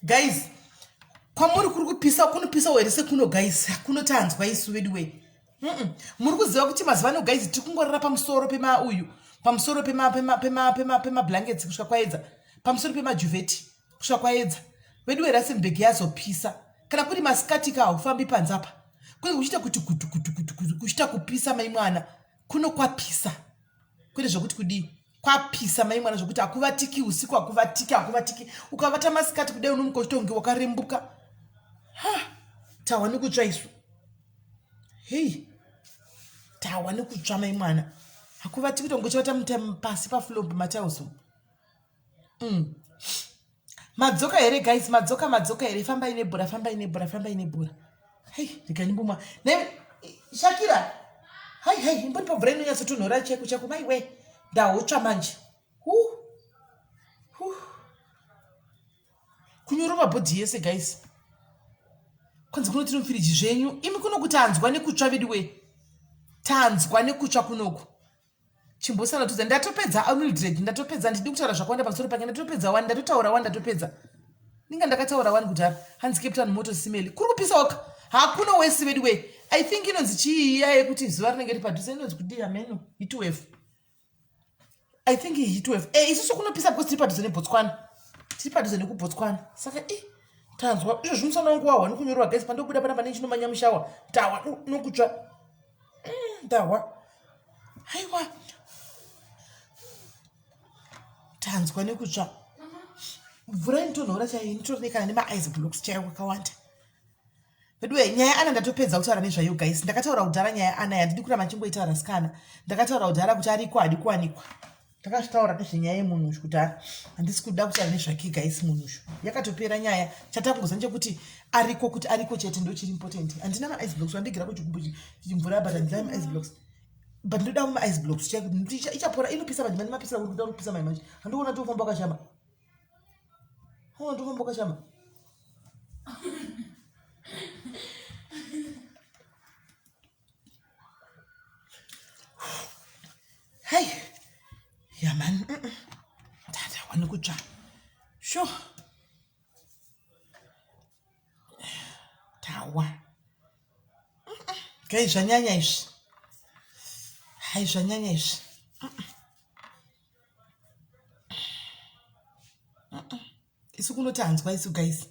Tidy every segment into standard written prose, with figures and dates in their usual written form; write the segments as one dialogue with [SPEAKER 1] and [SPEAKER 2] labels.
[SPEAKER 1] Guys, kwamuri kuri kupisa kunopisa here sekuno guys? Kuno tanzwa isu vedu wee. Muri kuziva kuti mazuva ano guys tiri kungorara pamusoro pema uyu, pamusoro pema pema pema pema pema blankets kusvika kwaedza, pamusoro pemajuvheti kusvika kwaedza. Vedu wee Rustenburg yazopisa. Kana kuri masikati ka haufambi panze apa. Kunenge kuchiita kuti kutu kutu kutu kutu kuchiita kupisa mai mwana. Kuno kwapisa. Kwete zvekuti kudii. Kwapisa mai mwana zvekuti hakuvatiki usiku hakuvatiki hakuvatiki. Ukavata masikati kudai unomuka uchitonge wakarembuka. Ha! Tawa nekutsva isu. Hey! Tawa nekutsva mai mwana. Hakuvatiki kutonge uchivata pasi pafloor pamatiles. Madzoka here guys? Madzoka, madzoka here? Fambai nebhora, fambai nebhora, fambai nebhora. Hey, rega ndimbomwa. Ne Shakira. Hai hai, imbonipa mvura inonyatsotonhora chaiko chaiko mai we. Ndahotsva manje. Hu. Hu. Kunyorova body yese guys. Kwanzi kuno tino firiji zvenyu. Imi kuno kutanzwa nekutsva vedu we. Tanzwa nekutsva kunoku. Chimbosanatudza ndatopedza Mildred ndatopedza ndidi kutaura zvakawanda pamusoro pake ndatopedza wani ndatotaura wani ndatopedza ninga ndakataura wani kudhara hanzi Cape Town moto simeli kuri kupisa waka hakuna wesi vedu we I think inonzi chii iya yekuti zuva rinenge riri padhuze inonzi kudii hameno heat wave I think heat wave eh isusu kunopisa because tiri padhuze neBotswana tiri padhuze nekuBotswana saka eh tanzwa izvozvi musana wangu wahwa nekunyorwa guys pandobuda panapa nechinomanya mushawa ndahwa nokutsva Ndahwa. Haiwa. Tanzwa nekutsva. Mvura inotonhora chaiyo inotori kana nemaice blocks chaiwo akawanda. Veduwe nyaya ana ndatopedza kutaura nezvayo guys. Ndakataura kudhara nyaya ana yandidi kuramba ndichingoitaura sikana. Ndakataura kudhara kuti ariko hadi kuwanikwa. Ndakazvitaura nezvenyaya yemunhu uyu kudhara. Handisi kuda kutaura nezvake guys munhu uyu. Yakatopera nyaya. Chatakungoziva ndechekuti ariko kuti ariko chete ndochiri important. Handina ma ice blocks wandigira kuchikumbu chimvura but handina ma ice blocks. But ndoda ma ice blocks chaiku ichapora inopisa manje manje mapisa kuti kuda kupisa manje manje. Handikuona tofamba wakashama. Handikuona tofamba wakashama. Hey, yeah man. Tata wani kutsva. Sure. Tawa. Kai zvanyanya izvi. Hai zvanyanya izvi. Isu kuno tanzwa isu guys.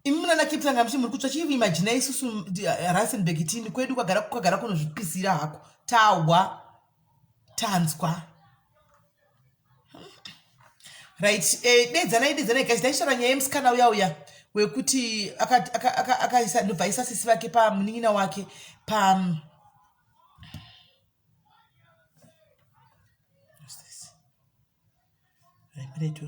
[SPEAKER 1] Imi munana Cape Town ngamuchi muri kutsva chii imagine isusu Rustenburg tini kwedu kwagara kwagara kunozvipisira hako. Tahwa. Tanzwa. Right, eh dedzanai dedzanai guys ndaishara nyaya yemusikana uya uya wekuti akaisa ndobva aisa sisi vake pamunin'ina wake pa What's this? Right,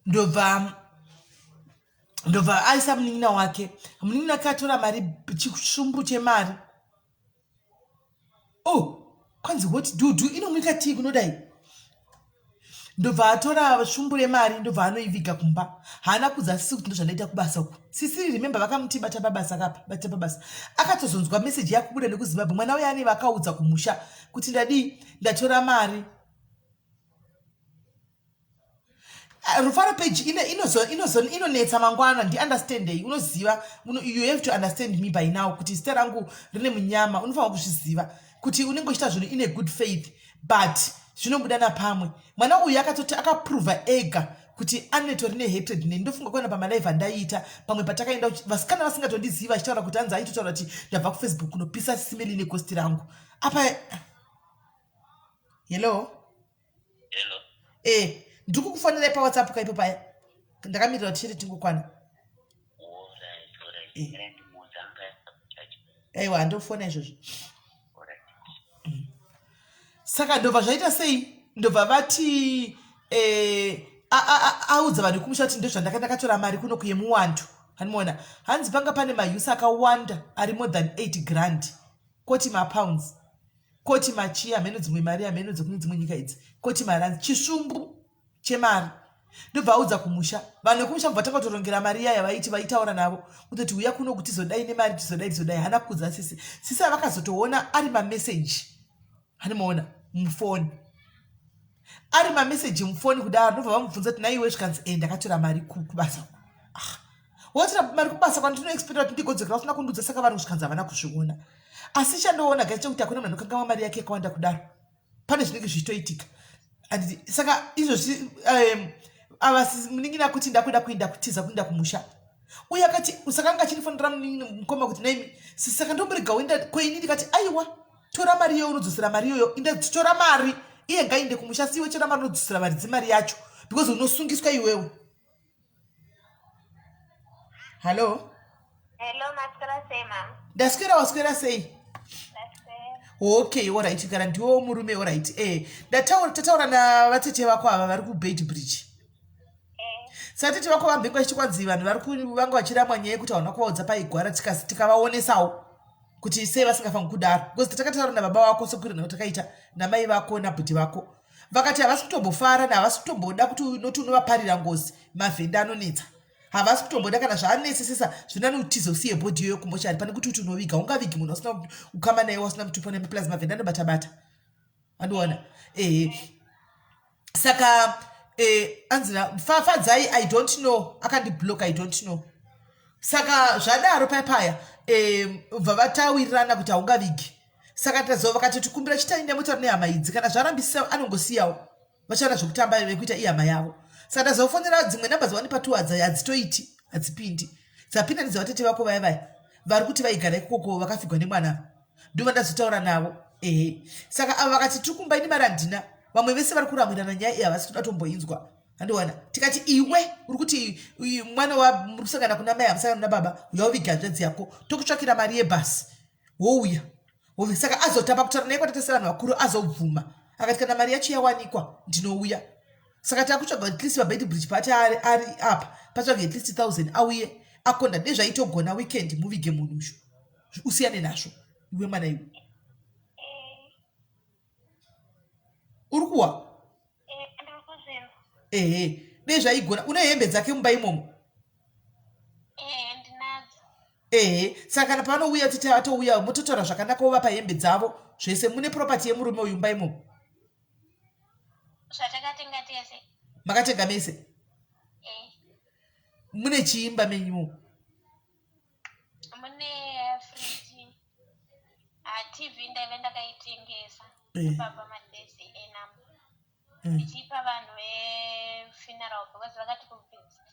[SPEAKER 1] Ndobva ndobva aisa munin'ina wake munin'ina wake atora mari chisvumbu chemari oh kwanzi what dudu inomuita tii kunodai ndobva atora svumbu remari ndobva anoiviga kumba haana kudza sisi kuti ndozvandaita kubasa uku sisi remember vakamuti bata pabasa kapa bata pabasa akatozonzwa meseji yakubuda nekuzimbabwe mwana uya ane vakaudza kumusha kuti ndadii ndatora mari Ah, rufaro page inonetsa mangwana ndiunderstandei unoziva you have to understand me by now kuti zita rangu rine munyama unofanira kuzviziva kuti unenge uchiita zvinhu in a good faith but zvinobuda napamwe mwana uyu akatoti akaprova ega kuti anetori nehatred neni ndofunga kuona pamalive andaiita pamwe patakaenda vasikana vasingatondiziva achitaura kuti anzi aitotaura kuti ndabva kufacebook kunopisa simeli negosti rangu apa hello
[SPEAKER 2] Hello.
[SPEAKER 1] Eh, ndiri kukufonerai pawhatsapp kaipo paya ndakamirira kuti chete tingokwana
[SPEAKER 2] Alright, alright.
[SPEAKER 1] Eh.
[SPEAKER 2] Mira ndimuudza anga chacho.
[SPEAKER 1] aiwa handofona izvozvo
[SPEAKER 2] Alright.
[SPEAKER 1] saka ndobva zvaita sei ndobva vati eh, audza vanhu vekumusha kuti ndozvandaka ndakatora mari kuno kuyemuwandu handimuona hanzi panga pane mause akawanda ari more than 8 grand. Koti mapounds, koti machii, hameno dzimwe mari, hameno dzekune dzimwe nyika idzi, koti maranzi, chisvumbu chemari. Ndobva audza kumusha. Vanhu vekumusha mubva tanga kutorongera mari iya yavaiti vaitaura navo kutoti uya kuno kuti tizodai nemari, tizodai, tizodai. Haana kukudza sisi. Sisi avakazotoona ari mameseji, handimaona mufoni, ari mameseji mufoni kudaro. Ndobva vamubvunza kuti naiwe, zvikanzi e ndakatora mari kubasa uku. Ah, watora mari kubasa kwandinoexpecta kuti ndigodzokera usina kundiudza. Saka vari kusvikanzi havana kuzviona. Asi chandoona guys chekuti hakuna munhu anokangamwa mari yake yakawanda kudaro. Pane zvinenge zvichitoitika, handiti? Saka izvozvi ava munin'ina kuti ndakuda kuenda kutiza kuenda kumusha. Uye akati saka anga achindifonera munin'ina mukoma kuti naimi saka ndomborega uenda koini. Ndikati aiwa, tora mari iyoyo unodzosera mari iyoyo. Inda tora mari iye ngainde kumusha, siwe tora mari unodzosera varidzi mari yacho because unosungiswa iwewe. Hallo.
[SPEAKER 3] Hello, maswera sei ma'am?
[SPEAKER 1] Ndaswera, waswera sei?
[SPEAKER 3] Ndaswera.
[SPEAKER 1] Okay, alright, kana ndiwo murume, alright. Ndataura, tataura navatete vako ava vari kuBeitbridge. Saka tete vako vambenge vachiti kwanzi vanhu vari vanga vachiramwa nyaya yekuti hauna kuvaudza paigwara. Tikavaonesawo kuti sei vasingafangi kudaro because takataura nababa vako sekuwirirana kwatakaita namai vako nabhudhi vako. Vakati havasi kutombofara, havasi kutomboda kuti unoti unovaparira ngozi. Mavhenda anonetsa, havasi kutomboda. Kana zvaanetsesesa, zvinani utize usiye body iyoyo kumochari pane kuti uti unoviga. Ungavigi munhu wasina ukama naye, wasina mutupo naye? Plus mavhenda anobata bata, andiona. Ehe, saka anzina Fadzai, I don't know, akandiblock, I don't know. Saka zvadaro paya paya bva vatawirirana kuti haungavigi. Saka tazova vakati tikumbira chitainda motaura nehama idzi. Kana zvarambisisa, anongosiyawo, vachaona zvekutamba vekuita ihama yavo. Saka tazofonera dzimwe namba dzawanipa tu, hadzitoiti, hadzipindi. Dzapinda ndedzevatete vako vaya vaya vari kuti vaigara ikoko vakafigwa nemwana. Ndova ndazotaura navo. Ehe, saka ava vakati tiri kumba, ini mari handina. Vamwe vese vari kuramwirana nyaya iyi, havasi kuda tomboinzwa, handiwana. Tikati iwe uri kuti mwana wa muri kusangana kuna mai, hamusangana kuna baba, uya uviga hanzvadzi yako, tokutsvakira mari yebhasi, wouya. Saka azotamba kutaura naye kwatete sevanhu vakuru, azobvuma. Akati kana mari yacho yawanikwa ndinouya. Saka takutsvaga at least paBeitbridge pati ari apa, patsvage at least 1000 auye akonda nezvaitogona. Weekend muvige munhu usho, usiyane nazvo iwe mwana iwe. Uri kuwa?
[SPEAKER 3] Ndiri kuzvinzwa.
[SPEAKER 1] Ehe, nezvaigona. Une hembe dzake mumba imomo?
[SPEAKER 3] Ndinadzo.
[SPEAKER 1] Ehe, saka kana pavanouya titi atouya, mototaura zvakanaka, wovapa hembe dzavo zvese. Mune property yemurume uyu mumba imomo?
[SPEAKER 3] Zvatakatenga tese.
[SPEAKER 1] Makatenga mese?
[SPEAKER 3] Eh.
[SPEAKER 1] Mune chiimba menyumo?
[SPEAKER 3] Mune friji, TV ndaive ndakaitengesa baba madesi enamba ndichipa vanhu vefuneral because vakati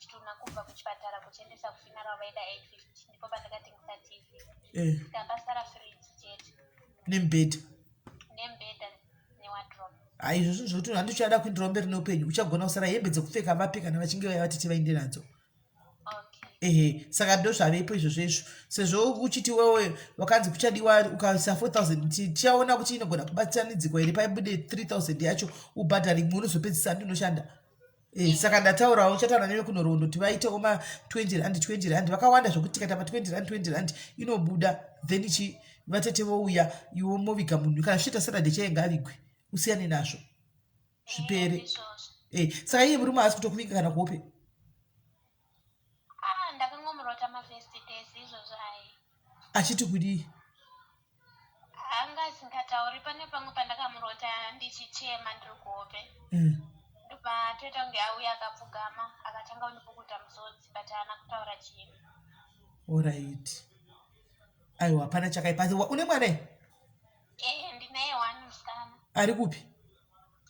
[SPEAKER 3] chitunha kubva kuchipatara kuchiendesa kufuneral vaida 850. Ndipo pandakatengesa TV. Saka pasara friji chete.
[SPEAKER 1] Nemubhedha?
[SPEAKER 3] Nemubhedha newardrobe.
[SPEAKER 1] Hai, izvozvo zvokuti handichada kuindirawo mberi neupenyu. Uchagona kusara hembe dzekupfeka, vape kana vachinge vaiva tete vainde nadzo. Ehe, saka ndo zvavepo izvozvo izvo. Sezvo uchiti wewe wakanzi kuchadiwa, ukaisa 4000, tichaona kuti inogona kubatanidzikwa here paibude 3000 yacho ubhadhare imwe unozopedzisa ndinoshanda. Saka ndataurawo, uchataura neve kunhoroondo kuti vaitewo ma20 rand, 20 rand vakawanda zvokuti tikaita ma20 rand, 20 rand inobuda. Then chi vatete vouya, iwo moviga munhu. Kana zvichiita Saturday chainge avigwe, usiyane nazvo, zvipere.
[SPEAKER 3] Izvozvo.
[SPEAKER 1] Saka iye murume haasi kutokuviga kana kuhope?
[SPEAKER 3] Ah, ndakangomurota mafirst days izvozvo ai.
[SPEAKER 1] Achiti kudii?
[SPEAKER 3] Anga asingatauri. Pane pamwe pandakamurota ndichichema ndiri kuhope, ndobva toita kunge auya akapfugama, akatanga kundipukuta musodzi, but haana kutaura chinhu.
[SPEAKER 1] Alright, aiwa, hapana chakaipa. Une mwana here?
[SPEAKER 3] Ndinaye one musikana.
[SPEAKER 1] Ari kupi?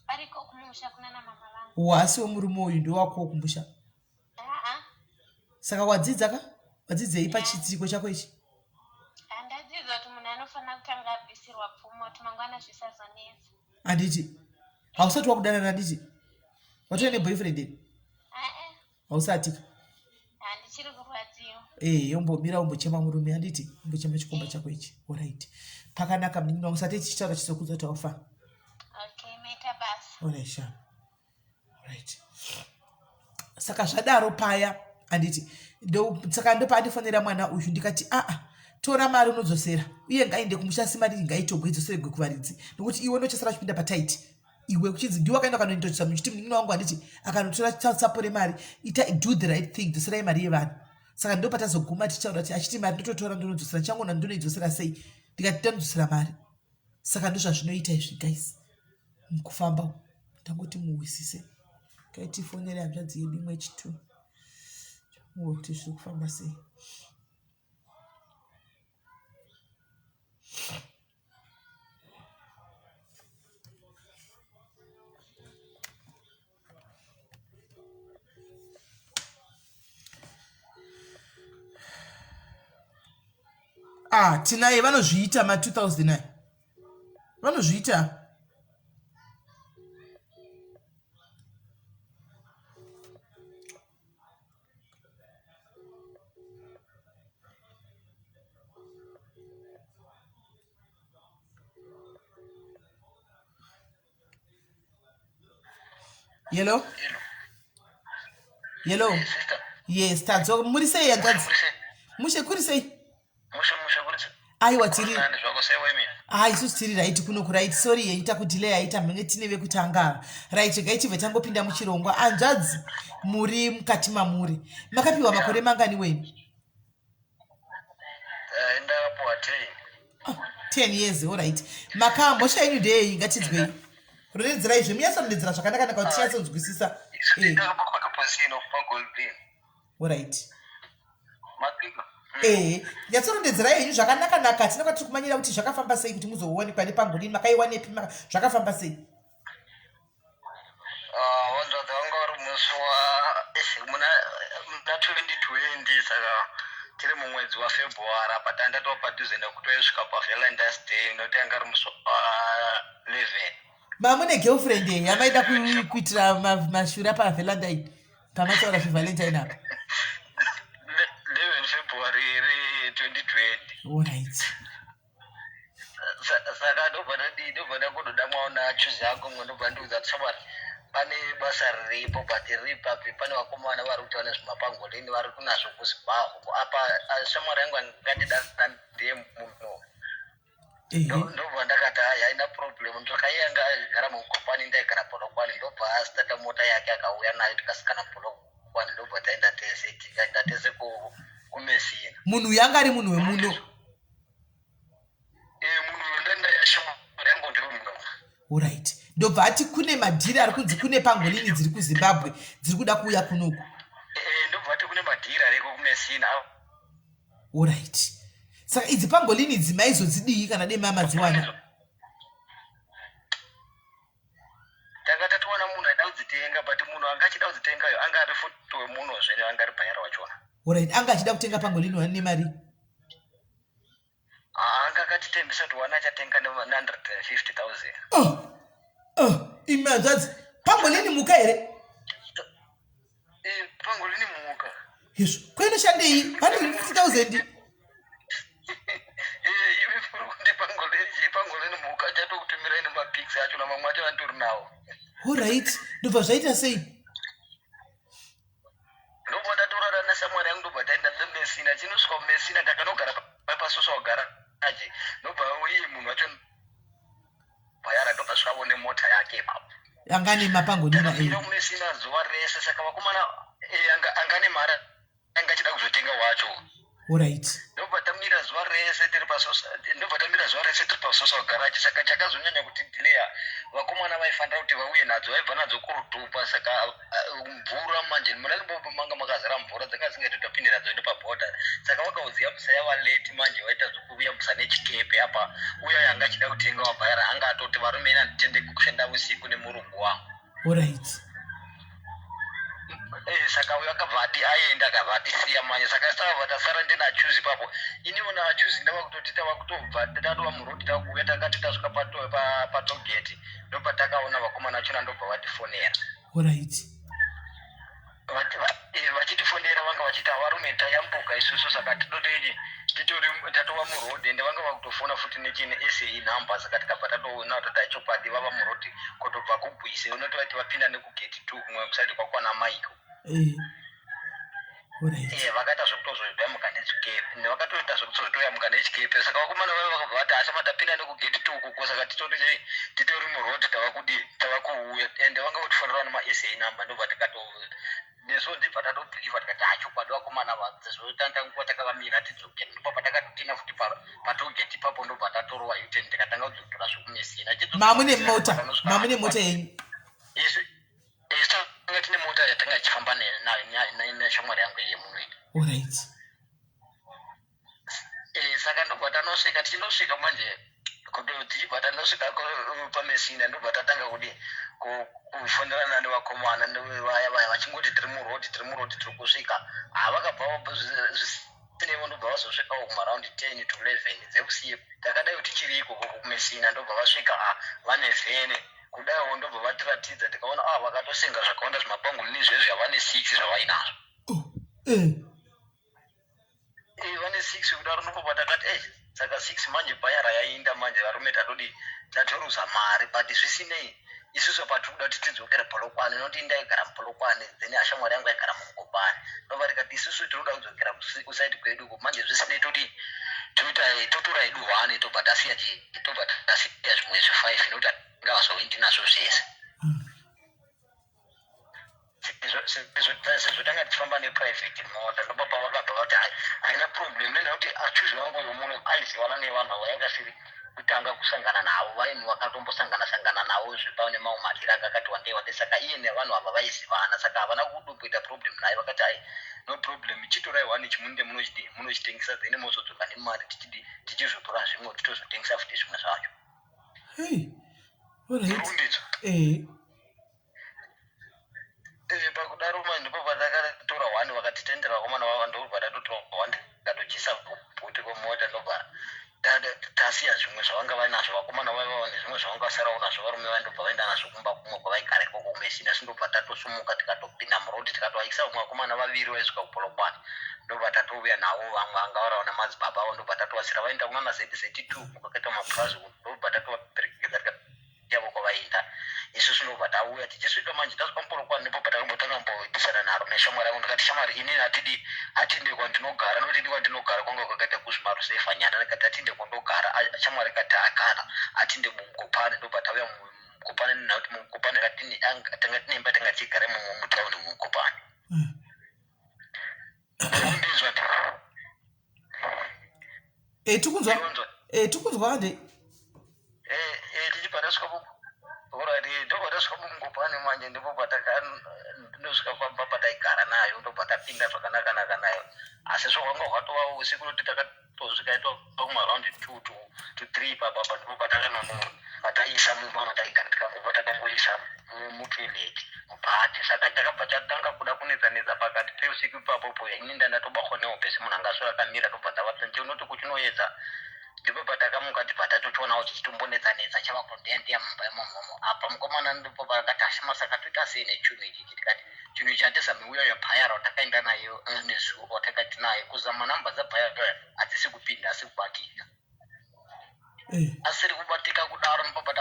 [SPEAKER 3] Ariko kumusha kunana mama vangu.
[SPEAKER 1] Wasiwo murume uyu ndowako kumusha?
[SPEAKER 3] Aa.
[SPEAKER 1] Saka wadzidza ka? Wadzidzei pachitsiko chako ichi?
[SPEAKER 3] Handadzidza kuti munhu anofanira kutanga abvisirwa pfumo kuti mangwana zvisazonetsa.
[SPEAKER 1] Handiti hausati wakudanana? Handiti watove neboyfriend here?
[SPEAKER 3] Aa.
[SPEAKER 1] Hausati ka?
[SPEAKER 3] Handichiri kurwadziwa.
[SPEAKER 1] Umbomira, umbochema murume, handiti? Umbochema chikomba chako ichi. Alright, pakanaka munin'ina wangu. Sati tichitaura chizokudza kuti haufa.
[SPEAKER 3] Okay, maita basa.
[SPEAKER 1] Alright, sha, right. Saka zvadaro paya, handiti, saka ndopaandifonera mwana uyu, ndikati aa. Tora mari unodzosera uye ngainde kumusha asi mari iyi ngaitogwe idzoseregwe kuvaridzi nokuti iwe unochasara uchipinda pataiti iwe kuchinzi ndiwe wakaenda ukanoindochisa muchiti munin'ina wangu handiti akanotora tsapo remari ita do the right thing dzoserai mari yevanhu. Saka ndo patazoguma tichitaura kuti achiti mari ndototora ndonodzosera ndichangona ndonoidzosera sei ndikati tanodzosera mari. Saka ndozvazvinoita izvi guys mukufamba tangoti muhwisise. Kaitifonere hanzvadzi yedu imwe chitu kuti zviri kufamba sei. Ah, tinaye vanozviita ma 2000 aya vanozviita. Hello? Hello? Yes, tadzoka. Muri sei hanzvadzi? Mushe kuri sei?
[SPEAKER 2] Mushe mushe kuri sei?
[SPEAKER 1] Aiwa tiri. Ah, isusu tiri right kuno ku right. Sorry yenyu takudelay aita mhenge tine vekutanga ava. Right, regai tibve tangopinda muchirongwa. Hanzvadzi, muri mukati mamuri. Makapiwa makore mangani wenyu?
[SPEAKER 2] Eh, ndakapiwa 10.
[SPEAKER 1] 10 years, all right. Maka mhosva yenyu ndeyei? Ngatinzwei. Rondedzerai zve munyatsorondedzera zvakanaka naka kuti tinyatsonzwisisa.
[SPEAKER 2] Eh.
[SPEAKER 1] All right. Eh, nyatsorondedzerai henyu zvakanaka naka hatina kwatiri kumanyira kuti zvakafamba sei kuti muzowanikwa nepangolini makaiwanepi zvakafamba sei?
[SPEAKER 2] Ah, wanzvadzi vanga vari musi wa muna muna 2020 saka tiri mumwedzi wafebruary apa tanga tatova padhuze nekutoisvika pavalentines day nokuti anga ari musi wa 11.
[SPEAKER 1] Mamune girlfriend here yamaida kuitira mashura pavalentine pamataura zvevalentine apa?
[SPEAKER 2] 11 february 2020.
[SPEAKER 1] Alright.
[SPEAKER 2] Saka ndobva ndadii, ndobva ndakunoda mwaona achuzi yangu mwe, ndobva ndiudza kuti shamwari pane basa riripo but riri papi, pane vakomana vari kuti vane zvimapangolini vari kunazvo kuzimbabwe apa. Shamwari yangu angandidana ndiye muno. Ndobva ndakati hayi haina problem. Saka iye anga agara mukopani, ndaigara Polokwane, ndobva asitata mota yake akauya nayo tikasikana Polokwane, ndobva taenda tese, tikaenda tese kuMessina.
[SPEAKER 1] Munhu uyu anga ari munhu wemuno? Alright. Ndobva ati kune madhiri ari kunzi kune pangolini dziri kuZimbabwe dziri kuda kuuya kunoku.
[SPEAKER 2] Ndobva ati kune madhiri ariko kuMessina.
[SPEAKER 1] Alright. Saka idzi pangolini idzi maizodzidii kana dei mamadziwana?
[SPEAKER 2] Tanga tatowana munhu aida kudzitenga but munhu anga achida kudzitengayo anga ari futi wemuno zvene anga ari bhayara wachona.
[SPEAKER 1] Alright, anga achida kutenga pangolini wani nemari?
[SPEAKER 2] Anga akatitembesa kuti wana achatenga ne 150,000.
[SPEAKER 1] Oh, oh, imi hanzvadzi, pangolini mhuka here?
[SPEAKER 2] Eh, pangolini mhuka.
[SPEAKER 1] Izvo, ko inoshandei? 150,000?
[SPEAKER 2] Eh, imi muri kuti pangolini chii? Pangolini mhuka, achatokutumirai nemapics acho namamwe acho anditori nawo.
[SPEAKER 1] Alright, ndobva zvaita sei?
[SPEAKER 2] Ndobva tatorara nashamwari yangu, ndobva taenda neMessina. Tinosvika kuMessina takanogara paSocial Garage, ndobva iye munhu wacho Bayara ndobva svika nemota yake ipapo.
[SPEAKER 1] Anga ane mapangonina
[SPEAKER 2] eh. kuMessina zuva rese, saka vakomana eh, anga ane mari anga achida kuzotenga wacho.
[SPEAKER 1] Alright.
[SPEAKER 2] Ndobva tamira zuva rese tiri paSocial, ndobva tamira zuva rese tiri paSocial Garage. Saka chakazonyanya kuti delay, vakomana vaifanira kuti vauye nadzo vaibva nadzo kuRutupa, saka mvura manje muna Limpopo manga makazara mvura dzanga dzisingaiti kuti vapinde nadzo nepabhodha, saka vakaudziyambisa yava late manje vaita zvekuyambusa nechikepe. Apa uya anga achida kutenga wabhayara anga atoti varume ini handitende kushanda usiku nemurungu wangu.
[SPEAKER 1] Alright.
[SPEAKER 2] Eh, saka uyo akabva ati aenda akabva atisiya manje, saka takabva tasara ndina achuzi ipapo. Iniwo naachuzi ndava kutoti tava kutobva tatova murodi takuuya, takati tasvika patogeti ndopatakaona vakomana vachona, ndobva vatifonera.
[SPEAKER 1] Alright.
[SPEAKER 2] Vachitifonera vanga vachiti avarume tayambuka isusu, saka tidodini, titori tatova muroad, ende vanga vakutofona futi nechine sa number, saka tikabva tatoona kuti tachokwadi vava muroad kutobva kuGwise, unoti vati vapinda nekugate 2 kumwe kusati kwakwana Maiko.
[SPEAKER 1] Eh.
[SPEAKER 2] Eh, vakaita zvekutozoyamuka nechikepe vakatoita zvekutozotoyamuka nechikepe. Saka vakomana vaiva vakabva vati, "Asha, tapinda nekugate two kuko, saka titori chei, titori muroad, tava kudi, tava kuuya." Ende vanga votifonera nemasa number. Ndobva tikato nesu ndibva tatobhilivha, tikati, "Hachokwadi, vakomana sezvo tanguva takavamira, tidzokere." Ndobva patakatotina futi patollgate ipapo, ndobva tatorova U-turn, tikatanga kudzokera zvekuMessina.
[SPEAKER 1] Mamune mota, mamune mota yenyu?
[SPEAKER 2] Isu tanga tine mota yatanga tichifamba neshamwari yangu iye muno. Saka ndobva tanosvika, tichinosvika manje kuti tichibva tanosvika paMessina, ndobva tatanga kudi kufonerana nevakomana vaya vaya, vachingoti, "Tiri muroad, tiri muroad, tiri kusvika." Havakabva zvisinevo, ndobva vazosvikawo kumaround 10 to 11 dzeusiku. Takadai tichiri ikoko kuMessina, ndobva vasvika vane van kudaiwo, ndobva vatiratidza, tikaona vakatosenga zvakawanda zvimapangolini izvezvi, havane six zvavainazvo.
[SPEAKER 1] Oh, eh.
[SPEAKER 2] Vane six kudaro. Ndipo patakati, "E, saka six manje, bhayara yainda manje, varume, tatodi tatoruza mari." But zvisinei, isusu patiri kuda kuti tidzokere Polokwane, nokuti ndaigara muPolokwane, then ashamwari yangu aigara muMokopane. Ndobva tikati, "Isusu tinoda kudzokera kuside kwedu uko manje. Zvisinei, todi toita totora hedu one, tobva tasiya tobva tasiya zvimwe zvifive, nokuti hatingazoendi nazvo zvese." Sezvo tanga tichifamba neprivate mota, ndopa pavakabva vati, "Hai, haina problem," nekuti achuzi vangu yomuno aizivana nevanhu ava, yangasiri kutanga kusangana navo, vainhu vakatombosangana sangana navo zvepa nemamwe madhiri anga akati wandei wandei. Saka iye nevanhu ava vaizivana, saka havana kudomboita problem naye. Vakati, "Hai, no problem, chitorai one chimunde, munochidi munochitengesa, then mozodzoka nemari, tichidi tichizotora zvimwe, titozotengesa futi zvimwe zvacho."
[SPEAKER 1] Hey. Alright.
[SPEAKER 2] Runditswa. Pakudaro manje ndipo patakatora one, vakatitendera vakomana vava, ndobva tatotora one, tikatochisa kuboot kwemota, ndobva tasiya zvimwe zvavanga vainazvo vakomana vaiva nezvimwe zvavanga vasarawo nazvo varume vai, ndobva vaenda nazvo kumba kumwe kwavaigara ikoko kuMessina. Sindobva tatosumuka, tikatopinda muroad, tikatovaisa vamwe vakomana vaviri vaisvika kuPolokwane, ndobva tatouya navo vamwe vanga varawo namadzibaba avo, ndobva tatovasira vaenda kunana ZZ 2 kwakaita mapurazi, ndobva tatovaperekedza yavo kwavaenda. Isusu ndobva tauya, tichisvika manje, tasvika muPolokwane, ndipo patakambotanga mboitisana naro neshamwari yangu. Ndikati, "Shamwari, inini hatidi, hatinde kwandinogara, nokuti ini kwandinogara kwanga kwakaita kuzvimarusefa nyana." Ndikati, "Hatinde kwandogara." Shamwari ikati, "Akana, hatinde muMukopane." Ndobva tauya muMukopane, nekuti muMukopane tanga tine imba, tanga tichigara imomo mutauni muMukopane. Ndizvo.
[SPEAKER 1] Tikunzwa.
[SPEAKER 2] Ndizvo.
[SPEAKER 1] Tikunzwa hande.
[SPEAKER 2] Tichibva tasvika, alright, ndobva tasvika muMukopane manje, ndipo patakandosvika pamba pataigara nayo, ndobva tapinda zvakanaka-naka nayo. Asi zvohwanga hwatova usiku, nokuti takatosvika itova kumaround 2 to 3 papapa, ndipo patakanono pataisa mumba mataigara, tikangobva takangoisa mutoilet mubhati. Saka takabva tatanga kuda kunetsa-netsa pakati peusiku ipapopo. Ini ndandatobatwa nehope semunhu angaswera akamira, tobva tavata tinoti kuchinoedza, ndipo patakamuka, tibva tatochionawo chichitombonetsa-netsa, chava kundeya-ndeya mumba imomomo. Apa mukomana ndipo pakati, "Ashima, saka toita sei nechinhu ichichi?" Tikati, "Chinhu ichi hatizame uya yapayara watakaenda nayo nezuro, watakati nayo kuzama namba dzabhayara hadzisi kupinda, asi kubatika." Asiri kubatika kudaro, ndipo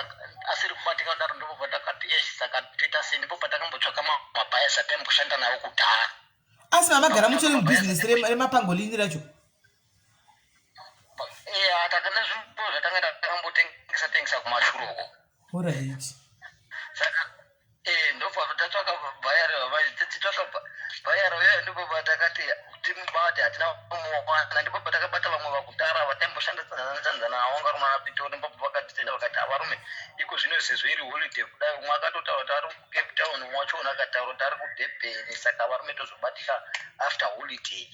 [SPEAKER 2] asiri kubatika kudaro, ndipo patakati, "Yes, saka toita sei?" Ndipo patakambotsvaka mabhayasi ataimboshanda nawo kudhara.
[SPEAKER 1] Asi mamagara mutori mubhizinesi remapangolini racho?
[SPEAKER 2] Iya, takana zvinhu zvatanga takambotengesa tengesa kumashure uko. Saka ndobva tatsvaka bhayari, tichitsvaka bhayari uya, ndipo patakati timubate, hatina kumuwana. Ndipo patakabata vamwe vakudhara vataimboshandidzana navo, nga rumwe Pitori. Ndipo vakatitenda, vakati, "Avarume, iko zvino sezvo iri holiday kudai, umwe akatotaura kuti ari kuCape Town, umwe wachona akataura kuti ari kuDurban, saka varume tozobatika after holiday,"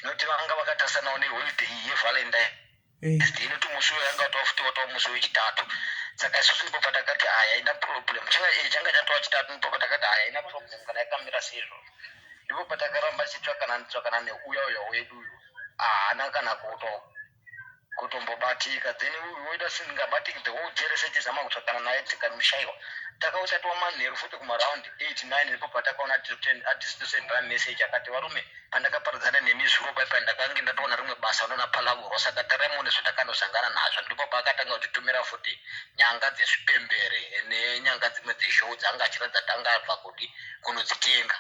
[SPEAKER 2] nokuti vanga vakatasanawo neholiday iyi yeValentine Day, nokuti musi uyo yanga watova futi watova musi wechitatu. Saka isusu ndipo patakati, "Haya, ina problem." Changa chatova chitatu. Ndipo patakati, "Haya, ina problem kana yakamira seizvozvo." Ndipo patakaramba tichitsvakana tsvakana neuya uya wedu uyu, haana kana kutombobatika. Then uyu wedu asingabatiki the whole day rese tichizama kutsvakana naye, tikamushayiwa. Takausatiwa manheru futi kumaround 8 9, ndipo patakaona atisendera message, akati, "Varume, pandakaparadzana nemi zuro paipa, ndakange ndatoona rimwe basa unona Phalaborwa, saka tarai zvatakanozangana nazvo." Ndipo paakatanga kutitumira futi nyanga dzezvipembere nenyanga dzimwe dzeshou, dzanga achiratidza tanga abva kuti kunodzitenga.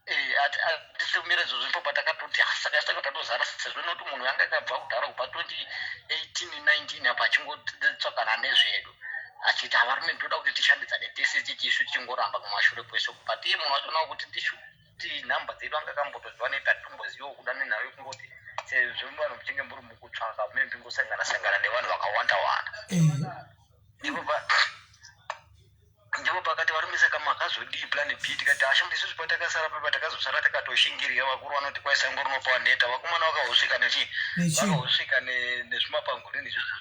[SPEAKER 2] Eh, atisimira izvozvo ndipo patakatoti ah, saka saka tatozara sezvo noti munhu yanga akabva kudhara kubva 2018 19 apa achingotsvakana nezvedu achiti havarume ndoda kuti tishandidzane tese tichisu tichingoramba kumashure kwese but iye munhu wacho nawo kuti tishuti nhamba dzedu anga akambotoziva neti atitombozivawo kuda nenhau yekungoti sezvo vanhu muchinge muri mukutsvaka mune ndingosangana sangana nevanhu vakawanda wanda
[SPEAKER 1] eh.
[SPEAKER 2] ndipo Ndipo pakati varume saka makazodii plan B tikati asha isusu patakasara pepa takazosara takatoshingirira vakuru vanoti kwai sango rinopa waneta vakomana vakahosvika nechi vakahosvika nezvimapangolini izvozvo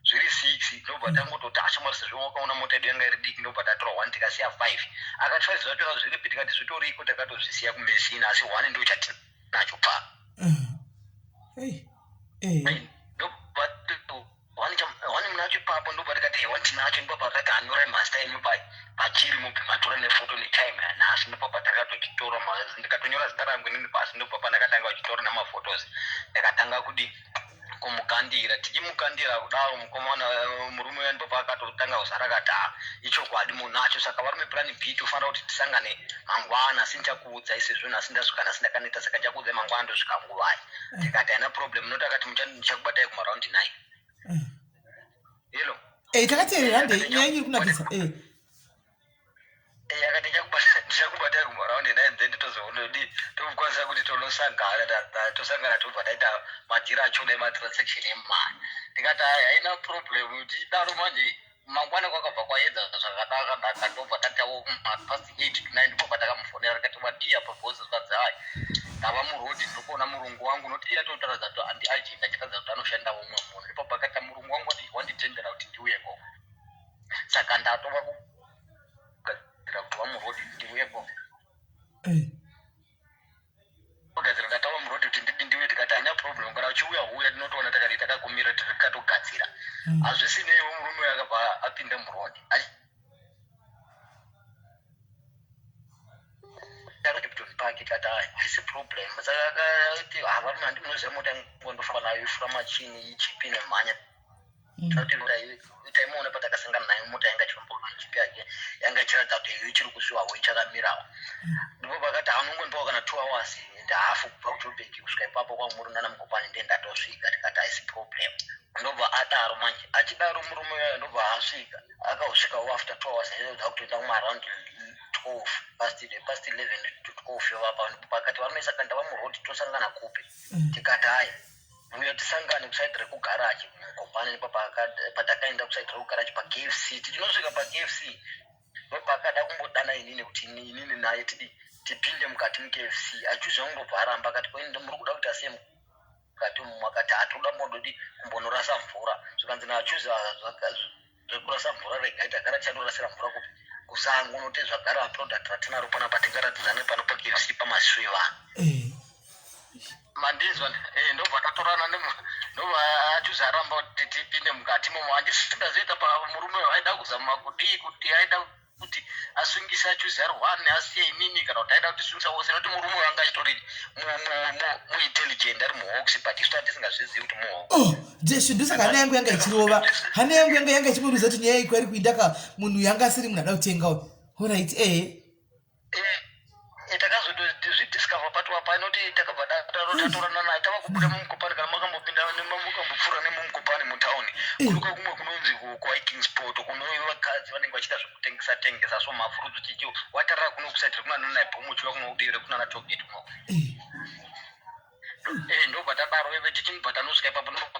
[SPEAKER 2] zviri six ndobva tangototi asha mwari sezvo wakaona mota yedu yanga iri diki ndobva tatora one tikasiya five akati five zvachona zviripi tikati zvitoriko takatozvisiya kumesina asi one ndo chatinacho pa ndobva One munacho ipapo ndobva tikati ewa tinacho ndipo pakati anyorai mazita enyu pai pachiri mubve matora nefoto netime yanhasi ndipo patakatochitora ndikatonyora zita rangu inini pasi ndobva pandakatanga kuchitora nemafotos ndakatanga kudi kumukandira tichimukandira kudaro mukomana eh, murume uya ndipo paakatotanga kuzara akati ah, ichokwadi munacho saka varume plan b tofanira kuti tisangane mangwana asi ndichakuudzai sezvo nhasi ndasvika nhasi ndakaneta saka ndichakuudzai mangwana ndosvika nguvai ndikati haina problem noti akati ndichakubatai kumaraundi nine hello
[SPEAKER 1] eh, takateerera handei nyaya yenyu iri kunakisa eh.
[SPEAKER 2] Eh, akati ndichakubatai kumaraundi nine then tozoonodi tokwanisa kuti tonosangana tosangana tobva taita madhiri achona ematransaction emari ndikati haina problem tichidaro manje Mangwana kwakabva kwaedza zvakanaka naka ndobva tatawo past 8 to 9 ndipo patakamufonera tikati wadii apa boss zvikanzi hai ndava muroad ndiri kuona murungu wangu noti iye atotaridza kuti andi agent achitaridza kuti anoshanda umwe munhu ndipo pakati murungu wangu wanditendera kuti ndiuyeko saka ndatova kugadzira kuti vamuroad ndiuyeko
[SPEAKER 1] eh.
[SPEAKER 2] Kugadzira ndataura muroad kuti ndidi ndiuye tikati haina problem kana uchiuya huya tinotoona takati takakumira tikatogadzira hmm. hazvisineiwo murume uyo akabva apinda muroad Tipton Park tikati haisi problem saka akati havarume handi munoziva mota yangu ndofamba nayo ifura machini ichipi nemhanya Mm. Taimuona patakasangana naye mota yanga ichifamba jipi yake yanga ichiratidza kuti iyo ichiri kusiwawo ichakamirawo. Mm. Ndipo pakati anongondipawo kana 2 hours and half kubva kuJoburg kusvika ipapo kwamuri nana Mukopani ndiye ndatosvika tikati haisi problem. Ndobva adaro manje achidaro murume uyayo ndobva asvika akasvikawo after 2 hours aida kutoenda kumaaround 12 past 11 to 12 yovapa pakati varume saka ndava muroad tosangana kupi mm. tikati hayi Uya tisangane kuside rekugaraji mukopane ndipo patakaenda kuside rekugaraji paKFC tichinosvika paKFC ndopaakada kumbodana inini kuti inini naye tidi tipinde mukati muKFC achuzi wangu ndobva aramba akati ko muri kuda kuti asiye mukati umu akati hatoda mbododi kumbonorasa mvura zvikanzi naachuzi zvekurasa mvura regai tagara tichanorasira mvura kupi kusango noti zvagara product ratinaro panapa tingaratidzane pano paKFC pamaziso evanhu
[SPEAKER 1] eh.
[SPEAKER 2] mandinzwa eh, ndobva tatorana ndobva achuzi aramba kuti tipinde mukati momo handisingazoita pamurume aida kuzama kudii kuti aida kuti asungise achuzi ari one asiye inini kana kuti aida kutisungisa vose nekuti murume uyo anga achitori muintelligent ari muhawks but isu tatisingazvizivi kuti muhawks
[SPEAKER 1] oh jeshu ndosaka hana yangu yanga ichirova hana yangu yanga yanga ichimuruza kuti nyaya iko ari kuinda ka munhu yanga asiri munhu ada kutenga uyu orit ehe
[SPEAKER 2] eh, eh, takazotozvidiscover patwa panoti takabva tatorana naye tava kubuda mumukopani kana makambopinda mukambopfuura nemumukopani mutauni
[SPEAKER 1] eh.
[SPEAKER 2] kuruka kumwe kunonzi kuhiking sport kuno vakadzi vanenge vachiita zvekutengesa tengesa so mafurutsu chichi watarira kuno kusaidi rekunana naibhomu uchiuya kuno kudivi rekunana togate kuno eh, ndobva tadaro veve tichimubva tanosvika ipapo ndobva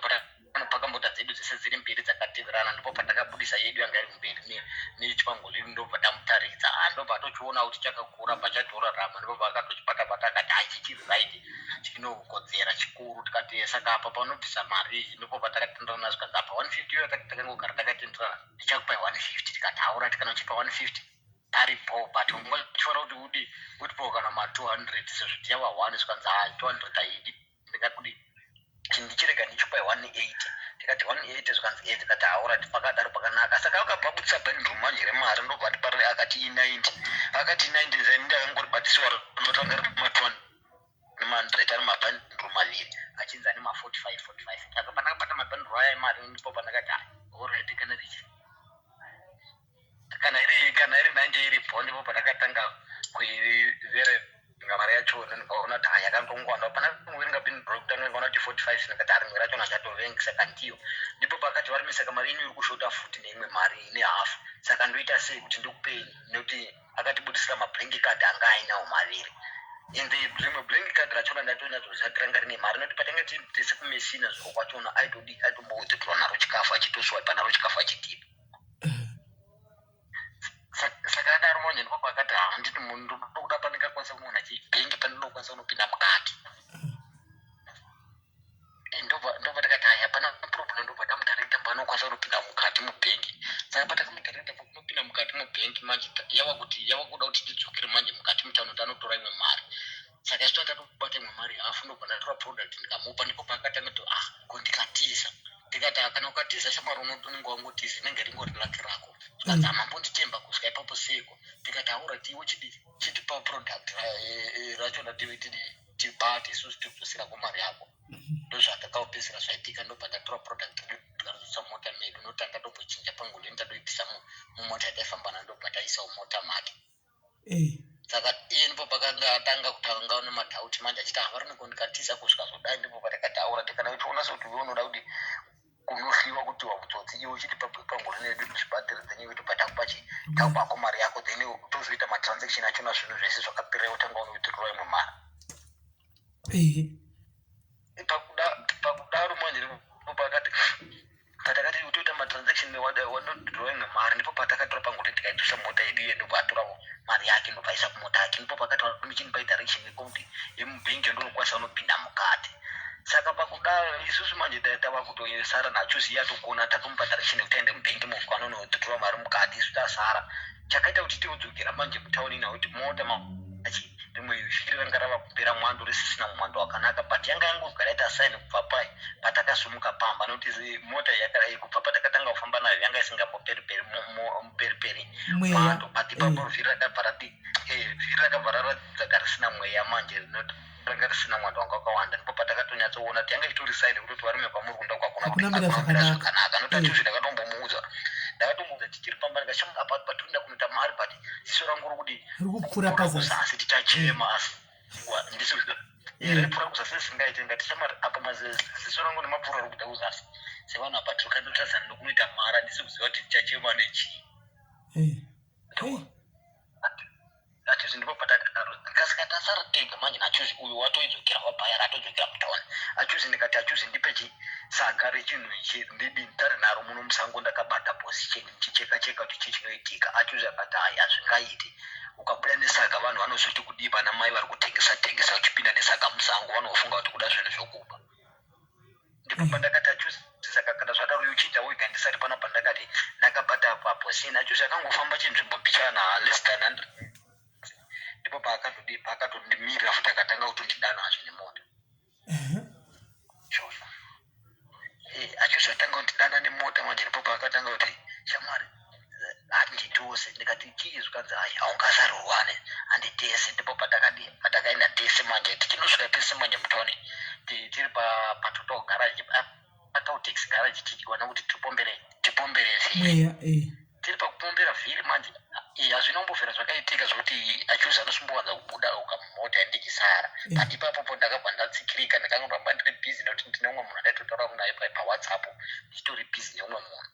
[SPEAKER 2] panopaka mota dzedu dzese dziri mbiri dzakateverana ndipo patakabudisa yedu yanga iri mberi nechipangolini ndobva tamutaridza ah, ndobva atochiona kuti chakakura pachatorarama ndipo paakatochibata bata akati hachichiri right chinokodzera chikuru tikati saka apa panobvisa mari ndipo patakatenderana zvikanzi apa 150 iyo takangogara takatenderana ndichakupai 150 tikati haura tikanochipa 150 paripo but ungachifanira kuti udi utipo kana ma 200 sezvo tichava 1 zvikanzi ha 200 haidi ndingakudi ndichirega ndichipa 180 tikati 180 zvikanzi e tikati haurati pakadaro pakanaka saka akabva abudisa bendroom manje remari ndobva ati pari akati i90 akati i90 then ndakangoribatisiwa rinotanga riri ma 200 nemandret ari mabhanduru maviri achinzi ane ma45 45 saka pandakabata mabhanduru aya emari ndipo pandakati alright kana richi kana iri kana iri 90 iripo ndipo pandakatanga kuiverenga. ndikaverenga mari yacho ndikaona kuti haya yakandongwanda. Pana kuverenga bhini rokutanga ndikaona kuti 45, ndikati hari racho nachatovengi, saka ndiyo. Ndipo pakati vari, saka mari yenyu iri kushota futi neimwe mari nehafu, saka ndoita sei kuti ndikupei? Nekuti akatibudisira mablank card anga ainawo maviri, ende rimwe blank card rachona ndatonyatsoziva kuti ranga rine mari, nekuti patanga tiri tese kuMessina zviro kwachona aitodi aitombowithdraw naro chikafu, achitoswipa naro chikafu achitipa. Saka adaro manje, ndipo pakati, handiti munhu ndokuda pandingakwanisa kuona chibhengi pandinokwanisa kunopinda mukati. Ndobva takati, hai, hapana problem. Ndobva tamudirecta panokwanisa kunopinda mukati mubhengi. Saka patakamudirecta kunopinda mukati mubhengi manje, yava kuti yava kuda kuti tidzokere manje mukati mutano tanotora imwe mari. Saka isu tatobata imwe mari hafu, ndobva ndatora product ndikamupa. Ndipo paakatanga kuti, ah, ko ndikatiza? Ndikati, ah, kana ukatiza shamwari unenge wangotiza, inenge ringori luck rako. Zvikanzi, hamambonditemba kusvika ipapo seiko? Ndikati, aura tiwe chidi chitipa product rachona tidi tibate isusu tikudzosera mari yako. Ndozvatakapedzisira zvaitika. Ndobva ndatora product redu, tikarodzosa mota medu, notanga tombochinja pangolini, tadoibvisa mumota yataifamba nayo, ndobva taisawo mota make. Saka iye ndipo pakanga atanga kutanga nemadhauti manje, achiti havariniko ndikatiza kusvika zvodai. Ndipo patakataura tikana uchiona sekuti iwe unoda kuti kunohliwa kuti wamutsotsi, iwe uchiti pangolini yedu zvibatsire, then iwe tobva takupa chi takupako mari yako, then tozoita matransaction achona, zvinhu zvese zvakapera, utanga unowithdraw imwe mari. Pakudaro manje, ndipo pakati patakati toita matransaction wanodraw imwe mari, ndipo patakatora pangoti tikaitusa mota yedu iye, ndobva atora mari yake, ndobva aisa kumota yake. Ndipo pakati michinipa direction yekuti yemubhengi ndonokwanisa unopinda mukati. Saka pakudaro isusu manje tava kutosara nacho ziya tokona tatomupa direction yekuti aende mubhengi mukanonotora mari mukati, isu tasara. Chakaita kuti tiodzokera manje mutauni nakuti mota machi rimwe vhiri ranga rava kupera mwando, risisina mwando wakanaka, but yanga yangogara ita sign kubva pai patakasumuka pamba, nokuti mota kubva patakatanga kufamba nayo yanga isingamboperiperi muperiperi mwando, but ipapo vhiri rakabva rati vhiri rakabva raratidza risina mweya manje, ranga risina mwando wanga wakawanda. Ndipo patakatonyatsoona kuti yanga itori sign yekutoti varume kwamuri kunda kwakuna zvakanaka, nokuti atizvi ndakatombomuudza tichiri pamba, ndikashama apa patinoenda kunoita mari, but ziso rangu rikudi
[SPEAKER 1] riri kupfuura pazasi.
[SPEAKER 2] Kuzasi tichachema, asi ndisi ripfuura kuzasi risingaiti. Ndikati, shamwari, apa maziso rangu nemapfuura ari kuda kuzasi sevanhu apa tiri kandotarisana nokunoita mari, handisi kuziva kuti tichachema nechii. Achuzi ndipo patakadaro, ndikasika tasara tega manje nachuzi uyu watoidzokera wabhayara, atodzokera mutauni. Achuzi ndikati, achuzi, ndipe chi saga rechinhu ichi, ndidi nditare naro muno musango, ndakabata position ndichicheka cheka kuti chii chinoitika. Achuzi akati, hai, hazvingaiti, ukabuda nesaga vanhu vanozoti kudii? Vana mai vari kutengesa tengesa, uchipinda nesaga musango vanofunga kuti kuda zvinhu zvokuba. Ndipo pandakati, achuzi, saka kana zvadaro uchiita wega, ndisati panapa. Ndakati ndakabata paposition, achuzi akangofamba chinzvimbo mbichana, less than 100, ndipo paakatodi paakatondimirira futi, akatanga kutondidanazve nemota. Shosho achizotanga kundidana nemota manje, ndipo paakatanga kuti, shamwari, handitose. Ndikati, chii? Zvikanzi, hai, haungasarurwane, handitese. Ndipo patakadi patakaenda tese manje, tichinosvika tese manje mutauni, tiri paTotal garage, paCaltex garage, tichiwana kuti tipombere tipombere vhiri.
[SPEAKER 1] Mweya.
[SPEAKER 2] Tiri pakupombera vhiri manje, hazvina kumbobvira zvakaitika zvokuti achuzi anosumbowanza kubuda ukamumota ndichisara. But ipapopo ndakabva ndatsikirika, ndakangoramba ndiri busy nekuti ndine umwe munhu andaitotaura naye paWhatsApp, ndichitori busy neumwe munhu.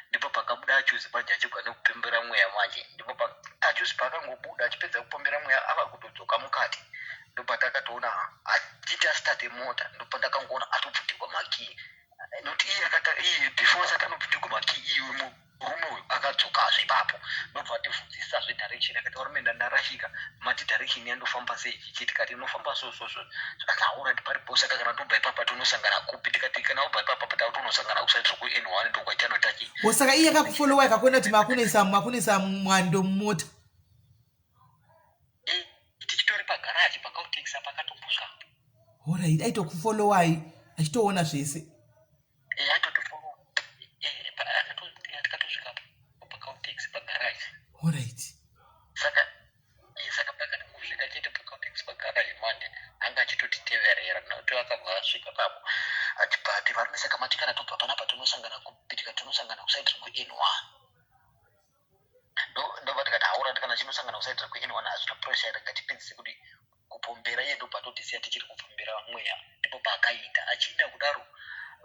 [SPEAKER 2] Ndipo pakabuda achuzi manje achibva nekupembera mweya manje. Ndipo achuzi paakangobuda achipedza kupombera mweya, ava kutodzoka mukati, ndopatakatoona achiti astarte mota, ndopandakangoona atobvutirwa makii, nokuti iye akata iye before asati anobvutirwa makii, iye murume uyu akadzokazve ipapo, ndobva ativhunzisazve direction. Akati, varume, ndarashika, mati direction yandofamba sei chichi? Tikati, inofamba so so so. Zvikanzi, alright, paripo. Saka kana tobva ipapa tonosangana kupi? Tikati, kana ubva ipapa takutonosangana kuside ku N1, ndokwachanotaki.
[SPEAKER 1] Wo, saka iye akakufollowa akakuona kuti makunoisa mwando mumota?
[SPEAKER 2] Tichitori pagaraji paCaltex pakatombosvika.
[SPEAKER 1] Alright, aitokufollowai achitoona zvese.
[SPEAKER 2] Atotofollow, tikatosvika paCaltex pagaraji. Saka pakati kusvika chete paCaltex pagaraji manje, anga achitotiteverera, nokuti akabva asvika papo achibva ati, varume, saka mati kana tobva panapa tonosangana kupi? Tonosangana kuside reku N1. Ndobva tikati, haura, kana chinosangana kuside reku N1 hazvina pressure, rega tipedzise kuti. kupombera iye ndobva atotisiya tichiri kupombera mweya. Ndipo paakaita achiinda kudaro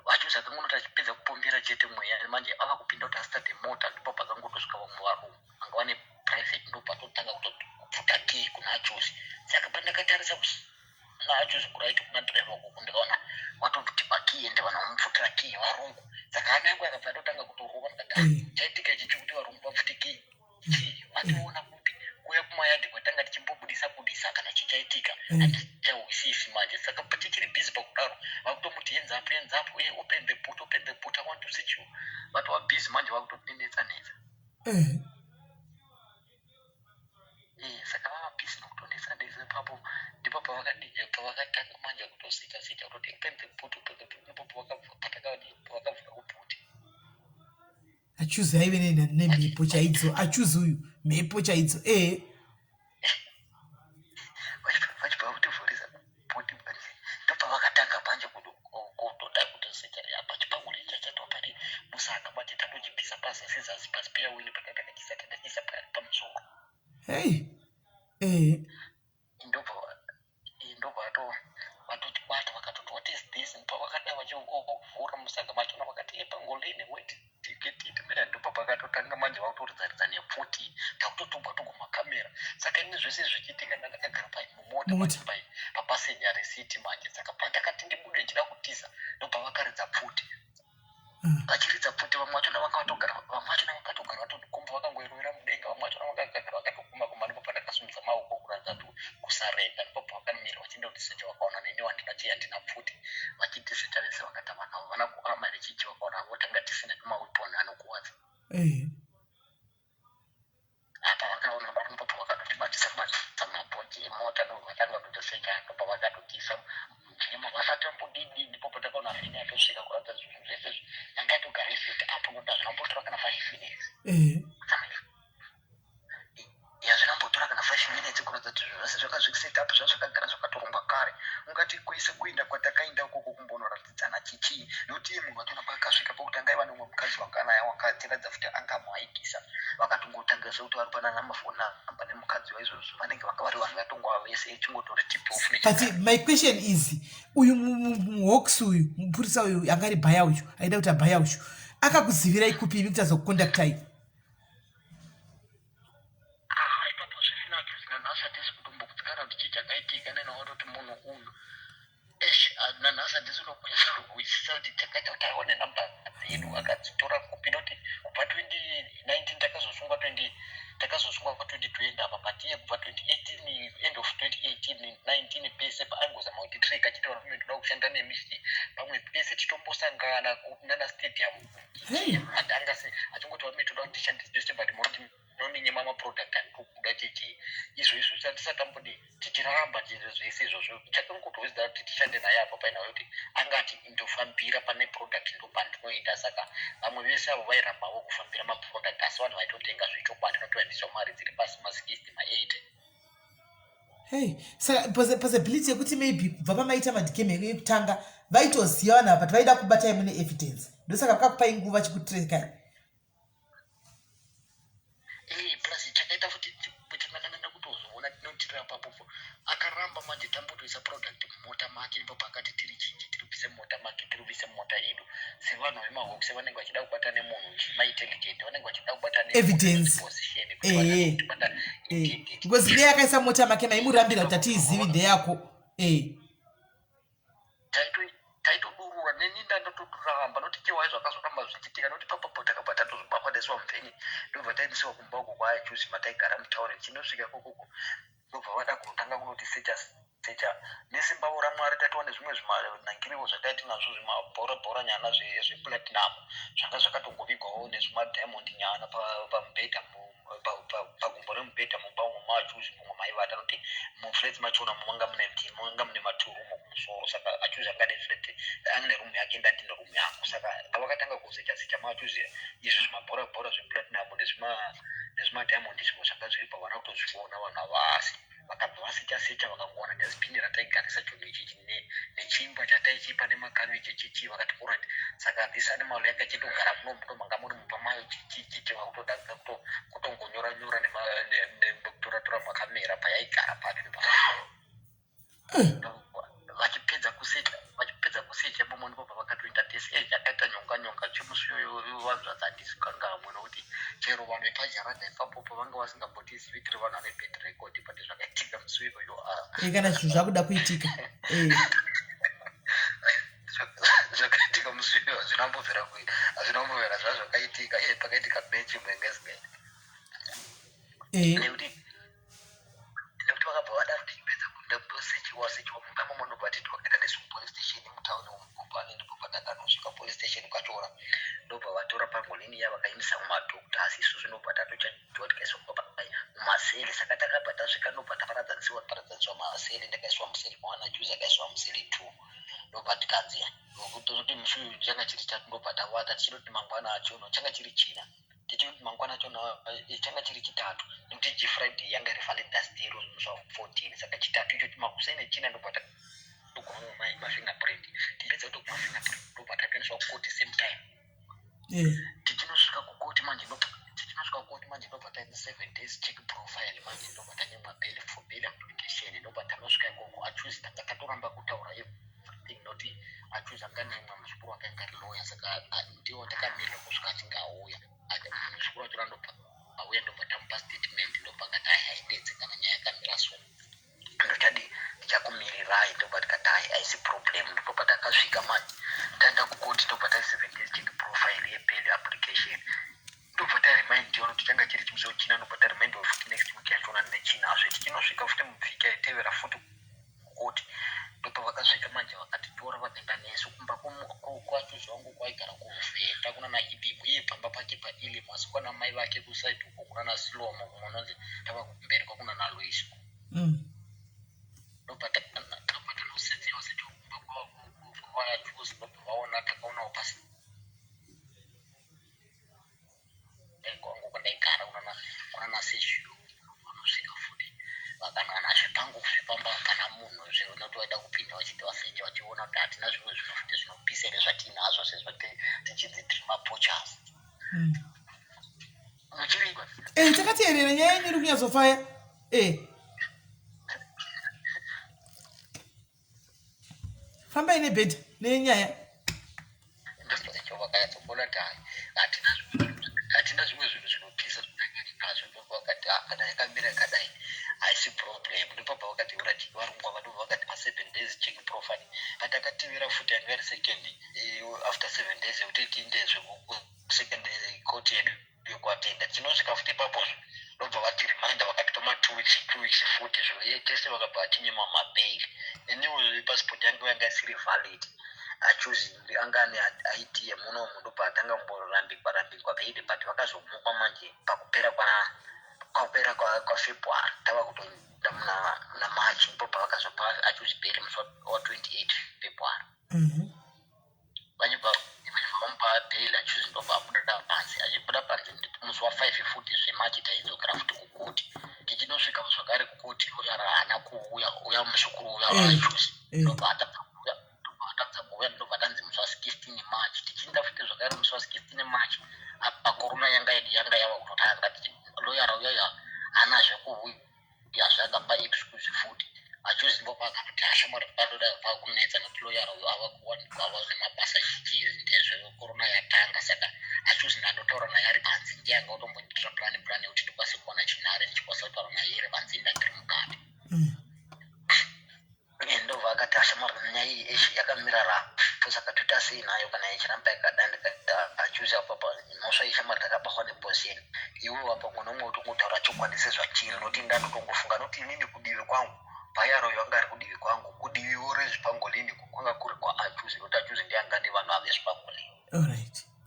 [SPEAKER 2] achuzi akangonoti achipedza kupombera chete mweya manje ava kupinda kuti asitade mota, ndipo pakangotosvika vamwe varungu vanga vane private, ndobva totanga kutopfuta key kuna achuzi. Saka pandakatarisa kuna achuzi kuright kuna driver ukoko, ndikaona watobvutipa key, ende vanhu vamupfutira key varungu. Saka hana yangu yakabva yatotanga kutorova, ndikati, "Ah, chaitika ichi chekuti varungu vapfute key chii? Vatoona kupi kuuya kumayadhi kwatanga tichimbobudisa budisa kana chichaitika?" Handichahwisisi manje. Saka patichiri busy pakudaro, vakutomuti, "Hands up, hands up, eh, open the boot, open the boot, I want to search you." Vatova busy manje, vakutotinetsa netsa. Saka vava busy nokutonetsa netsa ipapo, ndipo pavakatanga manje kutosecha secha, kutoti, "Open the boot, open the boot." Ndipo pavakavhura kuboot.
[SPEAKER 1] Achuzi aive nemhepo chaidzo, achuzi uyu, mhepo chaidzo, ee.
[SPEAKER 2] Vachibva kutivhurisa boot manje, ndopavakatanga manje kutoda kutosecha apa chipanguri chachatwa pari musaka manje, tatochibvisa pazasi zasi pasi peyawini patatakachiisa, takachiisa pamusoro.
[SPEAKER 1] Hei, ee.
[SPEAKER 2] Ndobva vatotibata, vakatoti, "What is this?" Pavakada vachivhura musaka machona, vakati, "E, pangolini, wait, get it." Mira, ndipo pakatotanga manje vakutoridzaridza nepfuti, takutotobwa tokumakamera. Saka ini zvese zvichiitika ndakagara mumota manje papassenger seat manje. Saka pandakati ndibude ndichida kutiza, ndopavakaridza pfuti. Vachiridza pfuti, vamwe vachona vakatogara, vamwe vachona vakatogara vatokomba, vakangoirovera mudenga, vamwe vachona vakagara vakatoguma guma. Ndipo pandakasimudza maoko kuratidza kuti kusarenda. Ndipo pavakamira vachienda kutisecha, vakaona neni handina chii, handina pfuti. Vachitisecha vese, vakati vanhu ava vana kuama rechichi, vakaona votanga tisina tumaweapon anokuwadza. Apa vakaona ndipo pavakatotibatisa batisa mabhodhi emota, ndovatanga kutosecha. Ndopa vakatotiisa mujima vasati vambodidi. Ndipo patakaona van yatosvika, kuratidza zvinhu zvese yanga yatogara iset up, nokuti hazvinambotora kana 5 minutes. Yazvinambotora kana 5 minutes, kuratidza kuti zvinhu zvese zvanga zviset up, zvazvakagara zvakatorongwa kare. Ungati kwese kuenda kwatakaenda ukoko kumbonoratidzana chichii, nokuti iye munhu wachona paakasvika pokuti anga aiva nemumwe mukadzi wanga naye wakatiratidza futi angamuhaikisa, vakatongotanga sekuti vari panana mafoni namba nemukadzi waizvozvo, vanenge vanga vari vanhu vatongova vese, chingotori tip off.
[SPEAKER 1] But my question is, uyu muhawks uyu, mupurisa uyu anga ari bhaya uyu, aida kuti abhaya uyu, akakuzivirai kupi imi kuti azokukontaktai?
[SPEAKER 2] Ah, ipapo zvisina nanhasi hatisi kutombokutsikana kuti chii chakaitika. Nenawatoti munhu uyu esh, nanhasi handisi kuhwisisa kuti chakaita kuti aone namba dzedu akadzitora kupi, noti kubva 2019 takazosungwa, 20 takazosungwa kwa2020 apa, but iye kubva 2018, end of 2018, 19 pese paangozama kuti trek achiti, "Varume, toda kushanda nemishi pamwe pese titombosangana nana stadium." Angase achingoti, "Varume, toda kuti tishandise pese, but munoti noninyima maproduct andikuda chichi." Izvo isu tisatambodi tichiramba zvese izvozvo, chakangotowedza kuti tishande naye apa painawo kuti angati indofambira pane product ndopandinoenda. Saka vamwe vese avo vairambawo kufambira maproduct, asi vanhu vaitotenga zvechokwadi, notoendeswa mari dziri pasi, ma60, ma80.
[SPEAKER 1] Hey, saka possibility yekuti maybe kubva pamaita madhikemi ekutanga vaitoziva vanhu ava, but vaida kubatai mune evidence, ndosaka vakakupai nguva chikutrekai.
[SPEAKER 2] Plus chakaita futi tinanana kutozoona tinotira papopo akaramba manje tambotoisa product mumota make, ndipo paakati tiri chinji, tiri kubvise mumota make, tiri kubvise mumota yedu. Sevanhu vemahawks vanenge vachida kubata nemunhu maintelligent, vanenge vachida kubata
[SPEAKER 1] evidence
[SPEAKER 2] position.
[SPEAKER 1] Because ndeye akaisa mota make, maimurambira kuti hatiizivi, ndeyako, ee.
[SPEAKER 2] Taitodurura neni ndandototoramba, noti chewai zvakazoramba zvichiitika, noti papapo takabva tatozobakwa taiswa muvheni, ndobva taendesiwa kumba uko kwaachuzi mataigara mutauni. Tichinosvika kokoko, ndobva vada kutanga kunoti secha secha. Nesimbavo raMwari tatiwa nezvimwe zvimanangiriwo zvatai tinazvo, zvimabhora bhora nyana zveplatinum zvanga zvakatongovigwawo, nezvimadiamond nyana pamubhedha, pagumbo remubhedha mumba umo maachuzi mumwe maivata, nokuti muflats machona manga mune maturumu kumusoro. Saka achuzi anga neflat, ane rumu yake, ndandine rumu yangu. Saka pavakatanga kusecha secha maachuzi izvi zvimabhora bhora zveplatinum nezvimadiamond zvimwe zvanga zviri pavana kutozviona vanhu havasi, vakabva vasecha secha, vakangowana dustbin rataigarisa chinhu ichichi nechingwa chataichipa nemakabeji chichi. Vakati, "Alright, saka this animal yakachitogara muno muno manga muri mumba mayo chichichichi." Vakutoda kutongonyora nyora nekutoratora makamera payaigara pacho. Vachipedza kusecha, vachipedza kusecha imomo ndipo pavakatoita tese. Yakaita nyonga nyonga chemusi uyoyo vanzvadzi handisi kangamwe nokuti chero vanhu vepajaranda ipapopo vanga vasingambotizivi tiri vanhu vane bad record, but zvakaitika musi uyoyo.
[SPEAKER 1] Kana zvinhu zvakuda kuitika.
[SPEAKER 2] Zvakaitika musi uyoyo hazvina kumbobvira, hazvina kumbobvira zvazvakaitika. Pakaitika mechi mwengezingaiti nekuti vakabva vada kuti ipedza kuenda kutosechiwa sechiwa mumba imomo, ndobva titi vakaenda nesu kupolice station mutauni umu. Ndipo patakanosvika police station kwachora, ndobva vatora pangolini iya vakaindisa kumadoctors. Isusu ndobva tatochajiwa tikaiswa mumaseli. Saka takabva tasvika, ndobva taparadzanisiwa paradzaniswa maseli. Ndakaiswa museli one, achuzi akaiswa museli two. Ndobva tikanzi kuti musi uyu changa chiri chatu, ndobva tavata tichitoti mangwana achono changa chiri china, tichiti mangwana achona changa chiri chitatu, nekuti Friday yanga iri Valentines Day, iro musi wa14. Saka chitatu icho makuseni echina ndobva toguma mafingerprint. Tipedza kutoguma fingerprint, ndobva tatoendeswa kukoti same time. Tichinosvika kukoti manje, ndobva taita 7 days check profile manje, ndobva tanyimwa bail for bail application. Ndobva tanosvika ikoko, achuzi tanga tatoramba kutaura everything noti achuzi anga nemwe muzukuru wake anga ari lawyer, saka ndiwo takamirira kusvika achinge auya. Muzukuru wacho ndobva auya, ndobva tamupa statement, ndobva akati, "Ai, haidetse kana nyaya yakamira so, ndochadi ndichakumirirai." Ndobva tikati, "Hai, haisi problem." Ndipo patakasvika manje taenda kukoti, ndobva tai 7 days check profile yebail application, ndobva tarimindiwa kuti changa chiri chimusi wechina, ndobva tarimindiwa futi next week yachona nechinazve. Tichinosvika futi muvhiki yaitevera futi kukoti, ndobva vakasvika manje vakatitora vakaenda nesu kumba kwacho zvangu kwaigara kuvhenda kuna naIbimu, iye pamba pake paIlimu, asi kwana mai vake kusaidi uko kuna naSilomo, kumunonzi tava kumberi kwakuna naLoisco. Ndobva tanosetsiwa secho kumba kwajuzi, ndobva vaona takaonawo pasi kwangu kwandaigara kuna nasezvio. Vanosvika futi vakanowana zvipango zvepamba kana munhu zvinoti vaida kupinda vachiti vaseche vachiona kuti hatina zvimwe zvinhu futi zvinopisa here zvatinazvo sezvo tichinzi tiri mapoachers. Muchirikwa?
[SPEAKER 1] Takateerera, nyaya yenyu iri kunyatsofaya. Fambai nebhedha nenyaya.
[SPEAKER 2] Ndocho vakanyatsokuona kuti hai, hatina zvimwe zvinhu zvinopisa zvatinazvo. Ndobva vakati, "Ah, kana yakamira yakadai haisi problem." Ndopabva vakati urati varungwa vanobva vakati pa7 days check profile. Patakatevera futi yanga iri second after 7 days yekuti tiindezve kusecond court yedu yokuatenda, tinosvika futi ipapozvo ndobva vati reminder, vakatipa ma2 weeks, 2 weeks futi zvo tese, vakabva vatinyima mabail. Iniwo passport yangu yanga isiri valid, achuzi anga ane ID yemunomu, ndobva atanga kumborambikwa rambikwa bail, but vakazomupa manje pakupera kwapera kwaFebruary, tava kutoenda muna March, ndipo pavakazopa achuzi bail musi wa28 February. Vachibva vamupa bail achuzi, ndobva abuda panze. Achibuda panze musi wa5 futi zveMarch, taidzokera futi kukoti. Tichinosvika zvakare kukoti, uya haana kuuya, uya muzukuru uya achuzi ndobva atadza kuuya, ndobva atadza kuuya, ndobva tanzi musi wa16 March. Tichienda futi zvakare musi wa16 March, apa korona yanga yanga yava kutotanga. Loyara uyaya haanazve kuuya, zvakapa excuse futi achuzi, ndobva akatoti ashamwari patoda pakunetsa nekuti loyara uyo ava kuwanikwa ava nemabasa chichii ndezve korona yatanga. Saka achuzi ndandotaura naye ari panze, ndiye anga utombondiitira plan yekuti ndikwanise kuwana chinhare ndichikwanisa kutaura naye iri panze, ndandiri mukati. Ndobva akati, "Ashamwari, nyaya iyi eshi yakamira rafu, saka toita sei nayo kana ichiramba yakadai?" Ndikati, "Achuzi, apapa mhosva ishamwari takabahwa neposieni, iwewe apa mwana umwe utongotaura chokwadi sezvachiri, nokuti ndandotongofunga nokuti inini kudivi kwangu payaroyo anga ari kudivi kwangu, kudiviwo rezvipangolini kwanga kuri kwaachuzi, nokuti achuzi ndiye anga nevanhu ave zvipangolini."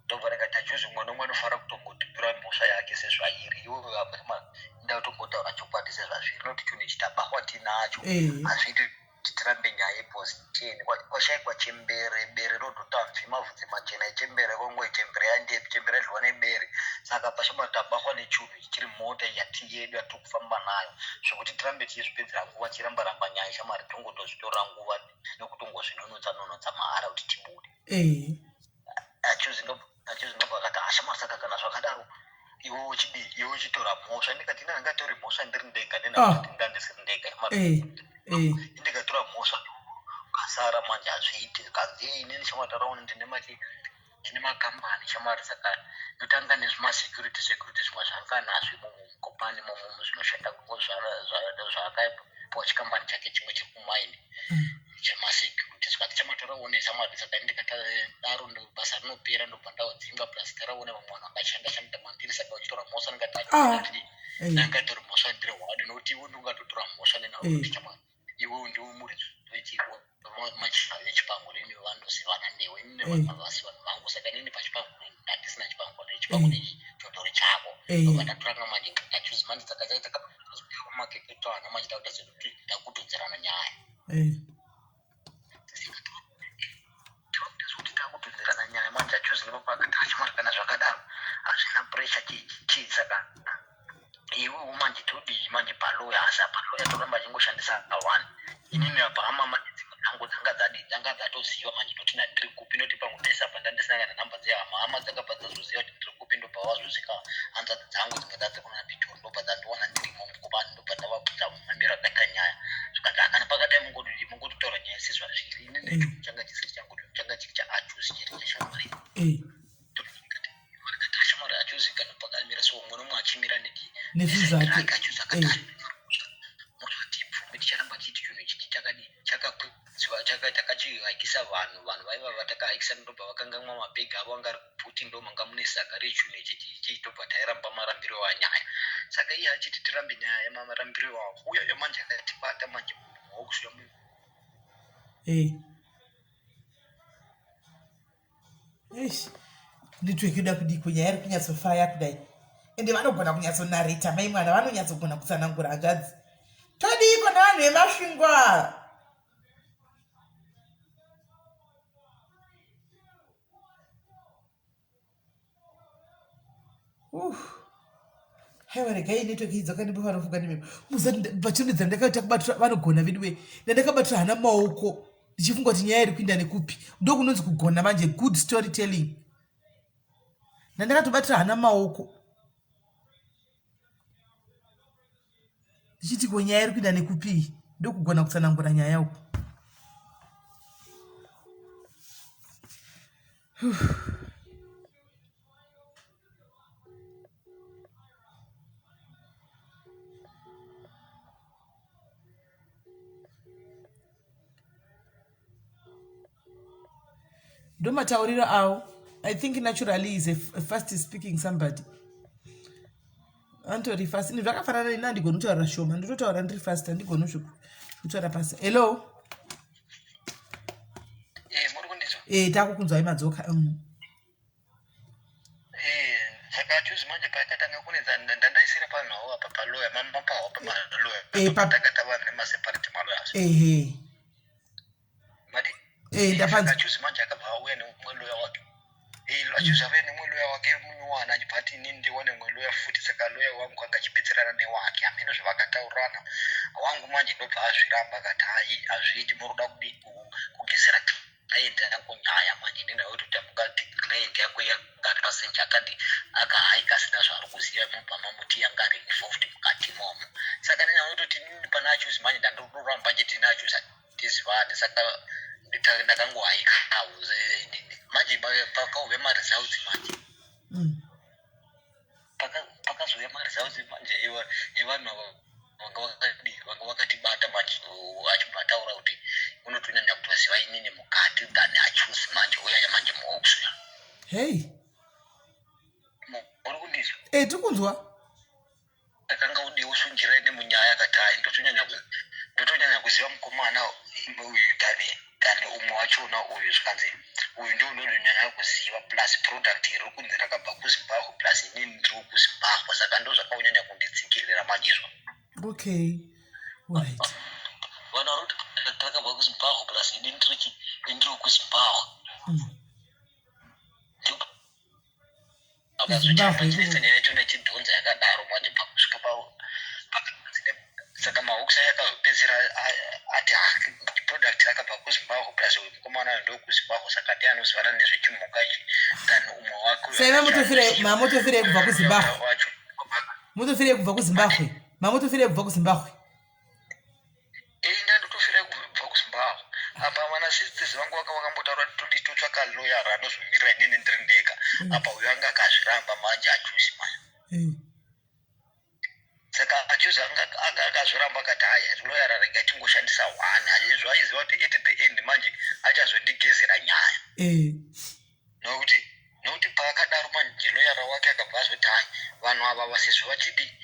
[SPEAKER 2] Ndobva ndikati, "Achuzi, mwana umwe anofanira kutongotipira mhosva yake sezvairi. Iwewe apa ndakutongotaura chokwadi sezvazviri, nokuti chinhu ichi tabahwa tinacho, hazviiti kuti tirambe nyaya yeposition. Kwashayikwa chembere, bere rodotamvi mavhudzi machena echembere, kongo chembere yandepi, chembere yadliwa nebere. Saka pashama tabahwa nechinhu chiri mota yati yedu yatiri kufamba nayo, zvekuti tirambe tichizvipedzera nguva chiramba ramba nyaya shamwari, tongotozvitorera nguva nekutongozvinonotsa nonotsa mahara kuti tibude." Achuzi ndobva akati, "Ashamwari, saka kana zvakadaro iwe uchidii, iwe uchitora mhosva?" Ndikati, "Ina handingatori mhosva ndiri ndega, nendakuti ndandisiri ndega." Ndikatora uchitora mhosva ukasara manje hazviiti zvikanzi "Hey, inini shamwari taraona ndine machi ndine makambani shamwari saka ndotanga nezvimasecurity security zvimwe zvanga nazvo imomo mukopani imomo zvinoshanda zvaakapiwa chikambani chake chimwe chiri kumaini chemasecurity zvikanzi chamatoraone shamwari saka ndikatadaro basa rinopera ndobva ndaudzinga plus taraone vamwe vanhu vakashanda shanda mandiri saka uchitora mhosva ndingati
[SPEAKER 1] ah.
[SPEAKER 2] ndingatori mhosva ndiri hwadi nokuti iwe ndingatotora mhosva nenhau chamwari iwewe ndiwe muridzi wechiko vechipango neni vanozivana newe ini nevasi vanhu vangu saka nini pachipango ndandisina chipango chipango chotori chako ndobva ndatoranga manje ndachuzi manje saka chakamakeketwana manje takuita sekuti takutodzerana nyaya kuti takutodzerana nyaya manje achuzi nepapakati achimari kana zvakadaro hazvina pressure chii saka iwewe manje todii manje paloya asi apa loya toramba achingoshandisa one inini apa hama manje dzimwe dzangu dzanga dzadii dzanga dzatoziva manje noti ndandiri kupi noti pamwe pese apa ndandisina kana nhamba dzehama hama dzakabva dzazoziva kuti ndiri kupi ndobva vazosvika hanzvadzi dzangu dzimwe dzadzi kuna pitori ndobva dzandiwana ndirimo mukubani ndobva ndavabvunza mamiro akaita nyaya zvikanzi akana pakadai mungodii mungototaura nyaya sezvazviri inini changa chisiri changu changa chiri chaachusi chiri cheshamwari
[SPEAKER 1] nezvinhu zvake
[SPEAKER 2] takachihaikisa vanhu vanhu vaiva vatakahaikisa ndobva vakangamwa mabhegi avo anga ari kubhuti ndo manga mune saga rechunhu ichi chichitobva tairamba marambiro anyaya saka iye achiti tirambe nyaya yemarambiro iwawo uya manje akatibata manje muhokisi
[SPEAKER 1] hey. Eish, network yoda kudiko nyaya iri kunyatsofaya kudai ende vanogona kunyatsonareta mai mwana vanonyatsogona kutsanangura hanzvadzi todiiko nevanhu vemasvingo ava haiwa regai network idzoka ndipo vanofunga nemhepo muzati pachirundidza ndakaita kubatira vanogona veduwe ndandakabatira hana maoko ndichifunga kuti nyaya iri kuinda nekupi ndokunonzi kugona manje good story telling ndandakatobatira hana maoko ndichiti ko nyaya iri kuinda nekupi ndokugona kutsanangura nyaya uku ndomatauriro awo i think naturally is a fast speaking somebody antori fast ini zvakafanana ini handigoni kutaura shoma ndinotaura ndiri fast handigoni kutaura pasi hello
[SPEAKER 2] eh,
[SPEAKER 1] eh takukunzwai madzoka mm.
[SPEAKER 2] Eh, saka achuzi manje paakatanga kunetsa ndandaisira panhau apa paloya mamapawo pamaloya
[SPEAKER 1] eh,
[SPEAKER 2] tanga tava nemaseparate maloyas
[SPEAKER 1] ehe
[SPEAKER 2] mati
[SPEAKER 1] eh, ndapanza
[SPEAKER 2] achuzi manje akabva auya neumwe loya wake achuzi auya nemumwe loya wake munyuwana achibva ati inini ndiwane mumwe loya futi saka loya wangu anga achibetserana newake hameno zvavakataurirana wangu manje ndobva azviramba akati hai hazviiti muri kuda kudii kugezera client yangu nyaya manje inini aitoita mukati client yangu yanga passenger akati akahaika asina zvaari kuziva mubva mamuti yanga ari involved mukati imomo saka nini aitoti inini pana achuzi manje ndandoramba chete nachuzi tizivane saka ndakangohaikawo manje pakauve maresults manje mm. Pakazouya maresults manje evanhu ava vanga vakadii vanga vakatibata manje achibva ataura kuti unotonyanya kutoziva inini mukati than achusi manje uyaya manje muhawks uya
[SPEAKER 1] hei
[SPEAKER 2] uri kundizwa
[SPEAKER 1] e eh, tiri kunzwa
[SPEAKER 2] akanga udiwo sungirai nemunyaya akati hai ndotonyanya kuziva mukomana uyu than than umwe wachona uyu zvikanzi uyu ndiwo ndodonyanya kuziva plus product iri kunzi rakabva kuzimbabwe plus inini ndiri kuzimbabwe saka ndo zvakaunyanya kunditsikirira manje izvo
[SPEAKER 1] okay right
[SPEAKER 2] vanhu vari kuti rakabva kuzimbabwe plus inini ndiri kuzimbabwe mm.
[SPEAKER 1] Zimbabwe
[SPEAKER 2] nyaya yacho nechidhonza yakadaro manje pakusvika saka mahooks aya akazopedzisira ati ah, product rakabva kuzimbabwe plus uyu mukomana uyu ndokuzimbabwe saka ndiye anozivana nezvechimhuka ichi than umwe wake
[SPEAKER 1] saiva mamotofirei kubva kuzimbabwe motofirei kubva kuzimbabwe mamotofirei kubva kuzimbabwe
[SPEAKER 2] eh, ndandotofira kubva Masisters vangu vanga vakambotaura kuti todi totsvaka lawyer anozomirira inini ndiri ndega. Apa uyo anga akazviramba manje achusi manje. Saka achusi anga akazviramba akati haya lawyer rega tingoshandisa one. Izvo aiziva kuti at the end manje achazondigezera nyaya. Nokuti nokuti paakadaro manje lawyer wake akabva azoti hai vanhu ava vasezvo vachidi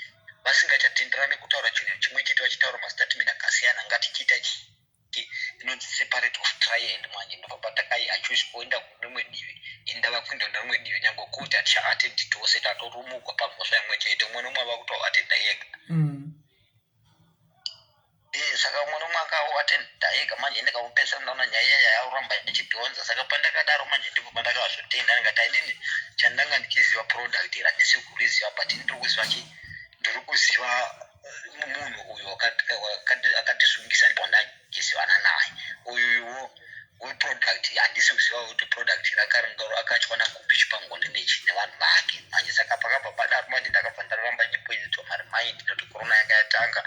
[SPEAKER 2] vasingachatenderani kutaura chinhu chimwe chete vachitaura mastatement akasiyana ngatichiita inonzi separate of trial manje ndobva patakai achoice oenda kurimwe divi ini ndava kuenda kune rimwe divi nyange kuti hatichaatendi tose tatorumugwa pamhosva imwe chete umwe nomwe ava kutoatenda yega. Saka umwe nomwe anga atenda ega manje ndikamupedzisira ndaona nyaya iya yauramba ichidhonza. Saka pandakadaro manje ndipo pandakazotenda ndikati inini chandanga ndichiziva product iri handisi kuriziva but ndiri kuziva chi ndiri kuziva munhu uyu akatisungisa ndipo ndachizivana naye. Uyuwo weproduct handisi kuziva kuti product akachiwana kupi chipango nechi nevanhu vake manje. Saka pakabva padaro manje ndakabva ndaramba ndichipoitwa maremind nekuti corona yanga yatanga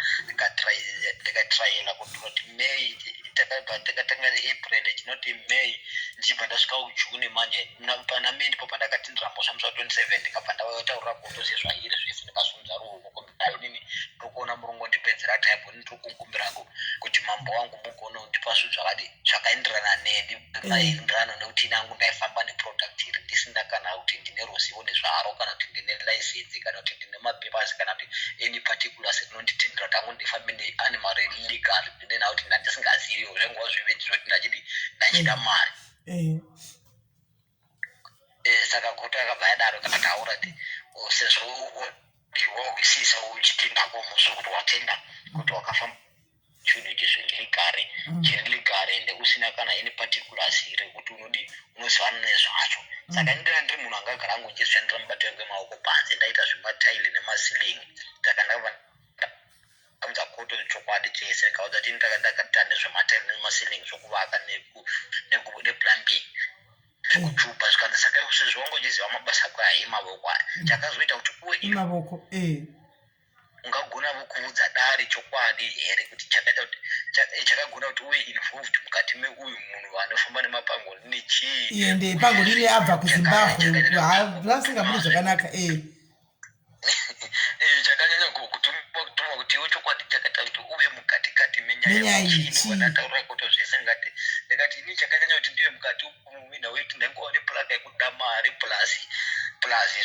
[SPEAKER 2] ndikatrayela kutoti May takabva takatanga April chinoti May ndichibva ndasvika kuJune manje. Pana May ndipo pandakatindira mhosva musi wa27 ndikabva ndataurira koto sezvairi zvese ndikasunza ruoko inini ndiri kuona muri kungondipedzera time ndiri kukumbirako kuti mambo wangu mugone kundipa zvinhu zvakadi zvakaenderana neni maenderano nekuti ini angu ndaifamba neproduct iri ndisina kana kuti ndine ruzivo nezvaro kana kuti ndine license kana kuti ndine mapapers kana kuti any particulars rinonditendera kuti angu ndifambe neanimal legal ndinena kuti ndandisingaziviwo zvaingova zvive ndizvoti ndachidi ndachida mari. Saka koto yakabva yadaro ikataura kuti sezvo wahwisisa uchitenda kwomuzvo kuti watenda kuti wakafamba chinhu ichi zviri chiri legal ende usina kana any particulars rekuti unodi unozivana nezvacho. Saka ndira ndiri munhu angagara angu ndichizvishandira mubato yangu yemaoko panze ndaita zvemataili nemasiling. Saka ndakabva ndaudza koto chokwadi chese ndikaudza kuti ndakaita nezvemataili nemasiling zvokuvaka neplumbing zvekuchupa zvikanzi saka sezvo wanga uchiziva mabasa ako aya emavoko aya chakazoita kuti uwe
[SPEAKER 1] mavoko.
[SPEAKER 2] Ungagonavo kuudza dare chokwadi here kuti chakaita kuti chakagona kuti uve involved mukati meuyu munhu anofamba nemapangoni nechii?
[SPEAKER 1] Ende pangolini abva kuZimbabwe vasingabudi zvakanaka.
[SPEAKER 2] Chakanyanya kutuma kuti iwe chokwadi chakaita kuti uve mukati kati menyaya
[SPEAKER 1] iyi chii?
[SPEAKER 2] Ndataura koto zvese ngati ndikati ini chakanyanya kuti ndive mukati umu wekuti ndaingova neplaka yekuda mari plus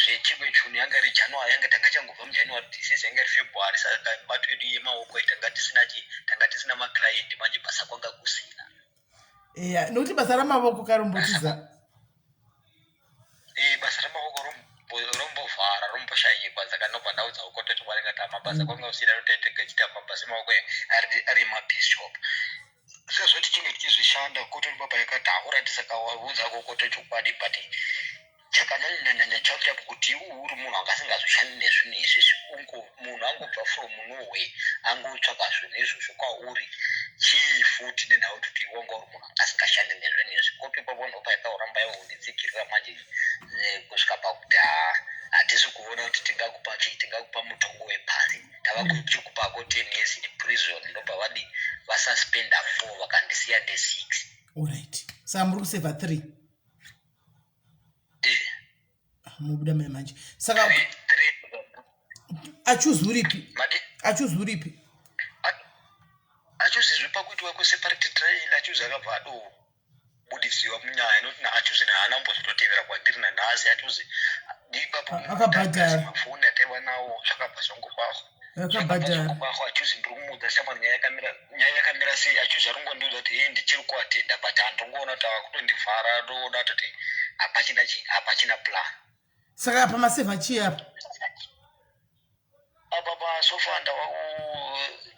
[SPEAKER 2] zvechimwe chinhu yanga iri January yanga tanga changobva muJanuary this yanga iri February. Saka mibato yedu yemaoko iyi tanga tisina chi tanga tisina maclient manje basa kwanga kusina.
[SPEAKER 1] Eya, nokuti basa ramavoko karombotiza.
[SPEAKER 2] Basa ramavoko rombovhara romboshayikwa. Saka ndobva ndaudza koto chokwadi ngati mabasa kwanga kusina notaitega chiita mabasa emaoko ari emabishop sezvo tichinge tichizvishanda. Koto baba yakati haurati saka waudza kokoto chokwadi but chakanyanyanyanya chakuita kuti iwe uri munhu anga asingazvishandi nezvinhu izvizvi munhu angobva from nowhere angotsvaka zvinhu izvozvo kwauri chii futi nenhau kuti iwe wanga uri munhu anga asingashandi nezvinhu izvi. Koto ipapo ndopa yakauramba iwe kunditsikirira manje kusvika pakuti haa hatisi kuona kuti tingakupa chii tingakupa mutongo wepasi tava kuchikupako 10 years in prison. Ndobva vadi vasuspenda four vakandisiya ne6.
[SPEAKER 1] Alright, saka muri kusevha three? Mubuda mai manje saka achuzi uripi?
[SPEAKER 2] Madi?
[SPEAKER 1] Achuzi uripi?
[SPEAKER 2] Achuzizve pakuitiwa kweseparate trial achuzi akabva adobudisiwa munyaya nekuti naachuzi naana kumbozototevera kwandiri nanhasi achuzi ipapo.
[SPEAKER 1] Akabhadhara.
[SPEAKER 2] Mafoni ataiva nawo zvakabva zvangobahwa.
[SPEAKER 1] Akabhadhara.
[SPEAKER 2] Zvangobahwa. Achuzi ndiri kumuudza shamwari nyaya yakamira sei. Achuzi ari kungondiudza kuti hei ndichiri kuatenda but handingoona kuti ava kutondivhara ndoona kutoti hapachina chi hapachina plan.
[SPEAKER 1] Saka apa masevha chii apa?
[SPEAKER 2] Apa pasofa ndava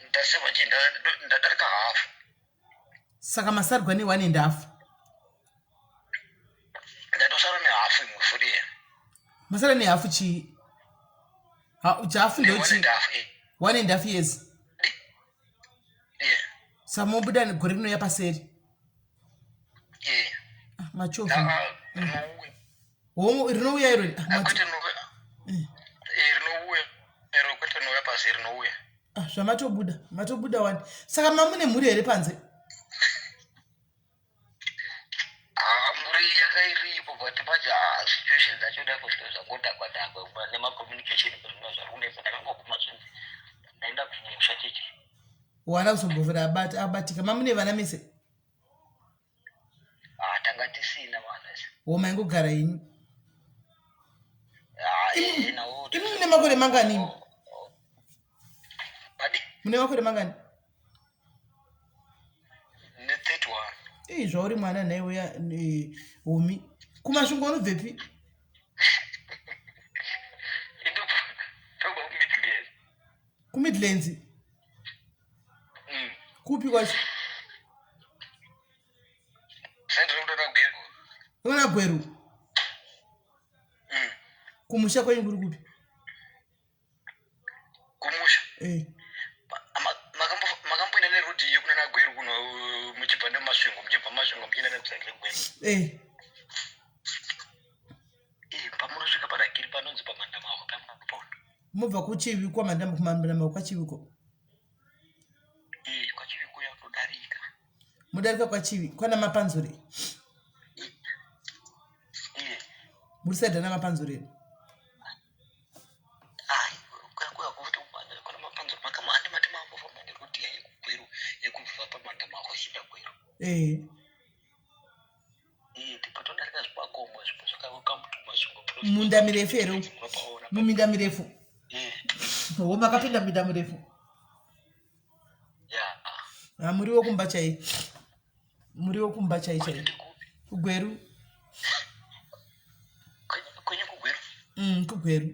[SPEAKER 2] ndaseva chi ndadarika hafu.
[SPEAKER 1] Saka masarwa ne1 and half?
[SPEAKER 2] Ndatosara nehafu imwe futi.
[SPEAKER 1] Masara nehafu chii? Hafu ndo
[SPEAKER 2] One
[SPEAKER 1] chii?
[SPEAKER 2] and half.
[SPEAKER 1] 1.5 years.
[SPEAKER 2] Yeah.
[SPEAKER 1] Saka mobuda gore rinouya paseri?
[SPEAKER 2] Yeah.
[SPEAKER 1] Ah, machovha.
[SPEAKER 2] Rinouya.
[SPEAKER 1] Homo rinouya iro? Ah,
[SPEAKER 2] Kwete rinouya. Rinouya iro kwete rinouya pasi rinouya.
[SPEAKER 1] Ah, zvamatobuda matobuda wani. Saka mamune mhuri here panze?
[SPEAKER 2] Mari yanga iripo but manje ah, situation dzacho dako zvino zvangodhakwa dhakwa nemacommunication zvino zvari kunetsa ndakangoguma zvinzi ndaenda kumusha cheche.
[SPEAKER 1] Wana kuzombovera abata abatika mamune vana mese?
[SPEAKER 2] Ah, tanga tisina vana.
[SPEAKER 1] Wo maingogara henyu. Ah, eh, imi mune makore mangani? Oh, oh. Mune makore mangani?
[SPEAKER 2] Ne 31.
[SPEAKER 1] Ei zvauri mwana nhai uya homi. Kumasvingo unobvepi? KuMidlands. Kupi kwacho? Unoda Gweru. Kumusha kwenyu kuri kupi?
[SPEAKER 2] Kumusha eh. Makamboenda neroad yekunana Gweru kuno muchibva nemasvingo muchibva masvingo muchienda nekusaidi rekugweru
[SPEAKER 1] eh.
[SPEAKER 2] Eh, pamunosvika padagiri panonzi pamandamahwa pamapona
[SPEAKER 1] mobva kuchivi kwamandamahwa kwachiviko
[SPEAKER 2] eh, kwachivi kuya kutodarika
[SPEAKER 1] mudarika kwachivi kwana mapanzure muri saidhi ana mapanzure
[SPEAKER 2] Eh.
[SPEAKER 1] Munda mirefu here muminda mirefu wo makapinda minda mirefu ha muriwo kumba chai muriwo kumba chai chai kugweru
[SPEAKER 2] kwenyu kugweru
[SPEAKER 1] kugweru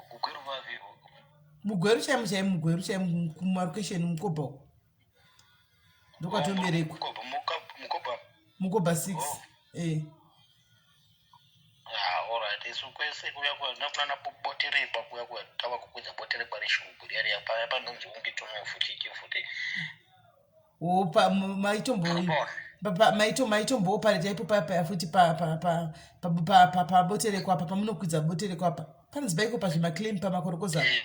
[SPEAKER 2] kugweru vavi
[SPEAKER 1] mugweru chaimo chaimo mugweru chaimo kumarokesheni mukobha uko ndokwatoberekwa mukobha 6
[SPEAKER 2] oh.
[SPEAKER 1] eh
[SPEAKER 2] ah, isu kwese kuya kunana boterekwa kuya kuya tava kukwidza boterekwa reshungu riya riya paya panonzi unge tumwe futi chi futi
[SPEAKER 1] opa maitombo maito maitomboopare chaipo paya paya futi paboterekwa apa pamunokwidza boterekwa apa panonzi paiko pazvimaclaim pamakorokoza
[SPEAKER 2] eh,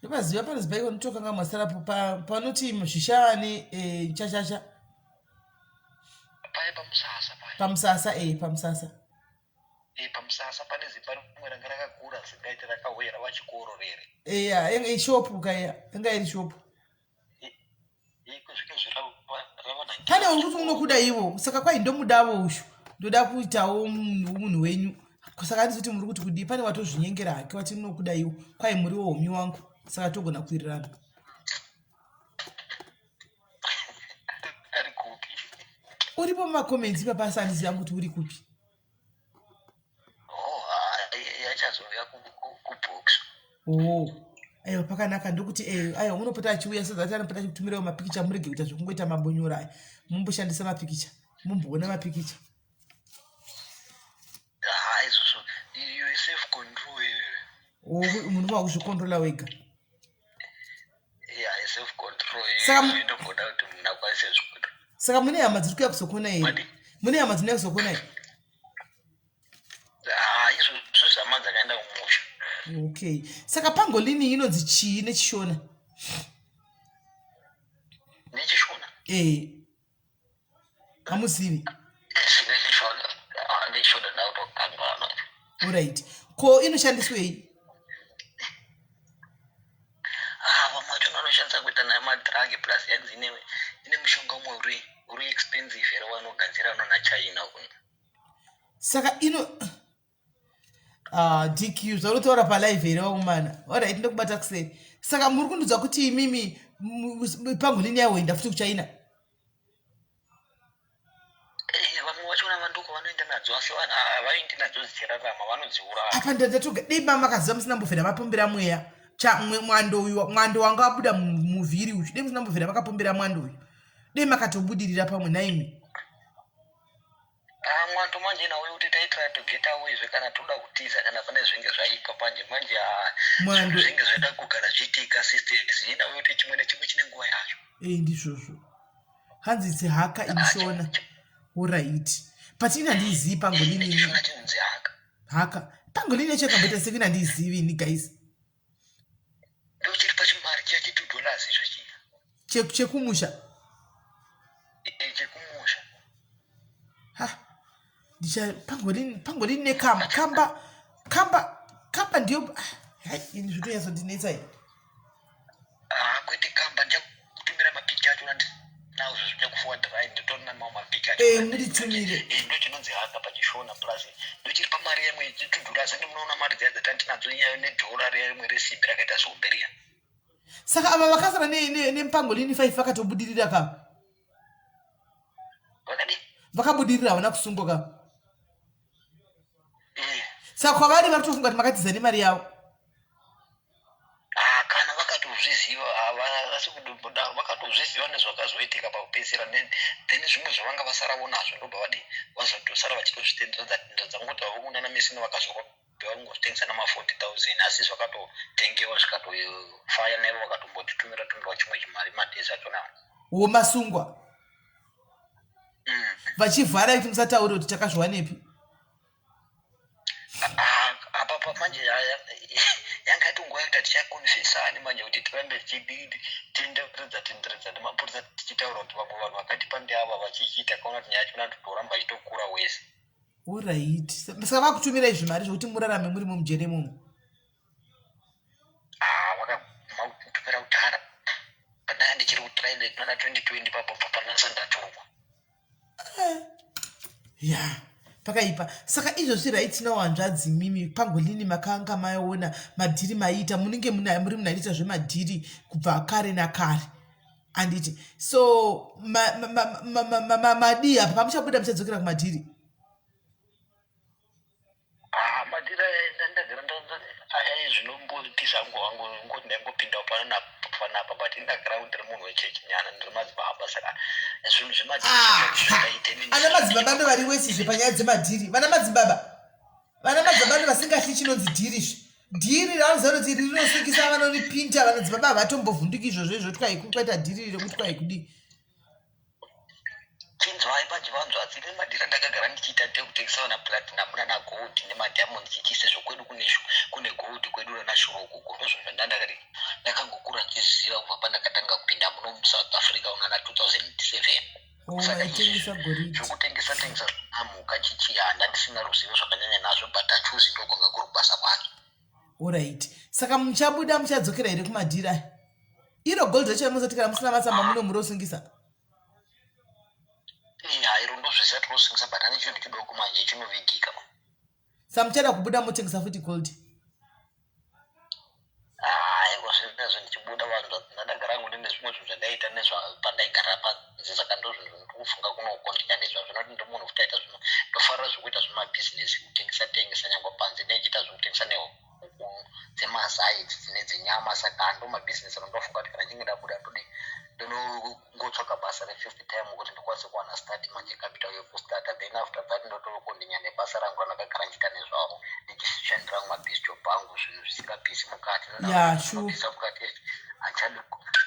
[SPEAKER 1] ndopaziva panonzi paiko nditokanga mwasarapo panoti zvishavane eh, chachasha pamusasa e pamusasa
[SPEAKER 2] Eh, pamusasa pane zimba rimwe ranga rakakura zingaite rakauya rava chikoro rere
[SPEAKER 1] eya yanga ishopu kaya yanga iri shopu pane uri kuti unokuda ivo saka kwai ndomudavo ushu ndoda kuitawo munhu wenyu saka handisi kuti muri kuti kudii pane watozvinyengera hake wati unokuda ivo kwai muriwo homi wangu saka togona kuwirirana
[SPEAKER 2] ari kupi
[SPEAKER 1] uripo mumacomments ipapa asi handiziva kuti uri kupi
[SPEAKER 2] oh, achazouya kubox
[SPEAKER 1] oh aiwa pakanaka ndokuti eh, aiwa unopota achiuya sezati anopota achikutumirawo mapikicha murege kuita zvekungoita mabonyora aya mumboshandisa mapikicha mumboona mapikicha
[SPEAKER 2] izvozvo iyo self control
[SPEAKER 1] oh, munhu wakuzvikontrola wega saka mune hama dziri kuya kuzokona here mune hama dzinouya kuzokona here okay saka pangolini inonzi chii nechishona
[SPEAKER 2] nechishona
[SPEAKER 1] ee hamuzivi orit ko inoshandiswei
[SPEAKER 2] ah, vamwe vacho vanoshandisa kuita nayo madrug plus yanzi ine ine mushonga umwe uri uri expensive here wanogadzira unona china kuno
[SPEAKER 1] saka ino ah, dq zvaunotaura palive here wakumana orit ndokubata kuseri saka muri kundiudza kuti imimi pangolini yahoenda futi kuchina
[SPEAKER 2] Eh, vamwe vachona vandoko vanoenda nadzo asi havaendi nadzo dzichirarama vanodziuraya
[SPEAKER 1] apa ndatoga dei ma makaziva musina mbovhera mapombera mweya cha mwando uyu mwando wanga wabuda muvhiri uyu dei musina mbovhera makapombera mwando uyu dei makatobudirira pamwe naimi
[SPEAKER 2] ah, mwando manje nawe kuti taitry to get away zve kana toda kutiza kana pane zvinge zvaipa manje manje ah,
[SPEAKER 1] mwando
[SPEAKER 2] zvinge zvaida kugara zviitika sisters inawe kuti chimwe nechimwe chine nguva yacho
[SPEAKER 1] e ndizvozvo hanzi it's haka in shona orit but ini handiizivi pangolini haka pangolini yacho yakamboita sekuti handiizivi ini guys Chekumusha?
[SPEAKER 2] Eh, chekumusha.
[SPEAKER 1] Ha, ndicha pangolini, pangolini nekamba, kamba, kamba, kamba ndiyo. Hai, ini zvinotonyatsondinetsa ini.
[SPEAKER 2] Ah, kwete kamba, ndichakutumira mapicha acho nawo zvichakuforward, right? Ndotori namawo mapicha acho.
[SPEAKER 1] Eh, munditumire.
[SPEAKER 2] Eh, ndo chinonzi haka pachiShona, plus ndochiri pamari yamwe ichitudhura, asi munoona mari dziya dzatandinadzo iyayo nedhora riya rimwe resimbi rakaita zihombe riya.
[SPEAKER 1] Saka ava vakasara nemupangolini 5 vakatobudirira ka?
[SPEAKER 2] Vakadi?
[SPEAKER 1] Vakabudirira, havana kusungwa ka?
[SPEAKER 2] Eh.
[SPEAKER 1] Saka kwavari vari kutofunga kuti makatiza nemari yavo.
[SPEAKER 2] Ah, kana vakatozviziva, havasi kudaro, vakatozviziva nezvakazoitika pakupedzisira. Then zvimwe zvavanga vasaravo nazvo, ndobva vadi vazotosara vachitozvitenderedza tenderedza, ngoti vavokundana mesina vakazorwa, vangozvitengesa nama40 000, asi zvakatotengewa zvikatofaya naivo vakatombotitumira tumirwa chimwe chimari madhesi achona.
[SPEAKER 1] Womasungwa vachivhara kuti musataure kuti takazviwanepi.
[SPEAKER 2] Ah, apa manje yanga yatonguva yekuti hatichakonfesani manje, kuti tirambe tichitenderedza tenderedza nemapurisa, tichitaura kuti vamwe vanhu vakatipa ndeava, vachichiita kaona kuti nyaya yachona totoramba ichitokura wese.
[SPEAKER 1] Alright, saka vakutumirai zvimari zvokuti murarame muri mumujere imomo?
[SPEAKER 2] Ah, vakatumira kudhara, pandanga ndichiri kutoilet mana 2020 papo panasa ndatorwa.
[SPEAKER 1] Ya, pakaipa. Saka izvozvi, right now, hanzvadzi mimi pangolini makanga maona madhiri maiita, munenge muri munhu anoita zvemadhiri kubva kare nakare, handiti? So madii apa pamuchabuda, muchadzokera kumadhiri?
[SPEAKER 2] Ah, madhiri aya ndagara aya zvinombotisa hangu ngoti ndaingopindawo pano napanapa, but ndagara ndiri munhu wechechi nyana, ndiri madzibaba, saka zvinhu zvemadhiri zvingaite.
[SPEAKER 1] Ana madzibaba ndo vari wesizve panyaya dzemadhiri. Vana madzibaba, vana madzibaba ndo vasingatyi chinonzi dhirizve. Dhiri ranoziva kuti iri rinosungisa, vanoripinda. Vanadzibaba havatombovhunduki izvozvo izvo, kwaita dhiri rekuti kwai kudii.
[SPEAKER 2] Chinzwai pachivanzvadzi, nemadhiri andakagara ndichiita ndekutengesa vana platinum nana gold nemadiamond chichi, sezvo kwedu kune gold kwedu nana Shurugwi. Ndozvo zvandandakati ndakangokura ndichiziva kubva pandakatanga kupinda muno muSouth Africa unana 2007.
[SPEAKER 1] Oh,
[SPEAKER 2] Saka
[SPEAKER 1] maitengesa goridhe?
[SPEAKER 2] Zvekutengesa tengesa mhuka chichi handa ndisina ruzivo zvakanyanya nazvo, but achuzi ndokwanga kuri kubasa kwake.
[SPEAKER 1] Alright, saka muchabuda muchadzokera here kumadhiri aya? Iro gold racho musati, kana musina matsamba muno murosungisa.
[SPEAKER 2] Hairo ndozviziva, tinosungisa, but ane chinhu chidoko manje chinovigika.
[SPEAKER 1] Saka muchada kubuda motengesa futi gold?
[SPEAKER 2] Aiwa, zvinezvo ndichibuda, vanhu ndandagara hangu ndine zvimwe zvinhu zvandaita nezvapandaigara panze, saka ndo zvinhu zvindikufunga kunokondika nezvazvo, noti ndi munhu futi aita zvino ndofarira zvekuita zvemabhizinesi, kutengesa tengesa, nyangwe panze neichiita zvekutengesa nehuku dzemazai idzi dzine dzenyama. Saka ndo mabhizinesi anondofunga kuti kana chinge ndabuda, ndodi ndonongotsvaka basa refifth time kuti ndikwanise kuwana start manje capital yekustarta. Then after that ndotokondinya nebasa rangu randakagara ndichiita nezvavo, ndichishandira mumabhizinesi angu, zvinhu zvisingapisi mukati. Pisa mukati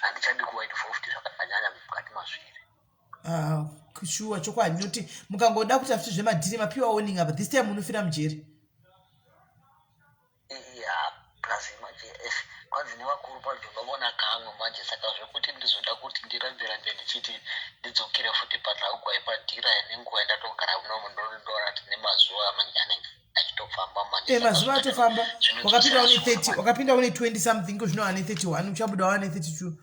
[SPEAKER 2] handichadi kuva involved zvakanyanya mukati mazviri.
[SPEAKER 1] Ah, shuwa, chokwadi, nokuti mukangoda kuita futi zvemadhiri, mapiwa warning apa, this time munofira mujeri.
[SPEAKER 2] Ya, plus manje kwanzi nevakuru panzvimbo vona kamwe manje, saka zvekuti ndizoda kuti ndirambe rambe ndichiti ndidzokere futi panhau yepadhira nenguva yandatogara munomu, ndoona kuti nemazuva manje anenge achitofamba manje.
[SPEAKER 1] E, mazuva atofamba. Wakapinda une 30, wakapinda une 20 something, zvino ane 31, uchabuda wane 32.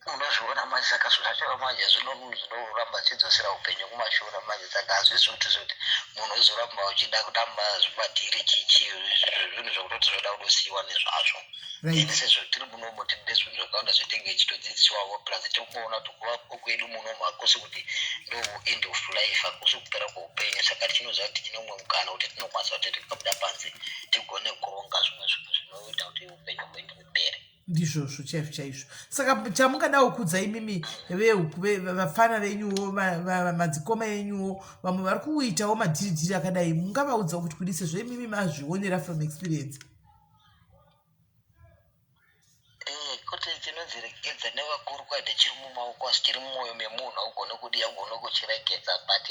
[SPEAKER 2] Unozviona manje, saka zvacho manje zvinoramba zvichidzosera upenyu kumashure manje. Saka hazvisi kuti zvoti munhu uzoramba uchida kutamba zvimadhiri chichi, zvinhu zvekutoti zvoda kutosiyiwa nezvazvo. Then sezvo tiri munomo, tine zvinhu zvakawanda zvetinge tichitodzidzisiwawo, plus tiri kungoona kuti kuvapo kwedu munomu hakusi kuti ndo end of life, hakusi kupera kweupenyu. Saka tichinoziva kuti tine umwe mukana wekuti tinokwanisa kuti tikabuda panze tigone kuronga zvimwe zvinhu zvinoita kuti upenyu hwedu hupere.
[SPEAKER 1] Ndizvozvo chaizvo chaizvo. Saka chamungadawo kudza imimi vafana venyuwo, madzikoma enyuwo, vamwe vari kuitawo madhiridhiri akadai, mungavaudza kuti kudii, sezvo imimi mazvionera from experience?
[SPEAKER 2] Eh, kuti chinonzi regedza nevakuru kwaita chiri mumaoko, asi chiri mumwoyo memunhu haugone kudi, haugone kuchiregedza. But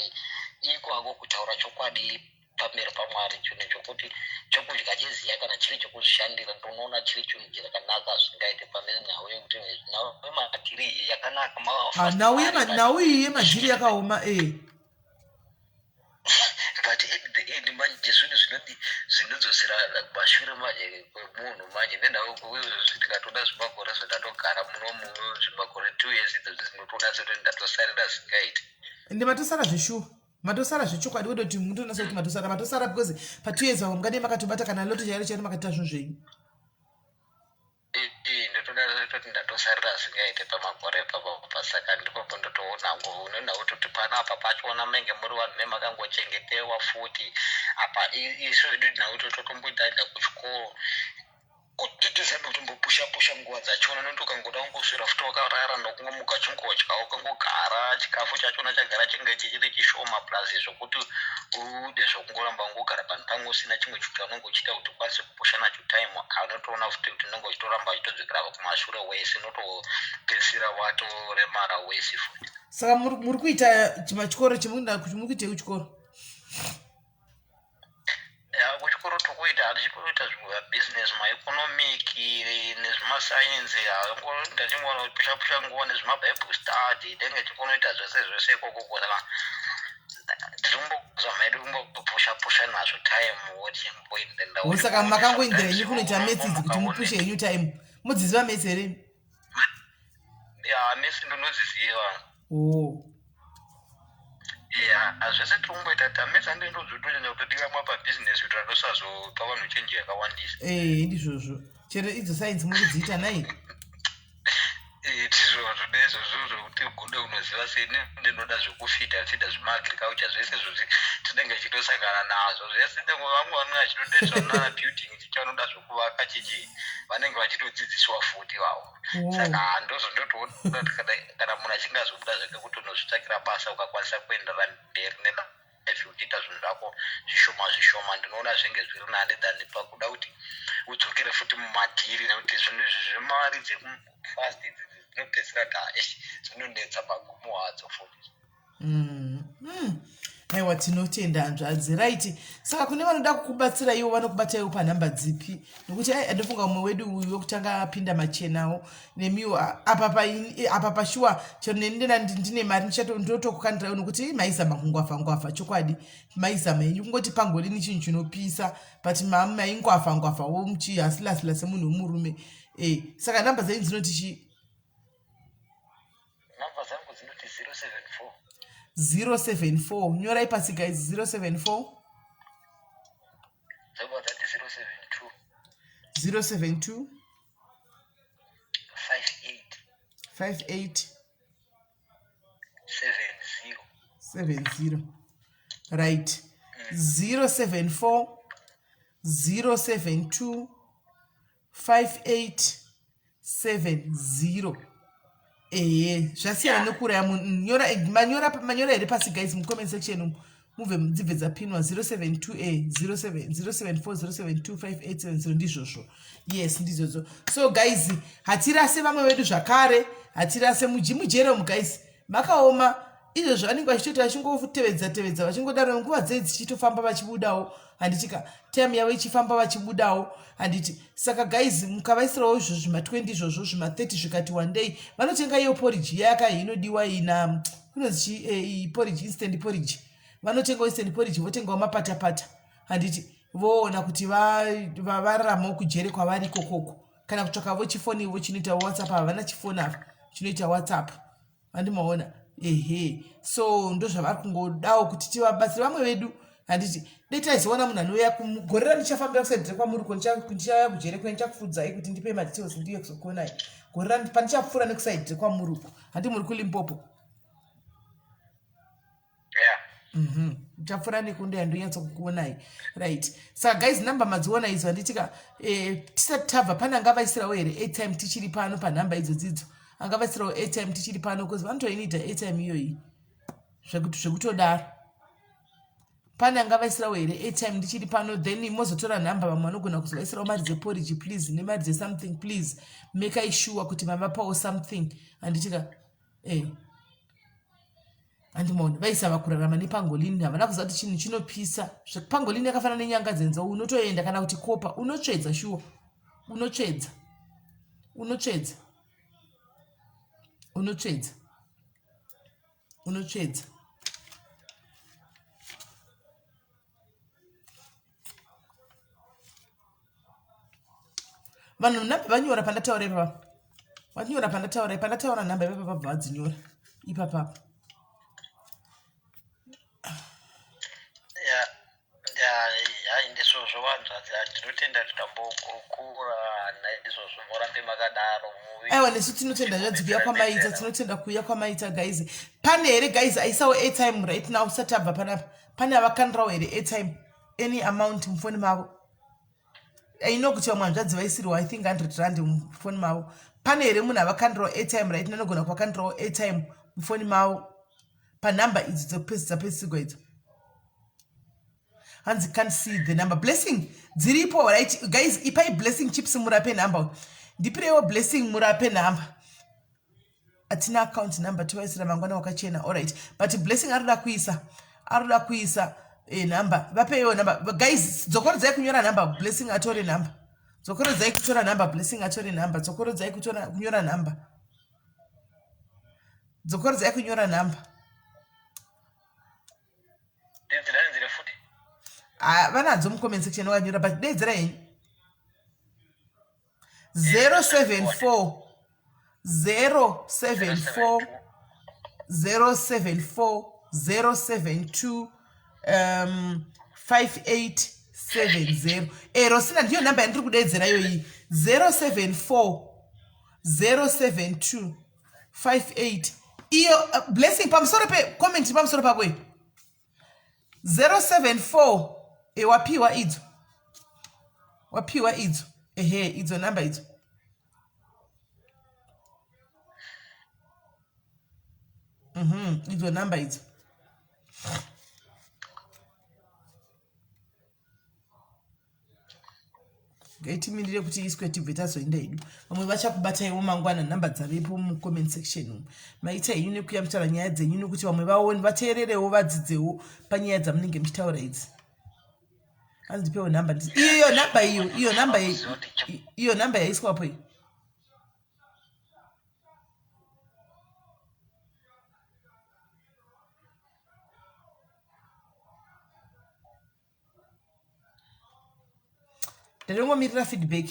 [SPEAKER 2] ikwako kutaura chokwadi. Pamberi paMwari, chinhu chokuti chokudya cheziya kana chiri chokuzvishandira, ndinoona chiri chinhu chakanaka zvingaite pane nhau yekuti nhau yemadhiri iyi yakanaka.
[SPEAKER 1] Ah, nhau iyi yemadhiri yakaoma e.
[SPEAKER 2] But at the end manje zvinhu zvinodi zvinodzosera kumashure manje kwemunhu manje, nenhau tikatoda zvimakore zvendatogara munomu, zvimakore 2 years idzodzi, dzinotoona sekuti ndatosarira zingaiti.
[SPEAKER 1] Ende matosara zveshuwa, matosara zvechokwadi. Wodoti mutonasa kuti matosara, matosara, because pa2 years vamwe mungadai makatobata kana loto chairo chairo, makaita zvinhu zvenyu.
[SPEAKER 2] Ndotoda toti ndatosarira zingaite pamakore papapa. Saka ndipopo ndotoona unoona kutoti panapa pachona menge muri vanhu memakangochengetewa futi. Apa isu hedu nhau totomboitaenda kuchikoro kuti tizame kutombopusha pusha nguva dzachona, nokuti ukangoda kungoswera futi wakarara nokungomuka chingodya ukangogara, chikafu chachona chagara chinge chichiri chishoma, plus zvokuti ude zvokungoramba ungogara panhu pamwe usina chimwe chinhu chaunenge uchiita kuti ukwanise kupusha nacho time, anotoona futi kuti unenge uchitoramba uchitodzokera kumashure wese, unotopedzisira watoremara wese futi.
[SPEAKER 1] Saka muri kuita chimachikoro chemuri kuitei kuchikoro?
[SPEAKER 2] Kuchikoro tokuita, hatichikuita zvimabhizinesi, maeconomic nezvimasainzi. Ndachingoona kupusha pusha nguva nezvimabible study, tenge tikunoita zvese zvese ikoko. Saka tirimbozama hedu kumbopusha pusha nazvo time.
[SPEAKER 1] Wo, saka makangoendera henyu kunoita maths idzi kuti mupushe henyu time? Mudziziva maths here?
[SPEAKER 2] Ya, maths ndinodziziva.
[SPEAKER 1] O.
[SPEAKER 2] Ya, zvese tiri kumboita tamesa, ndindodzotonyanya kutodikamwa pabhizinesi kuti ratosazopa vanhu chenji yakawandisa.
[SPEAKER 1] Ee, ndizvozvo. Chero idzo sainzi muri kudziita nai?
[SPEAKER 2] Tizvozvo neizvozvo zvokuti gude unoziva sei, ndinoda zvekufidha fidha, zvemaagriculture, zvese izvozvi tinenge tichitosangana nazvo zvese. Vamwe vanenge vachitotoita nana building chichi, vanoda zvokuvaka chichi, vanenge vachitodzidziswa futi vavo. Saka ndozvo ndotoona kana munhu achinge azobuda zvake kuti unozvitsvakira basa, ukakwanisa kuenderera mberi nelife uchiita zvinhu zvako zvishoma zvishoma, ndinoona zvinge zviri nani than pakuda kuti udzokere futi mumadhiri, nekuti zvinhu izvi zvemari dzekufast idzi dzinopedzisira ta zvinonetsa magumo adzo futi.
[SPEAKER 1] Aiwa, tinotenda, hanzvadzi. Right, saka kune vanoda kukubatsira ivo, vanokubata ivo panhamba dzipi? Nokuti ai, andofunga umwe wedu uyu wekutanga apinda machenawo nemiwo apa pashuwa. Chero neni ndena ndine mari, ndotokukandirawo, nokuti maizama kungwavha ngwavha chokwadi. Maizama henyu kungoti pangolini chinhu chinopisa, but maingwavha ngwavhawo muchihasilasila semunhu wemurume. Saka nhamba dzenyu dzinoti chii?
[SPEAKER 2] Nhamba dzangu dzinoti 074.
[SPEAKER 1] 074, nyorai pasi guys, 074.
[SPEAKER 2] Dzobva dzati 072.
[SPEAKER 1] 072.
[SPEAKER 2] 58.
[SPEAKER 1] 58.
[SPEAKER 2] 70.
[SPEAKER 1] 70, right. 074 072 58 70. Ehe, zvasiyana nekuuraya munhu. Nyora, manyora, manyora here pasi guys, mucomment section umu, mubve dzibve dzapinwa. 072 a 07 074 072 5870, ndizvozvo. Yes, ndizvozvo. So guys, hatirase vamwe vedu zvakare, hatirase mujimujere umu guys, makaoma. Izvozvo vanenge vachitoita vachingotevedza tevedza, vachingodaro, nguva dzei dzichitofamba vachibudawo, handitika? Time yavo ichifamba vachibudawo, handiti? Saka guys, mukavaisirawo izvo zvima20 izvozvo, zvima30, zvikati one day vanotenga iyo porridge yaka inodiwa ina inonzi chi porridge, instant porridge. Vanotengawo instant porridge, votengawo mapatapata, handiti? Voona kuti vararamawo kujere kwavari ikokoko, kana kutsvakavo chifoni ivo chinoita WhatsApp. Havana chifoni ava chinoita WhatsApp, handimaona? Ehe, so ndozvavari kungodawo kuti tivabatsire vamwe vedu, handiti? Dai taizoona munhu anouya gore randichafambira kusaidhire kwamuri ko, ndichauya kujere kwe, ndichakufudzai kuti ndipe madetails, ndiye kuzokuonai gore pandichapfuura nekusaidhire kwamuri uko, handi muri kuLimpopo? Ndichapfuura nekundo yandonyatsokukuonai. Right, saka guys, namba madziona idzo, handitika? Tisati tabva, pane angavaisirawo here airtime tichiri pano panhamba idzodzidzo? Angavaisirawo airtime tichiri pano? Because vanotoinida airtime iyoyi zvekutodaro. Pane angavaisirawo here airtime ndichiri pano? Then mozotora nhamba. Vamwe vanogona kuzovaisirawo mari dzeporridge please, nemari dzesomething. Please makai sure kuti mavapawo something, handitika? Andimaona vaisava kurarama nepangolini, havana kuziva kuti chinhu chinopisa. Pangolini yakafanana nenyanga dzenzou, unotoenda kana kuti kopa, unotsvedza shuwa, unotsvedza, unotsvedza, unotsvedza, unotsvedza. Vanhu nhamba vanyora pandataura ipapa, vanyora pandataura, pandataura nhamba ipapa vabva vadzinyora ipapapa.
[SPEAKER 2] Hai, ndizvozvo vanzvadzi, ndinotenda tikambokurukura naizvozvo, murambe makadaro.
[SPEAKER 1] Aiwa, nesu tinotenda zvadzi kuuya kwamaita, tinotenda kuuya kwamaita. Guys, pane here guys aisawo airtime right now usati abva panapa? Pane avakandirawo here airtime, any amount mufoni mavo? I know kuti vamwe hanzvadzi vaisirwa, I think, 100 rand mufoni mavo. Pane here munhu avakandirawo airtime right now, anogona kuvakandirawo airtime mufoni mavo panhamba idzi dzapedzisirwa idzo? Hanzi can't see the number. Blessing, dziripo. Right guys, ipai Blessing Chips Murape number. Ndipireiwo Blessing Murape number. Hatina account number, tivaisira mangwana wakachena. Alright, but Blessing arikuda kuisa, arikuda kuisa number. Vapeiwo number guys. Dzokorodzai kunyora number, Blessing atore number. Dzokorodzai kutora number, Blessing atore number. Dzokorodzai kutora kunyora number. Dzokorodzai kunyora number.
[SPEAKER 2] Dedzera futi.
[SPEAKER 1] Ah, vanadzo mucomment section vakanyora, but deedzera henyu. 074 074 074 072 5870. Rosina, ndiyo namba yandiri kudeedzera iyoyi, 074 072 58 iyo. Blessing, pamusoro pecomment, pamusoro pako iyo, 074. Wapiwa idzo, wapiwa idzo. Ehe, idzo namba idzo. Idzo namba idzo. Ngaitimirire kuti iswe, tibve tazoenda hedu. Vamwe vachakubataiwo mangwana, nhamba dzavepo mucomment section umu. Maita henyu nekuya muchitaura nyaya dzenyu, nekuti vamwe vaone, vateererewo, vadzidzewo panyaya dzamunenge muchitaura idzi. Hanzi ndipewo nhamba. Iyo nhamba iyo, iyo nhamba, iyo nhamba yaiswapo iyi. Ndinongomirira feedback.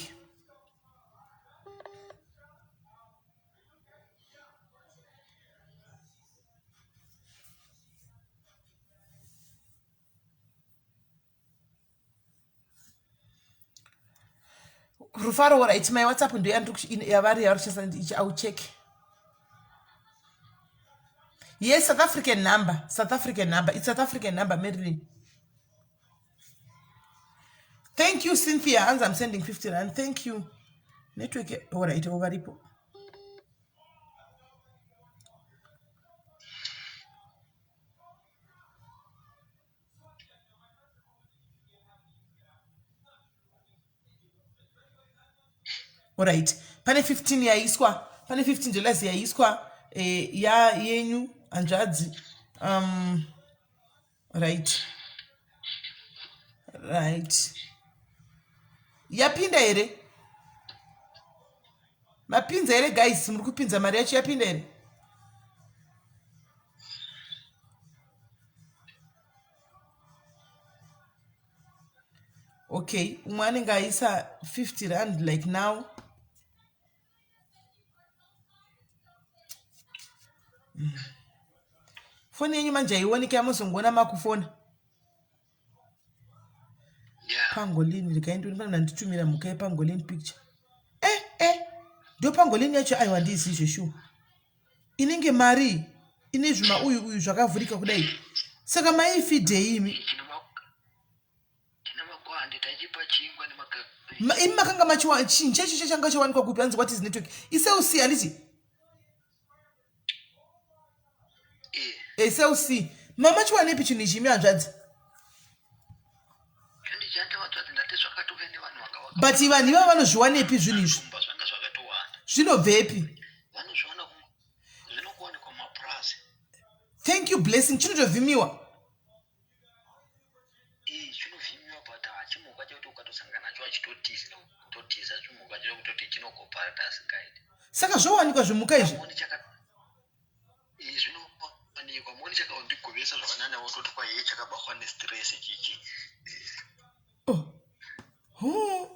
[SPEAKER 1] Rufaro, right, my WhatsApp ndo yavari yavari kushandisa. I'll check. Yes, South African number, South African number. It's South African number, Marilyn. Thank you, Cynthia. Hanzi I'm sending 50 rand. Thank you. Network, alright, ovaripo. Alright, pane 15 yaiswa, pane $15 yaiswa ya yenyu hanzvadzi. Right, yapinda here? Mapinza here guys? Muri kupinza mari yacho yapinda here? Okay, umwe anenge aisa 50 rand like now. Foni yenyu manje haioneki, amuzongoona makufona. Pangolini, regai ndione pana ndanditumira mhuka yepangolini picture. Eh, ndo pangolini yacho. Aiwa, ndiizizve shuwa, inenge mari ine zvima uyu uyu zvakavhurika kudai. Saka maifidhei imi?
[SPEAKER 2] Tine makwande, tachipa chingwa.
[SPEAKER 1] Imi makanga machiwa chinhu checho changa chawanikwa kupi? Hanzi what is network? ICell C, handiti? Cell C. Mamachiwanepi chinhu ichi imi hanzvadzi? But vanhu ivava vanozviwanepi zvinhu izvi? Zvinobvepi? Thank you. you Blessing. Chinotovhimiwa.
[SPEAKER 2] Eh, chinovhimiwa but chimhuka chekuti ukatosangana nacho achitotiza kutotiza chimhuka chekuti kutoti chinokoparata asingaiti.
[SPEAKER 1] Saka zvowanikwa zvimhuka izvi?
[SPEAKER 2] Eh, zvinowanikwa moni chakaondigovesa zvakanana wototi kwa hee chakabatwa nestress chichi.
[SPEAKER 1] Oh. Oh.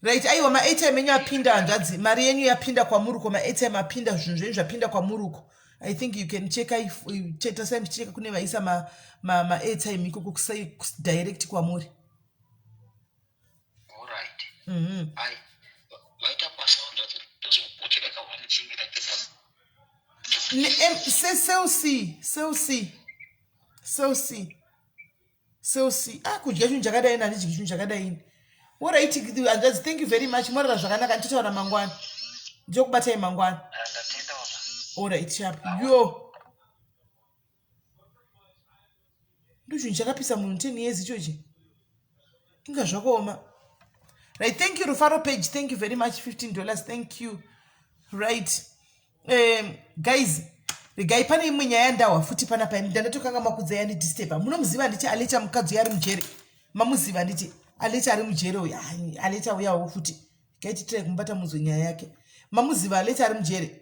[SPEAKER 1] Right, aiwa maairtime enyu apinda hanzvadzi, mari yenyu yapinda kwamuri uko, maairtime apinda, zvinhu zvenyu zvapinda kwamuri uko. I think you can check if tasai muchicheka kune vaisa maairtime ma, ma ikoko kusai direct kwamuri.
[SPEAKER 2] All right. Mm -hmm. Ai, vaita basa hanzvadzi, tozokucheka kawane chingi tapedza.
[SPEAKER 1] Cell C, Cell C, Cell C. So see, ah kudya chinhu chakadai nani chiki chinhu chakadai ini. Alright, hanzvadzi, thank you very much. Morara zvakanaka, ndichotaura mangwana. Ndichokubatai mangwana. Alright, sharp. Yo. Ndochinhu chakapisa munhu 10 years ichochi. Inga zvakaoma. Right, thank you Rufaro page. Thank you very much. $15. Thank you. Right. Guys, regai pane imwe nyaya yandahwa futi panapa ini ndandatokanga makudza yandidisturba. Munomuziva handiti Alecha mukadzi uyo ari mujere? Mamuziva handiti Alecha ari mujere uyo? Alecha uyawo futi. Regai titry kumubata munzwe nyaya yake. Mamuziva Alecha ari mujere?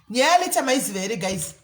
[SPEAKER 1] Nyaya yaAlecha maiziva here guys?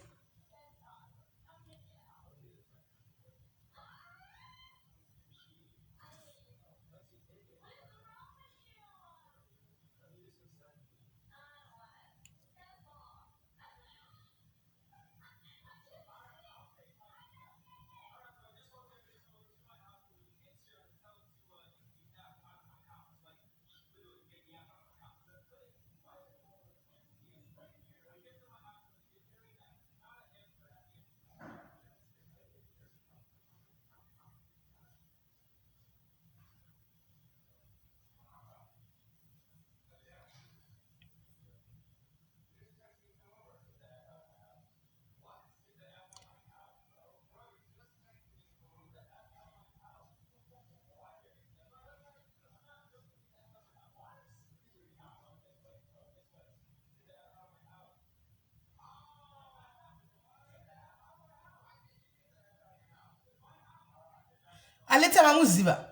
[SPEAKER 1] Aleta vamuziva?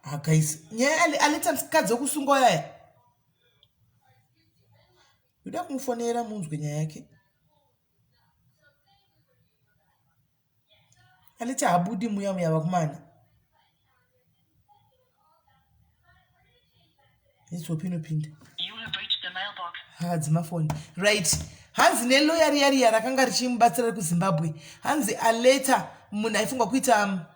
[SPEAKER 1] Ah guys, nyaya Aleta mukadzi wekusungwa yaya. Ndoda kumufonera munzwe nyaya yake. Aleta habudi muya muya vakomana. Netsopi inopinda. Hadzima foni. Right. Hanzi neloya riya riya rakanga richimubatsira rekuZimbabwe. Hanzi Aleta munhu aifunga kuita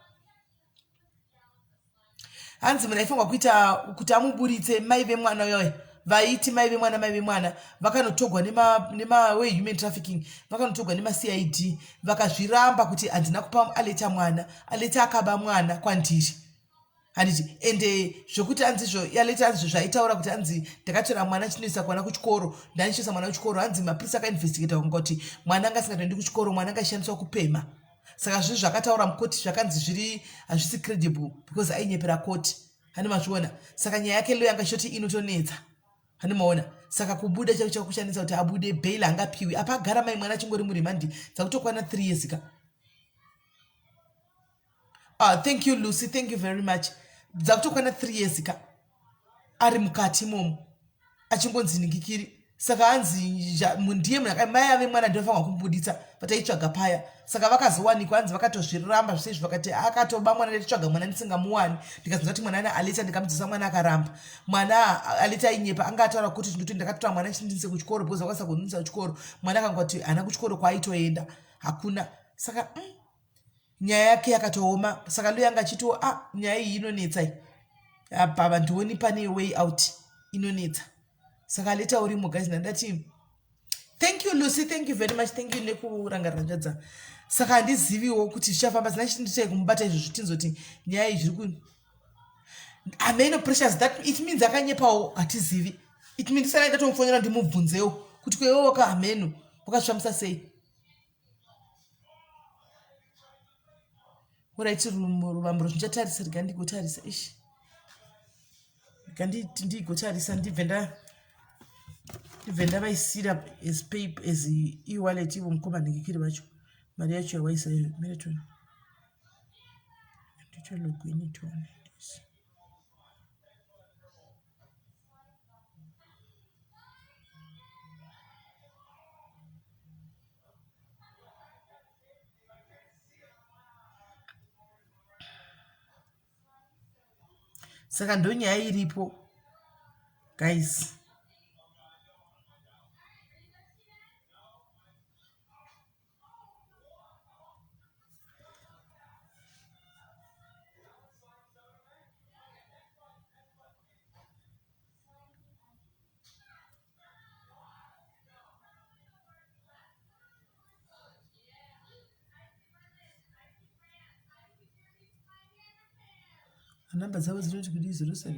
[SPEAKER 1] hanzi munhu aifanirwa kuita kuti amuburitse mai vemwana uyoyo vaiti mai vemwana mai vemwana vakanotogwa nemawehuman trafficking vakanotogwa nemacid vakazviramba kuti handina kupa aleta mwana aleta akaba mwana kwandiri handiti ende zvekuti anzizvo aleta anzizvo zvaitaura kuti anzi ndakatora mwana chinoisa kwana kuchikoro ndanichioisa mwana kuchikoro hanzi mapurisa akainvestigata kunga kuti mwana anga asingatoendi kuchikoro mwana anga achishandiswa kupemha saka zvinhu zvakataura mukoti zvakanzi zviri hazvisi credible because ainyepera koti hani mazviona saka nyaya yake loya anga chitoti inotonetsa hani maona saka kubuda chako chakushandisa kuti abude bail angapiwi apa agara mai mwana achingori murimandi dzakutokwana 3 years ka ah, thank you Lucy thank you very much dzakutokwana 3 years ka ari mukati imomo achingonzi ningikiri saka hanzi ndiye munhu mai ave mwana ndinofanirwa kumubuditsa vataitsvaga paya saka vakazowanikwa hanzi vakatozviramba zvese izvi vakati akatoba mwana ndaitsvaga mwana ndisingamuwani ndikazonza kuti mwana ana aleta ndikamudzisa mwana akaramba mwana aleta ainyepa anga ataura kuti ndoti ndakatora mwana chindinise kuchikoro because vakwanisa kundinisa kuchikoro mwana akangoti haana kuchikoro kwaaitoenda hakuna saka mm, nyaya yake yakatooma saka luya anga achitiwo a ah, nyaya iyi inonetsa iyi apa vandioni pane way out inonetsa saka leta urimo guys ndandati thank you Lucy thank you very much thank you nekurangarira njadza saka handiziviwo kuti zvichafamba zina chiti ndichai kumubata izvozvo tinzoti nyaya iyi zviri ku hameno precious that it means akanyepawo hatizivi it means saka ndatomufonera ndimubvunzewo kuti kwewe waka hameno wakazvifambisa sei Alright, ruvambo rwuchatarisa rega ndigotarisa ishi rega ndigotarisa ndibve nda Ndibve ndavaisira as pay as e-wallet ivo mukoma nhingikiri vacho mari yacho yawaisa iyo mira tione ndichalogini tione this. Saka ndonyaya iripo guys. Nhamba dzavo dzinoti kudii 07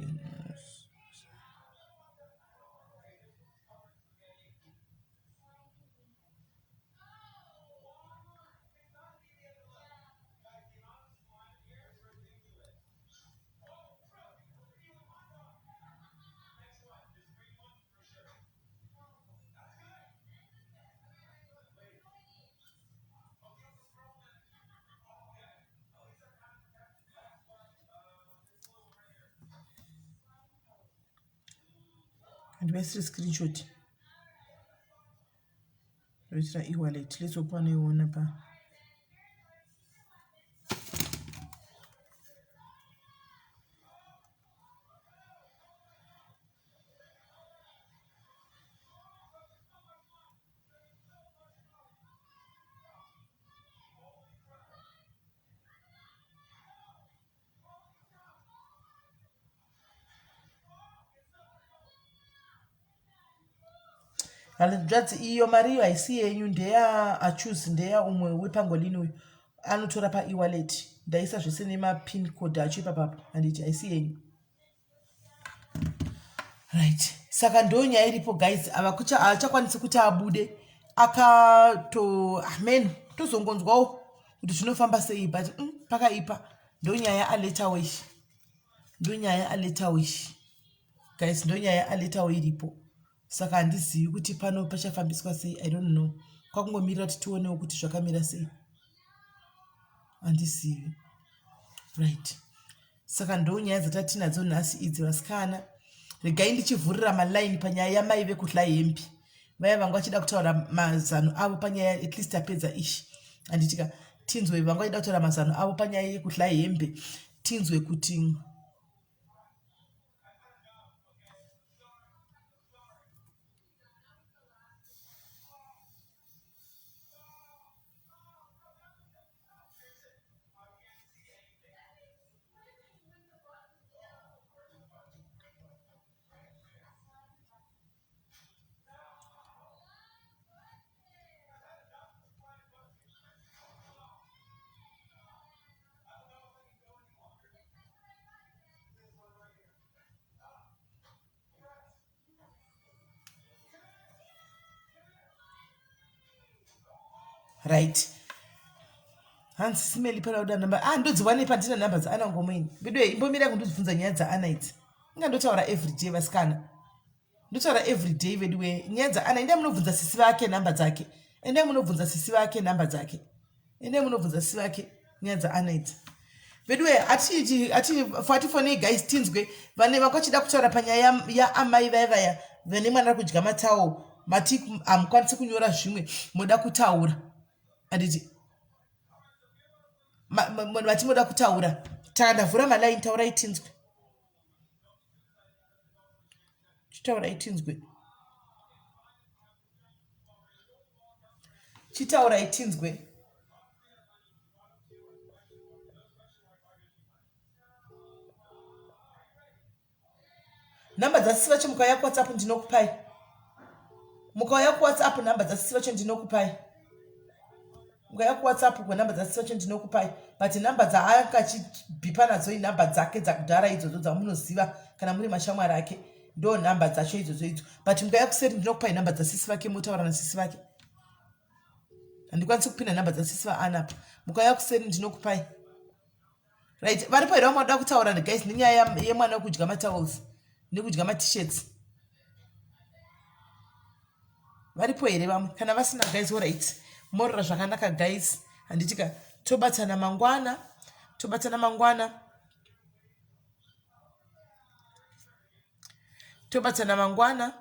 [SPEAKER 1] Handivaisire screenshot ndoitira ewallet let's hope vanoiona pa Hanzvadzi iyo mari iyo haisi yenyu ndeya achuse ndeya umwe wepangolini uyu anotora paewallet ndaisa zvese nemapin code acho ipapapo handiti haisi yenyu right saka ndo nyaya iripo guys havachakwanisi kuti abude akato amen tozongonzwawo kuti zvinofamba sei but pakaipa ndo nyaya aletawish ndo nyaya aletawish guys ndo nyaya aletawo iripo saka handizivi kuti pano pachafambiswa sei i don't know kwakungomirira kuti tionewo kuti zvakamira sei handizivi right Saka ndonyaya dzatatinadzo nhasi idzi vasikana. Regai ndichivhurira maline panyaya yamai vekudla hembi. Vaya vanga vachida kutaura mazano avo panyaya at least apedza ishi. Handitika tinzwe vanga vachida kutaura mazano avo panyaya yekudla hembe. Tinzwe kuti Right hanzi simeli pana kuda number ah ndodziwanei pandina number dzaana ngomweni veduwe imbomira kundibvunza nyaya dzaana idzi inga ndotaura everyday vasikana ndotaura everyday veduwe nyaya dzaana endai munobvunza sisi vake number dzake endai munobvunza sisi vake number dzake Endai munobvunza sisi vake nyaya dzaana idzi. Veduwe atiiti ati atifonei guys tinzwe vane vakachida kutaura panyaya yaamai vaya vaya vane mwana ari kudya matawo mati hamukwanisi kunyora zvimwe moda kutaura anditi mati moda kutaura taka ndavhura malaini taurai tinzwe chitaurai tinzwe Chitaurai tinzwe. Nhamba dzasisi vacho mukauya kuWhatsApp ndinokupai. Mukauya kuWhatsApp nhamba dzasisi vacho ndinokupai. Mukauya kuWhatsApp kwenhamba dzasisi vacho ndinokupai. But nhamba dzaanga achibhipa nadzo inhamba dzake dzakudhara idzodzo dzamunoziva kana muri mashamwari ake. Ndo nhamba dzacho idzodzo idzo. But mukauya kuseri ndinokupai nhamba dzasisi vake motaura nasisi vake. Handikwanisi kupinda nhamba dzasisi vaana apa. Mukauya kuseri ndinokupai. Right, varipo here vamwe vanoda kutaura guys nenyaya yemwana wekudya matowels nekudya matishirts? Varipo here vamwe? Kana vasina guys, alright. Morora zvakanaka guys. Handitika tobatana mangwana. Tobatana mangwana. Tobatana mangwana.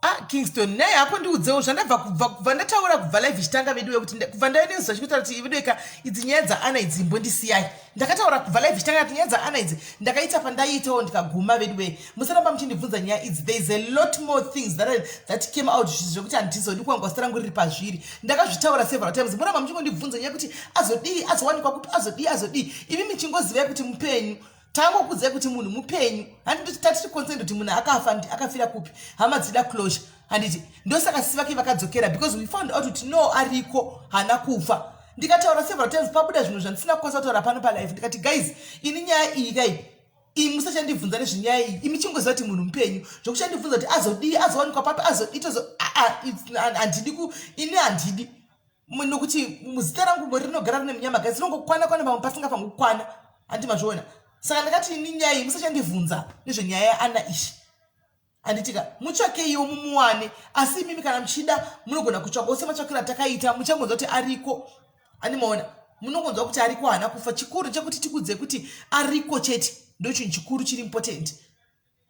[SPEAKER 1] Ah, Kingston, naye hako ndiudzewo zvandabva kubva kubva ndataura kubva live ichitanga veduwe kuti kubva ndaenezwa chikutaura kuti veduwe ka idzi nyaya dzaana idzi imbondisiyai. Ndakataura kubva live ichitanga kuti nyaya dzaana idzi ndakaita pandaiitawo ndikaguma veduwe. Musaramba muchindibvunza nyaya idzi. There is a lot more things that, I, that came out zvekuti handizodi kuwangwa zita rangu riri pazviri. Ndakazvitaura several times. Muramba muchingondibvunza nyaya kuti azodii, azowanikwa kupi, azodii, azodii. Imi muchingozivai kuti mupenyu. Tangokudzai kuti munhu mupenyu. Handiti tatiri concerned kuti munhu akafa akafira kupi. Hama dzida closure. Handiti ndosaka sisi vake vakadzokera because we found out kuti no ariko haana kufa. Ndikataura several times pabuda zvinhu zvandisina kukwanisa kutaura pano palife. Ndikati guys, ini nyaya iyi kai imi musachandibvunza nezvenyaya iyi imi chingoziva kuti munhu mupenyu zvokuchandibvunza kuti azodii azowanikwa papi azodii tozo handidi ku ini handidi nokuti muzita rangu rinogara rine munyama guys rinongokwana kwana pamwe pasingafangi kukwana handi mazviona saka ndakati ini nyaya iyi musachandibvunza nezvenyaya yaana ishi handitika mutsvakeiwo mumuwane asi imimi kana muchida munogona kutsvakawo sematsvakiro atakaita muchangonzwa kuti ariko andimaona munongonzwa kuti ariko haana kufa chikuru chekuti tikudze kuti ariko chete ndochinhu chikuru chiri important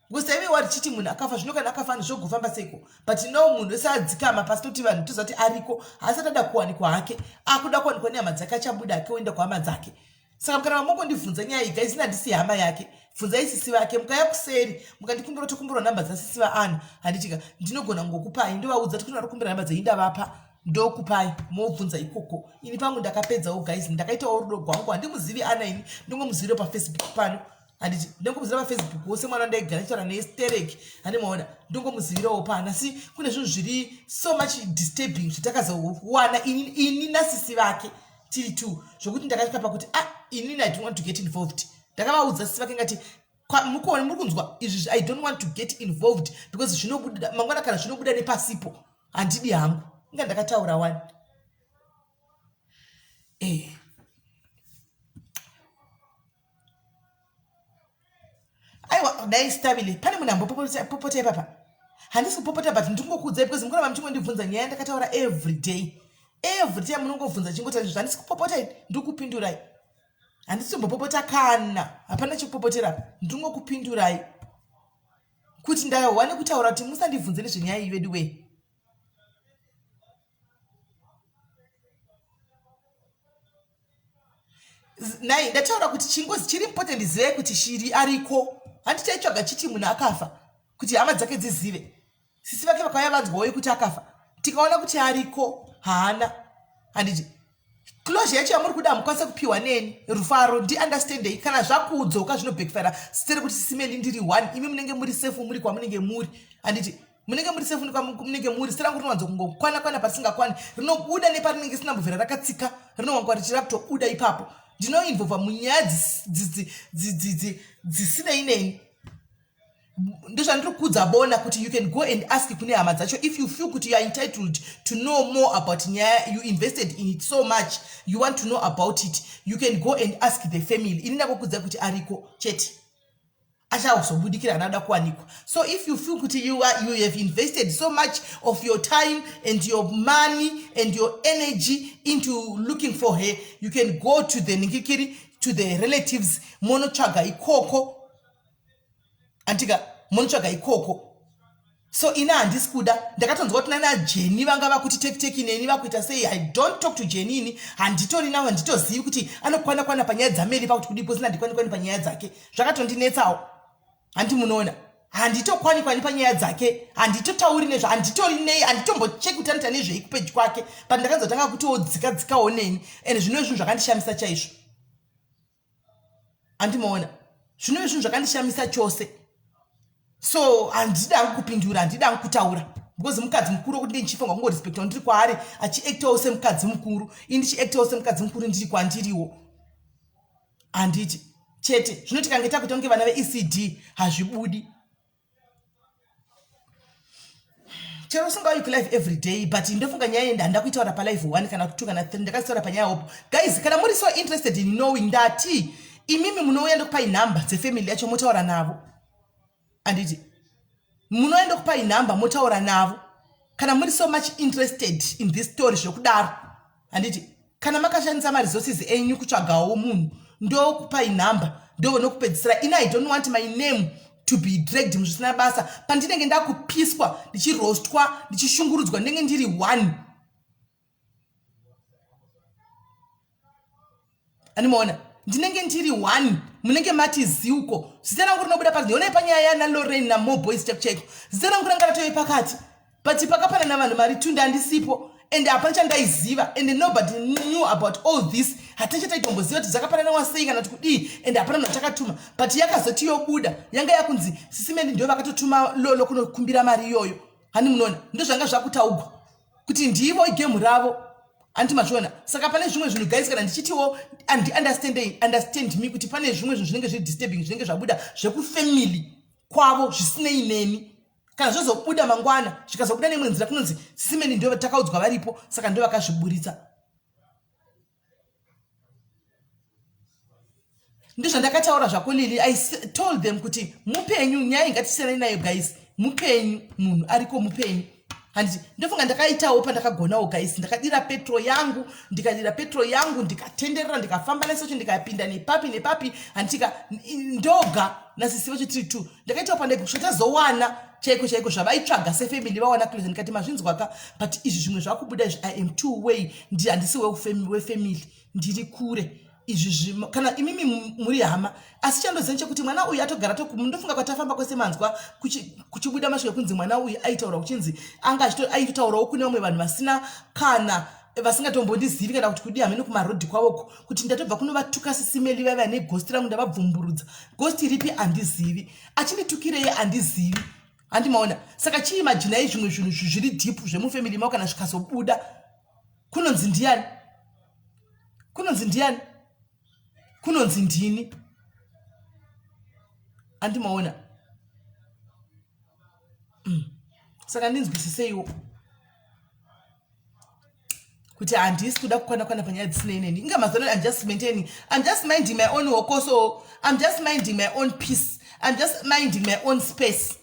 [SPEAKER 1] because taive wari chiti munhu akafa zvino kana akafa anhu zvogofamba seiko but no munhu wese adzikama pasi toti vanhu toziva kuti ariko haasati ada kuwanikwa hake akuda kuwanikwa nehama dzake achabuda hake oenda kuhama dzake saka kana mamongondibvunza nyaya iyi guys handisi hama yake bvunzai sisi vake mukaya kuseri mukandikumbira tokumbirwa nhamba dzasisi vaana handitika ndinogona kungokupai ndovaudza kuti kune kumbira nhamba dzenyu ndavapa ndokupai mobvunza ikoko ini pangu ndakapedzawo guys ndakaitawo rudo gwangu handimuzivi ana ini ndingomuzivira pafacebook pano handiti ndingomuzivira pafacebook wose mwana ndaigara chitaura naye sterek handimaona ndingomuzivirawo pano asi kune zvinhu zviri so much disturbing zvatakazowana ini, ini nasisi vake tiri two zvokuti ndakasvika pakuti ah inini i don't want to get involved ndakavaudza sisi vake ngati mukuona muri kunzwa izvi i don't want to get involved because zvinobuda mangwana kana zvinobuda nepasipo handidi hangu inga ndakataura wani eh. Aiwa dai stabile pane munhu ambopopota ipapa handisi kupopota but ndingokuudzai because mukuramba muchingondibvunza nyaya ndakataura every day every time munongobvunza chingota izvo handisi kupopota ini ndikupindurai handisi kumbopopota kana hapana chekupopotera apa ndingokupindurai kuti ndahwa nekutaura kuti musandibvunze nezvenyaya iyi vedu wee Nhai ndataura kuti chingozi chiri important zivai kuti shiri ariko hanti taitsvaga chiti munhu akafa kuti hama dzake dzizive sisi vake vakauya vanzwawo kuti akafa tikaona kuti ariko haana handiti closure yacho yamuri kuda hamukwanisa kupiwa neni rufaro ndiunderstandei kana zvakudzoka zvinobhekfara sitere kuti sisimeli ndiri one imi munenge muri sefu muri kwamunenge muri handiti munenge muri sefu munenge muri zita rangu rinowanzo kungokwana kwana parisingakwani rinobuda neparinenge risina mbovhera rakatsika rinowanikwa richira kutobuda ipapo ndinoinvolva munyaya dzisinei neni ndozvandiri kuudza bona kuti you can go and ask kune hama dzacho if you feel kuti you are entitled to know more about nyaya you invested in it so much you want to know about it you can go and ask the family ini ndakokudza kuti ariko chete achazobudikira kana ada kuwanikwa so if you feel kuti you, are, you have invested so much of your time and your money and your energy into looking for her you can go to the ningikiri to the relatives monotsvaga ikoko antika monotsvaga ikoko so ini handisi kuda ndakatonzwa kuti nana jeni vanga vakuti tekiteki neni vakuita sei i don't talk to jeni ini handitori navo handitozivi kuti anokwana kwana panyaya dzameri pakuti kudii bcause nandikwani kwani panyaya dzake zvakatondinetsawo handi munoona handitokwani kwani panyaya dzake handitotauri nezvo handitori nei handitombocheki kuti anoita nezvei kupeji kwake but ndakanzotanga kutoodzika dzikawo neni and zvino zvinhu zvakandishamisa chaizvo andimoona zvinove zvinhu zvakandishamisa chose so handidi hangu kupindura handidi hangu kutaura because mukadzi mukuru wekuti ndichifanirwa kungorespectwa ndiri kwaari achiactawo semukadzi mukuru ini ndichiactawo semukadzi mukuru ndiri kwandiriwo handiti chete zvino tikange takuita kunge vana veecd hazvibudi chero usingauyi kulive every day but ndofunga nyaya iyi ndanda kuitaura palive one kana two kana three ndakazitaura panyaya hopo guys kana muri so interested in knowing ndati imimi munouya ndokupai nhamba dzefamily yacho motaura navo anditi munouya ndokupai nhamba motaura navo Kana muri so much interested in this story zvekudaro, handiti kana makashandisa maresources enyu kutsvagawo munhu, ndokupai nhamba, ndovonokupedzisira. Ini I don't want my name to be dragged muzvisina basa. Pandinenge ndakupiswa, ndichirostwa, ndichishungurudzwa, ndinenge ndiri one. Animaona, ndinenge ndiri one, munenge mati ziuko, zita rangu rinobuda pa ndionai panyaya yana Lorraine naMoboys chaiko chaiko, zita rangu ranga ratove pakati, but pakapanana vanhu mari tu, ndandisipo and hapana chandaiziva and nobody knew about all this. Hatina chataitomboziva kuti dzakapananawa sei kana kuti kudii, and hapana munhu achakatuma. But yakazoti yobuda, yanga yakunzi Sisi Melly ndo vakatotuma Lolo kunokumbira mari iyoyo. Hani munoona, ndo zvanga zvakutaugwa kuti ndivo igemu ravo, handiti mazviona? Saka pane zvimwe zvinhu, guys, kana ndichitiwo andiunderstandei, understand me, kuti pane zvimwe zvinhu zvinenge zviri disturbing, zvinenge zvabuda zvekufamily kwavo zvisinei neni. Kana zvozobuda mangwana, zvikazobuda neimwe nzira, kunonzi Sisi Melly ndo takaudzwa varipo, saka ndo vakazviburitsa. Ndozvandakataura zvako, Lili. I told them kuti mupenyu, nyaya ingatisiyanai nayo, guys. Mupenyu, munhu ariko mupenyu, handiti? Ndofunga ndakaitawo pandakagonawo, guys. Ndakadira petro yangu, ndikadira petro yangu, ndikatenderera, ndikafamba nesocho, ndikapinda nepapi nepapi, handitika ndoga nasisi vacho tiri two. Ndakaitawo pandai kusvika tazowana chaiko chaiko zvavaitsvaga sefamily, vawana close. Ndikati mazvinzwaka, but izvi zvimwe zvakubuda izvi, I am two way, handisi wefamily, ndiri kure. Izvi kana imimi muri hama, asi chandoziva chekuti mwana uyu atogara ndofunga kwatafamba kwese, manzwa kuchibuda mashoko ekunzi mwana uyu aitaura kuchinzi anga aitotaurawo kune vamwe vanhu vasina kana vasingatombondizivi kana kuti kudi hamene kumarodhi kwavoko, kuti ndatobva kunovatuka Sisi Melly vaiva neghost rangu, ndavabvumburudza. Ghost ripi handizivi, achinditukirei handizivi, handimaona? Saka chiimajinai zvimwe zvinhu zviri deep zvemufamily mavo, kana zvikazobuda, kunonzi ndiani? Kunonzi ndiani? Kunonzi ndini, andimaona? Saka ndinzwisiseiwo kuti handisi kuda kukwana kwana panyaya dzisinei neni. Inga mazano, I'm just maintaining, I'm just minding my own hokoso, I'm just minding my own peace, I'm just minding my own space.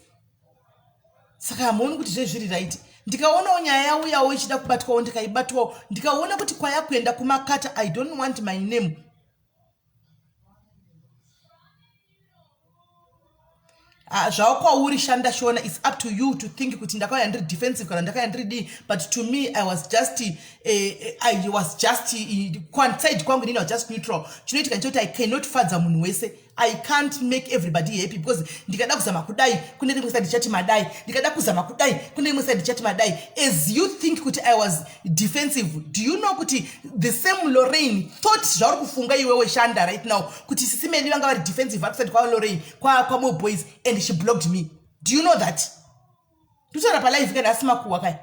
[SPEAKER 1] Saka hamuoni kuti zvezviri right? Ndikaonawo nyaya yauyawo ichida kubatwawo, ndikaibatwawo, ndikaona kuti kwayakuenda kumakata, I don't want my name. Ah, zvavo kwauri, shanda shona. It's up to you to think kuti ndakauya ndiri defensive kana ndakauya ndiri dii, but to me I was just I was just side kwangu inini, I was just neutral. Chinoitika nchekuti I cannot fadza munhu wese. I can't make everybody happy, because ndikada kuzama kudai, kune rimwe side ndichati madai, ndikada kuzama kudai, kune rimwe side ndichati madai. As you think kuti I was defensive, do you know kuti the same Lorraine thought zvauri kufunga iwewe, shanda, right now, kuti Sisi Melly vanga vari defensive vari kuside kwaLorraine, kwaMo Boys, and she blocked me? Do you know that? Nditaura palive kana asi makuhwa kai.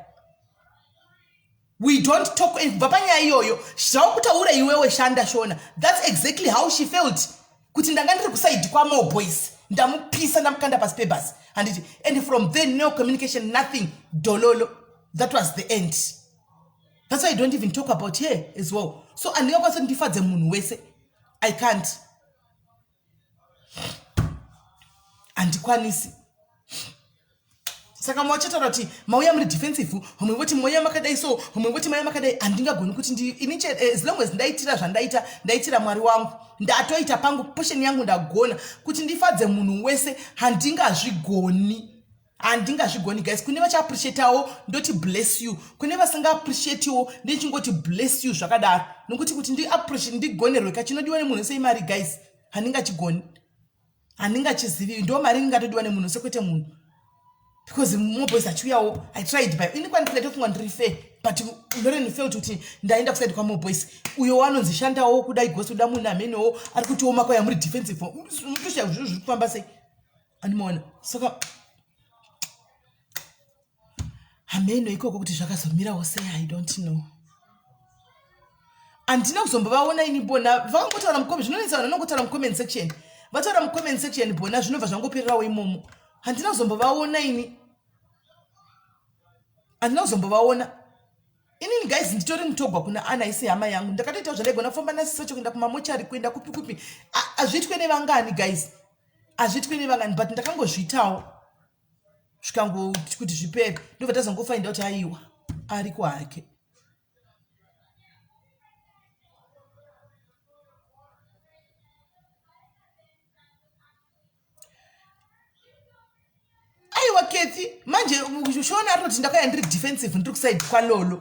[SPEAKER 1] We don't talk kubva panyaya iyoyo. Zvaukutaura iwewe, shanda shona, that's exactly how she felt, kuti ndanga ndiri kuside kwaMo Boys, ndamupisa, ndamukanda pasi pebhasi, handiti? And from then, no communication, nothing, dololo. That was the end. That's why I don't even talk about her as well. So handingakwanisa kuti ndifadze munhu wese. I can't, handikwanisi. Saka mawachataura kuti mauya muri defensive, vamwe voti mauya makadai, so vamwe voti mauya makadai. Handingagoni kuti ini, as long as ndaitira zvandaita, ndaitira Mwari wangu, ndatoita pangu portion yangu, ndagona. Kuti ndifadze munhu wese, handingazvigoni, handingazvigoni, guys. Kune vachiappreciatawo, ndoti bless you. Kune vasingaappreciatiwo, ndichingoti bless you zvakadaro, nokuti kuti ndiappreciate, ndigonerwe kachinodiwa nemunhu wese imari, guys. Handingachigoni, handingachizivi. Ndo mari ingatodiwa nemunhu wese, kwete munhu, because Moboys achiuyawo, I tried by ini kwandinotofunga ndiri fair, but Loren felt kuti ndaenda kuside kwaMoboys uyo wanonzi shandawo kudai gosi kuda munhu amenewo ari kutiwo makwaya muri defensive. Unotoshaya zvinhu zviri kufamba sei, andimaona? Saka hameno ikoko kuti zvakazomirawo sei, I don't know. Handina kuzombovaona ini bona. Vakangotaura mucomment, zvinonetsa vanhu vanongotaura mucomment section. Vataura mucomment section bona, zvinobva zvangopererawo imomo. Handina kuzombovaona ini, handina kuzombovaona inini, guys. Nditori mutogwa kuna Ana, isi hama yangu. Ndakatoitawo zvandaigona, kufamba nasisacho, kuenda kumamochari, kuenda kupi kupi. Hazviitwe nevangani, guys, hazviitwe nevangani, but ndakangozviitawo. zvikangoti kuti zvipere ndobva tazongofainda kuti aiwa ariko hake aiwa kethy manje shona ari kuti ndakauya ndiri defensive ndiri kusaidi kwalolo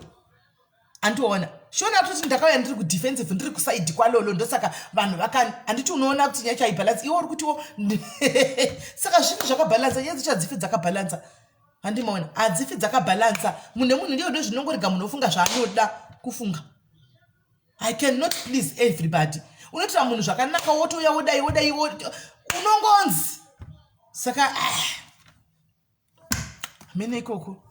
[SPEAKER 1] andiona shona ari kuti ndakauya ndiri kudefensive ndiri kusaidi kwalolo ndosaka vanhu vaka handiti unoona kuti nyaya chaibhalansa iwe uri kutiwo saka zvinhu zvakabhalansa nyaya dzacho hadzifi dzakabhalansa handimaona hadzifi dzakabhalansa munhu nemunhu ndiyo ndo zvinongorega munhu ofunga zvaanoda kufunga i cannot please everybody unoitira munhu zvakanaka wotouya wodai wodai unongonzi saka ah. amene ikoko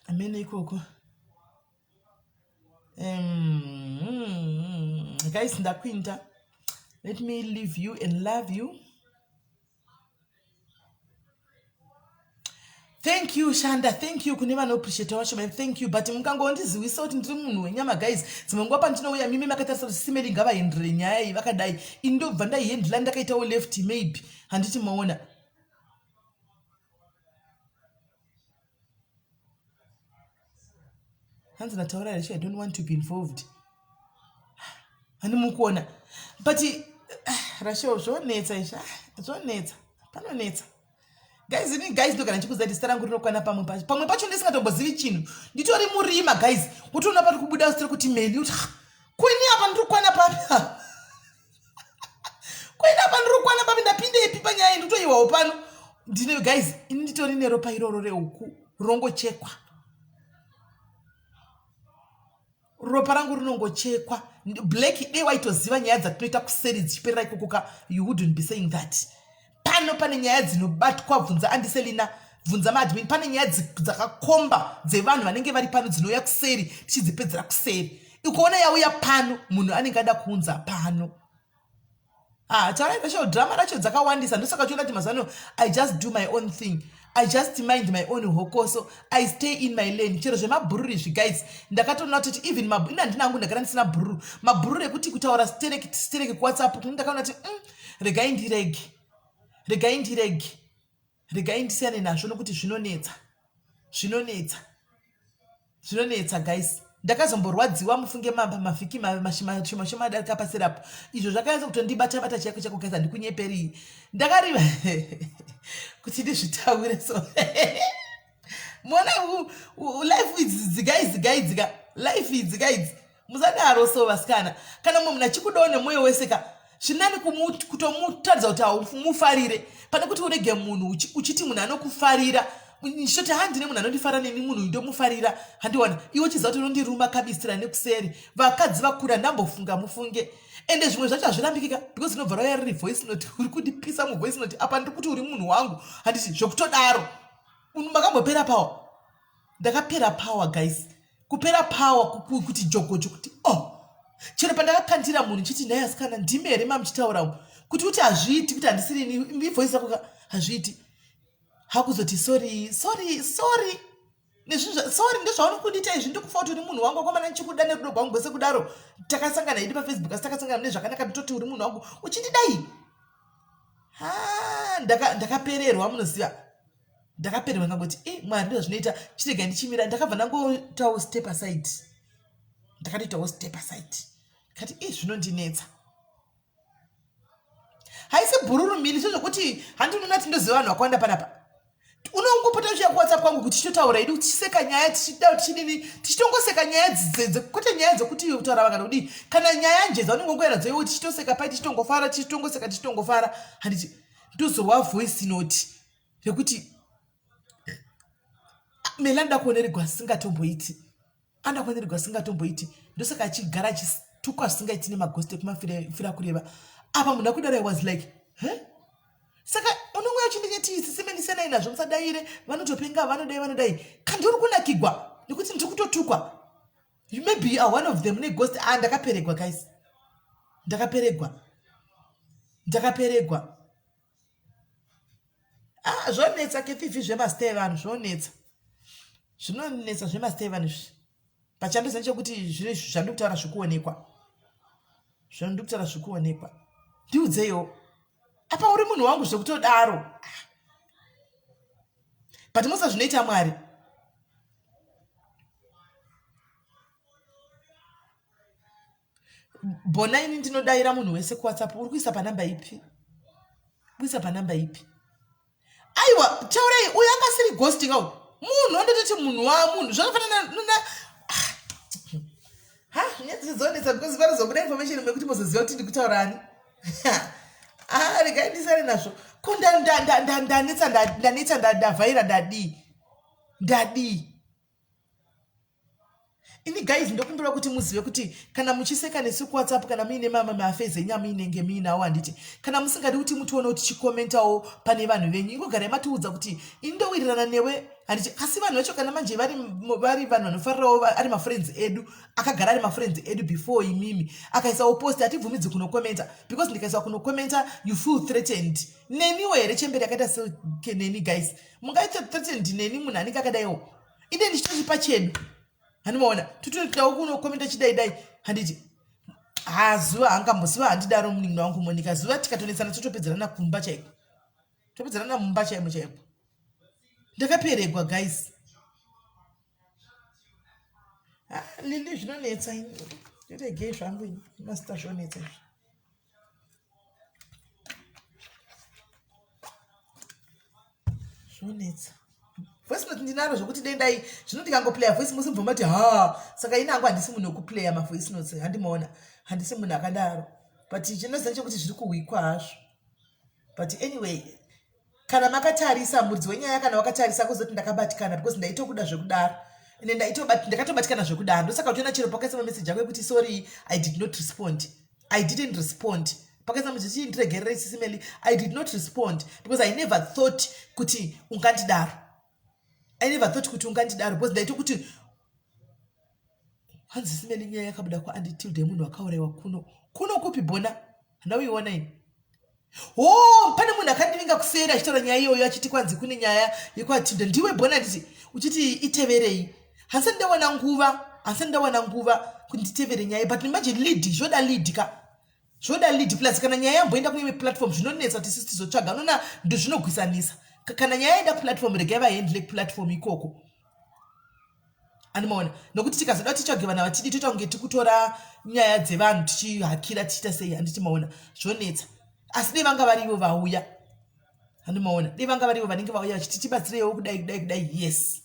[SPEAKER 1] amene ikoko um, guys ndakuinda let me leave you and love you thank you shanda thank you kune vanoappreciata wacho mai thank you but mukangondiziwisa kuti ndiri munhu wenyama guys dzimwe nguva pandinouya mimi makatarisa kuti simeli ngavahendire nyaya iyi vakadai ini ndobva ndaihendila ndakaitawo left maybe handiti maona hanzi nataura recho i don't want to be involved hani mukuona but ah, rasho zvonetsa izvi ah, zvonetsa panonetsa guys ini guys ndogara ndichikuziva kuti zita rangu rinokwana pamwe pacho pamwe pacho ndisingatombozivi chinhu nditori murima guys wotoona pari kubuda zita rekuti meli kuti ah, kweni apa ndiri kukwana papi kweni apa ndiri kukwana papi ndapindepi panyaya nditoiwawo pano ndine guys ini nditori neropa iroro rehuku rongochekwa ropa rangu rinongochekwa black dei waitoziva nyaya dzatinoita kuseri dzichiperera ikoko ka you wouldn't be saying that pano pane nyaya dzinobatwa bvunza andiselina bvunza maadmin pane nyaya dzakakomba dzevanhu vanenge vari pano dzinouya kuseri tichidzipedzera kuseri ukaona yauya pano munhu anenge ada kuunza pano Ah, taurai racho drama racho dzakawandisa ndosaka uchiona kuti mazuva ano i just do my own thing i just mind my own hokoso i stay in my lane chero zvemabhururu izvi guys ndakatoona kuti even ini handina hangu ndagara ndisina bhururu mabhururu ekuti kutaura stereki stereki kuwhatsapp kuni ndakaona kuti mm, regai ndirege regai ndirege regai ndisiyane nazvo nokuti zvinonetsa zvinonetsa zvinonetsa guys ndakazomborwadziwa mufunge mavhiki mashoma shoma adarika paseri apo izvo zvakanyatsa kutondibata bata chaiko chaiko guys handikunyeperii ndakariva kuti ndizvitaure so mona life idzi dzika idzi ka idzi ka life idzi ka idzi musadaro so vasikana kana mumwe munhu achikudawo nemwoyo wese ka zvinani kutomutaridza kuti haumufarire pane kuti urege munhu uchiti munhu anokufarira ndichitoti handine munhu anondifara neni munhu uyu ndomufarira handiwana iwe uchiziva kuti unondiruma kabisira nekuseri vakadzi vakura ndambofunga mufunge ende zvimwe zvacho hazvirambikika because inobva rauya riri voice note uri kundipisa muvoice note apa ndiri kuti uri munhu wangu handiti zvekutodaro makambopera pawa ndakapera power guys kupera power kuti jogojo kuti oh chero pandakakandira munhu chiti nhai asikana ndimi here mamuchitaura umu kuti kuti hazviiti kuti handisiri ini ivoice rako ka hazviiti hakuzoti sorry sorry sorry nezvinhu sorry ndezvauri kundiita izvi ndikufa kuti uri munhu wangu akomana ndichikuda nerudo rwangu gwese kudaro takasangana hedu pafacebook asi takasangana mune zvakanaka nditoti uri munhu wangu uchindidai ha ndakapererwa munoziva ndakapererwa ndikangoti e mwari ndizvo zvinoita chirega ndichimira ndakabva ndangoitawo step aside ndakatoitawo step aside kati e zvinondinetsa haisi bhururu mhiri sezvokuti handi unoona kuti ndoziva vanhu vakawanda panapa unongopota uchiya kuwhatsapp kwangu kuti tichitotaura idi tichiseka nyaya tichida tichidini tichitongoseka nyaya kwete nyaya dzekuti kutaura vakana kudii kana nyaya nje dzaunenge ungoera dzoiwo tichitoseka pai tichitongofara tichitongoseka tichitongofara handiti ndozowa voice note rekuti mela anoda kuonererwa asingatomboiti anoda kuonererwa asingatomboiti ndosaka achigara achitukwa zvisingaiti nemagost ekumafira kureva apa munhu akudaro i was like huh? saka unongouya uchindinyati sisimenisenai nazvo musadaire vanotopenga vanodai vanodai kandi uri kunakigwa nekuti ndiri kutotukwa you may be one of them neghost ah ndakaperegwa guys ndakaperegwa ndakaperegwa ah zvonetsa kethivi zvemazita evanhu zvonetsa zvinonetsa zvemazita evanhu izvi pachandoziva chekuti zviro izvi zvandiri kutaura zvikuonekwa zvandiri kutaura zvikuonekwa ndiudzeiwo. Apa uri munhu wangu zvekutodaro. But musa zvinoita Mwari. Bona ini ndinodaira munhu wese kuWhatsApp. Uri kuisa panamba ipi? Kuisa panamba ipi? Aiwa, taurai uyu anga asiri ghost ka uyu. Munhu andototi munhu wa munhu zvakafanana na ha nyaya dzonetsa because panozobuda information mekuti mozoziva kuti ndikutaura ani. Ah, regai ndisare nazvo. Ko ndanetsa ndanetsa ndavhaira ndadii? Ndadii? Ini guys ndokumbira kuti muzive kuti kana muchiseka nesu kuWhatsApp kana muine mama maaffairs enyu amuinenge muinawo handiti kana musingadi kuti mutione kuti tichikomentawo pane vanhu venyu ingogarai matiudza kuti ini ndowirirana newe handiti asi vanhu vacho kana manje vari vari vanhu vanofarirawo ari mafriends edu akagara ari mafriends edu before imimi akaisawo post hatibvumidzi kunokomenta because ndikaisa kunokomenta you feel threatened neniwo here chembere yakaita seneni guys mungaita threatened neni munhu anenge akadaiwo ine ndichitochipa chedu handimaona totoitawo kunokomenta chidai dai handiti ha zuva hangamboziva handidaro munin'ina wangu Monica zuva tikatonetsana totopedzerana kumba chaiko topedzerana mumba chaimo chaimo ndakaperegwa guys lili zvinonetsa ini ndiregei zvangu ini masita zvonetsa izvi Zvonetsa. Voice note ndinaro zvekuti dai ndai zvino ndikangoplaya voice musi mubva mati ha saka ini hangu handisi munhu wekuplaya mavoice notes handimaona handisi munhu akadaro but chinoziva chekuti zviri kuhwikwa hazvo but anyway kana makatarisa muridzi wenyaya kana wakatarisa kuzoti ndakabatikana because ndaitokuda zvekudaro ende ndakatobatikana zvekudaro ndosaka uchiona chero pakaisa mameseji ako ekuti sorry I did not respond I didn't respond pakaisa muchichi ndiregerere sisi Melly I did not respond because I never thought kuti ungandidaro I never thought kuti ungandidaro because ndaitokuti hanzi sisi Melly nyaya yakabuda kwaAndy Tilda yemunhu wakauraiwa kuno kuno kupi bona handauiona ini Oh, pane munhu akandivinga kuseri achitaura nyaya iyoyo achiti kwanzi kune nyaya yekwaTilda ndiwe bona nditi uchiti iteverei handisati ndawana nguva handisati ndawana nguva kuti nditevere nyaya but manje lead zvoda lead ka zvoda lead plus kana nyaya yamboenda kune imwe platform zvinonetsa kuti sisi tizotsvaga unoona ndozvinogwisanisa kana nyaya yaenda platform regai vahandle platform ikoko andimaona nokuti tikazoda kuti titsvage vanhu avatidi toita kunge tikutora nyaya dzevanhu tichihakira tichiita sei handiti maona zvonetsa asi dei vanga varivo vauya handimaona dei vanga varivo vanenge vauya vachiti tibatsireiwo kudai kudai kudai yes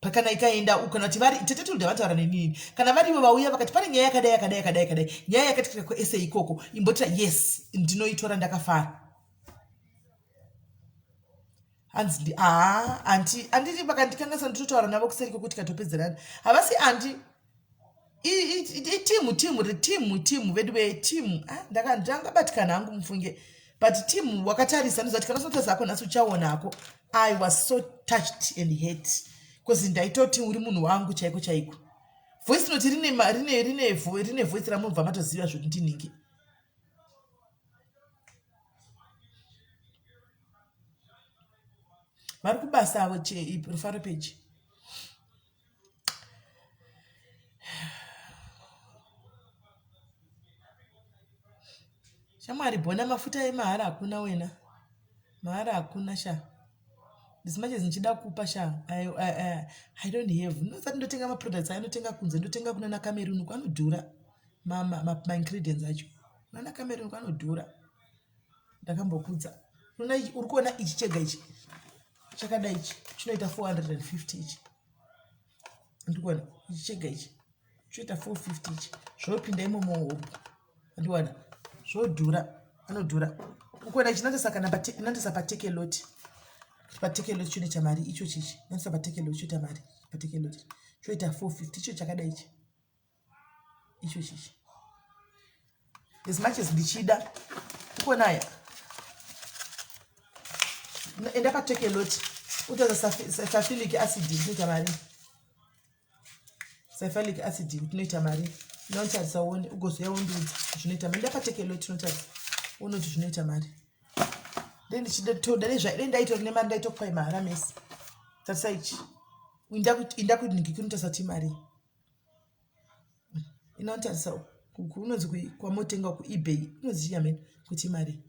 [SPEAKER 1] pakana ikaenda kana kuti vari tete tilda vataura nenini kana varivo vauya vakati pane nyaya yakadai yakadai yakadai yakadai nyaya yakaitika kuese ikoko imbotira yes ndinoitora ndakafara hanzi ndi aa anti anditi vakandikanganisa nditotaura navo kuseri kwekuti tikatopedzerana havasi anti itimu timu ritimu timu vedu vetimu ah, ndangabatikana hangu mufunge but timu wakatarisa ndozati kana unotarisa hako nhasi uchaona hako I was so touched and hurt bcause ndaitoti uri munhu wangu chaiko chaiko voice note rine rine rine rine voice ramubva matoziva zvekuti ndinhingi vari kubasa avo rufaro peji shamwari bona mafuta emahara hakuna wena mahara hakuna sha as much as ndichida kupa sha I, I, I, I don't have ndosati ndotenga maproducts ainotenga kunze ndotenga kunana Cameroon kwanodhura maingredients ma, ma, acho kunana Cameroon kwanodhura ndakambokudza uri kuona ichi chega ichi chakadai ichi chinoita 450 ichi ndikuona ichi chega ichi choita 450 ichi zvopinda imomo hobho andiwana zvodhura anodhura ukuona ichi nandisa kana nandisa patekeloti patekeloti chinoita mari icho chichi nandisa patekeloti choita mari patekeloti choita 450 icho chakadai ichi icho chichi as much as ndichida ukuona aya enda patekeloti utaza safilic acid inoita mari cephalic acid tinoita mari inotarisa uone ugozouya wondiudza zvinoita mari ndapatekeloti unotarisa uone kuti zvinoita mari dei ndichitoda dei ndaitori nemari ndaitokupai mahara mese tarisa ichi inda kudingi kunotarisa kuti imari inotarisa kunonzi kwamotenga kuebay inonzi chiyamene kuti imari.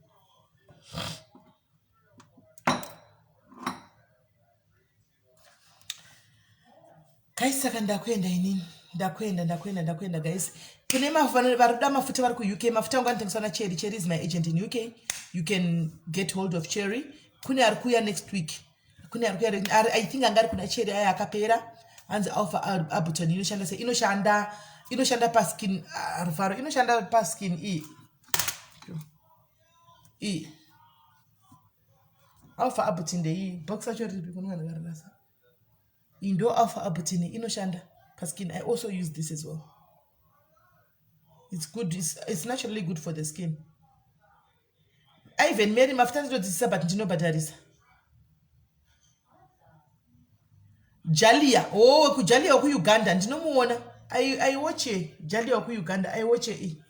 [SPEAKER 1] Guys, saka ndakuenda inini, ndakuenda, ndakuenda, ndakuenda guys. Kune vari kuda mafuta vari kuUK, mafuta angu anotengeswa naCherry. Cherry is my agent in UK. You can get hold of Cherry. Kune ari kuuya next week. Kune ari kuuya, I think anga ari kuna Cherry aya akapera. Hanzi Alpha Arbutin inoshanda sei? Inoshanda, inoshanda paskin, ah, Rufaro, inoshanda paskin iyi. Iyi. Alpha Arbutin ndeiyi. Box racho riripi kuno vanhu varirasa. Iyi ndo Alpha Arbutin inoshanda paskin. I also use this as well. It's good, it's naturally good for the skin. Ivan Mary mafuta ndinodzidzisa but ndinobhadharisa. Jalia, oh kuJalia wekuUganda ndinomuona. I watch Jalia wekuUganda, I watch i.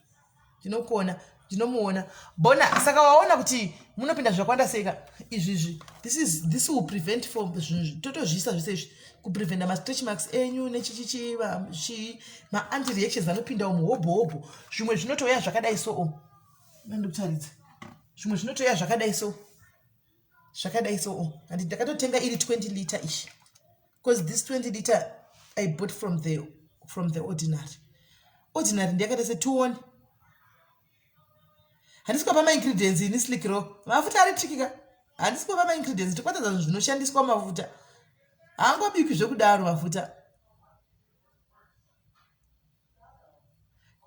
[SPEAKER 1] Ndinokuona, ndinomuona. Bona, saka waona kuti munopinda zvakawanda sei ka izvizvi. This is, this will prevent for zvinhu totozviisa zvese izvi kupreventa ma-stretch marks enyu nechichichi chi ma-anti reactions anopinda umu hobho hobho. Zvimwe zvinotouya zvakadai so o. Ndikutaridza. Zvimwe zvinotouya zvakadai so. Zvakadai so o. And ndakatotenga iri 20 liter ishi. Because this 20 liter I bought from the ordinary. Ordinary ndiyakaita se 2 Handisi kupa ma ingredients ini slick roll. Mafuta ari tricky ka. Handisi kupa ma ingredients ndikubatadza zvinhu zvinoshandiswa mafuta. Haangobikwi zvekudaro mafuta.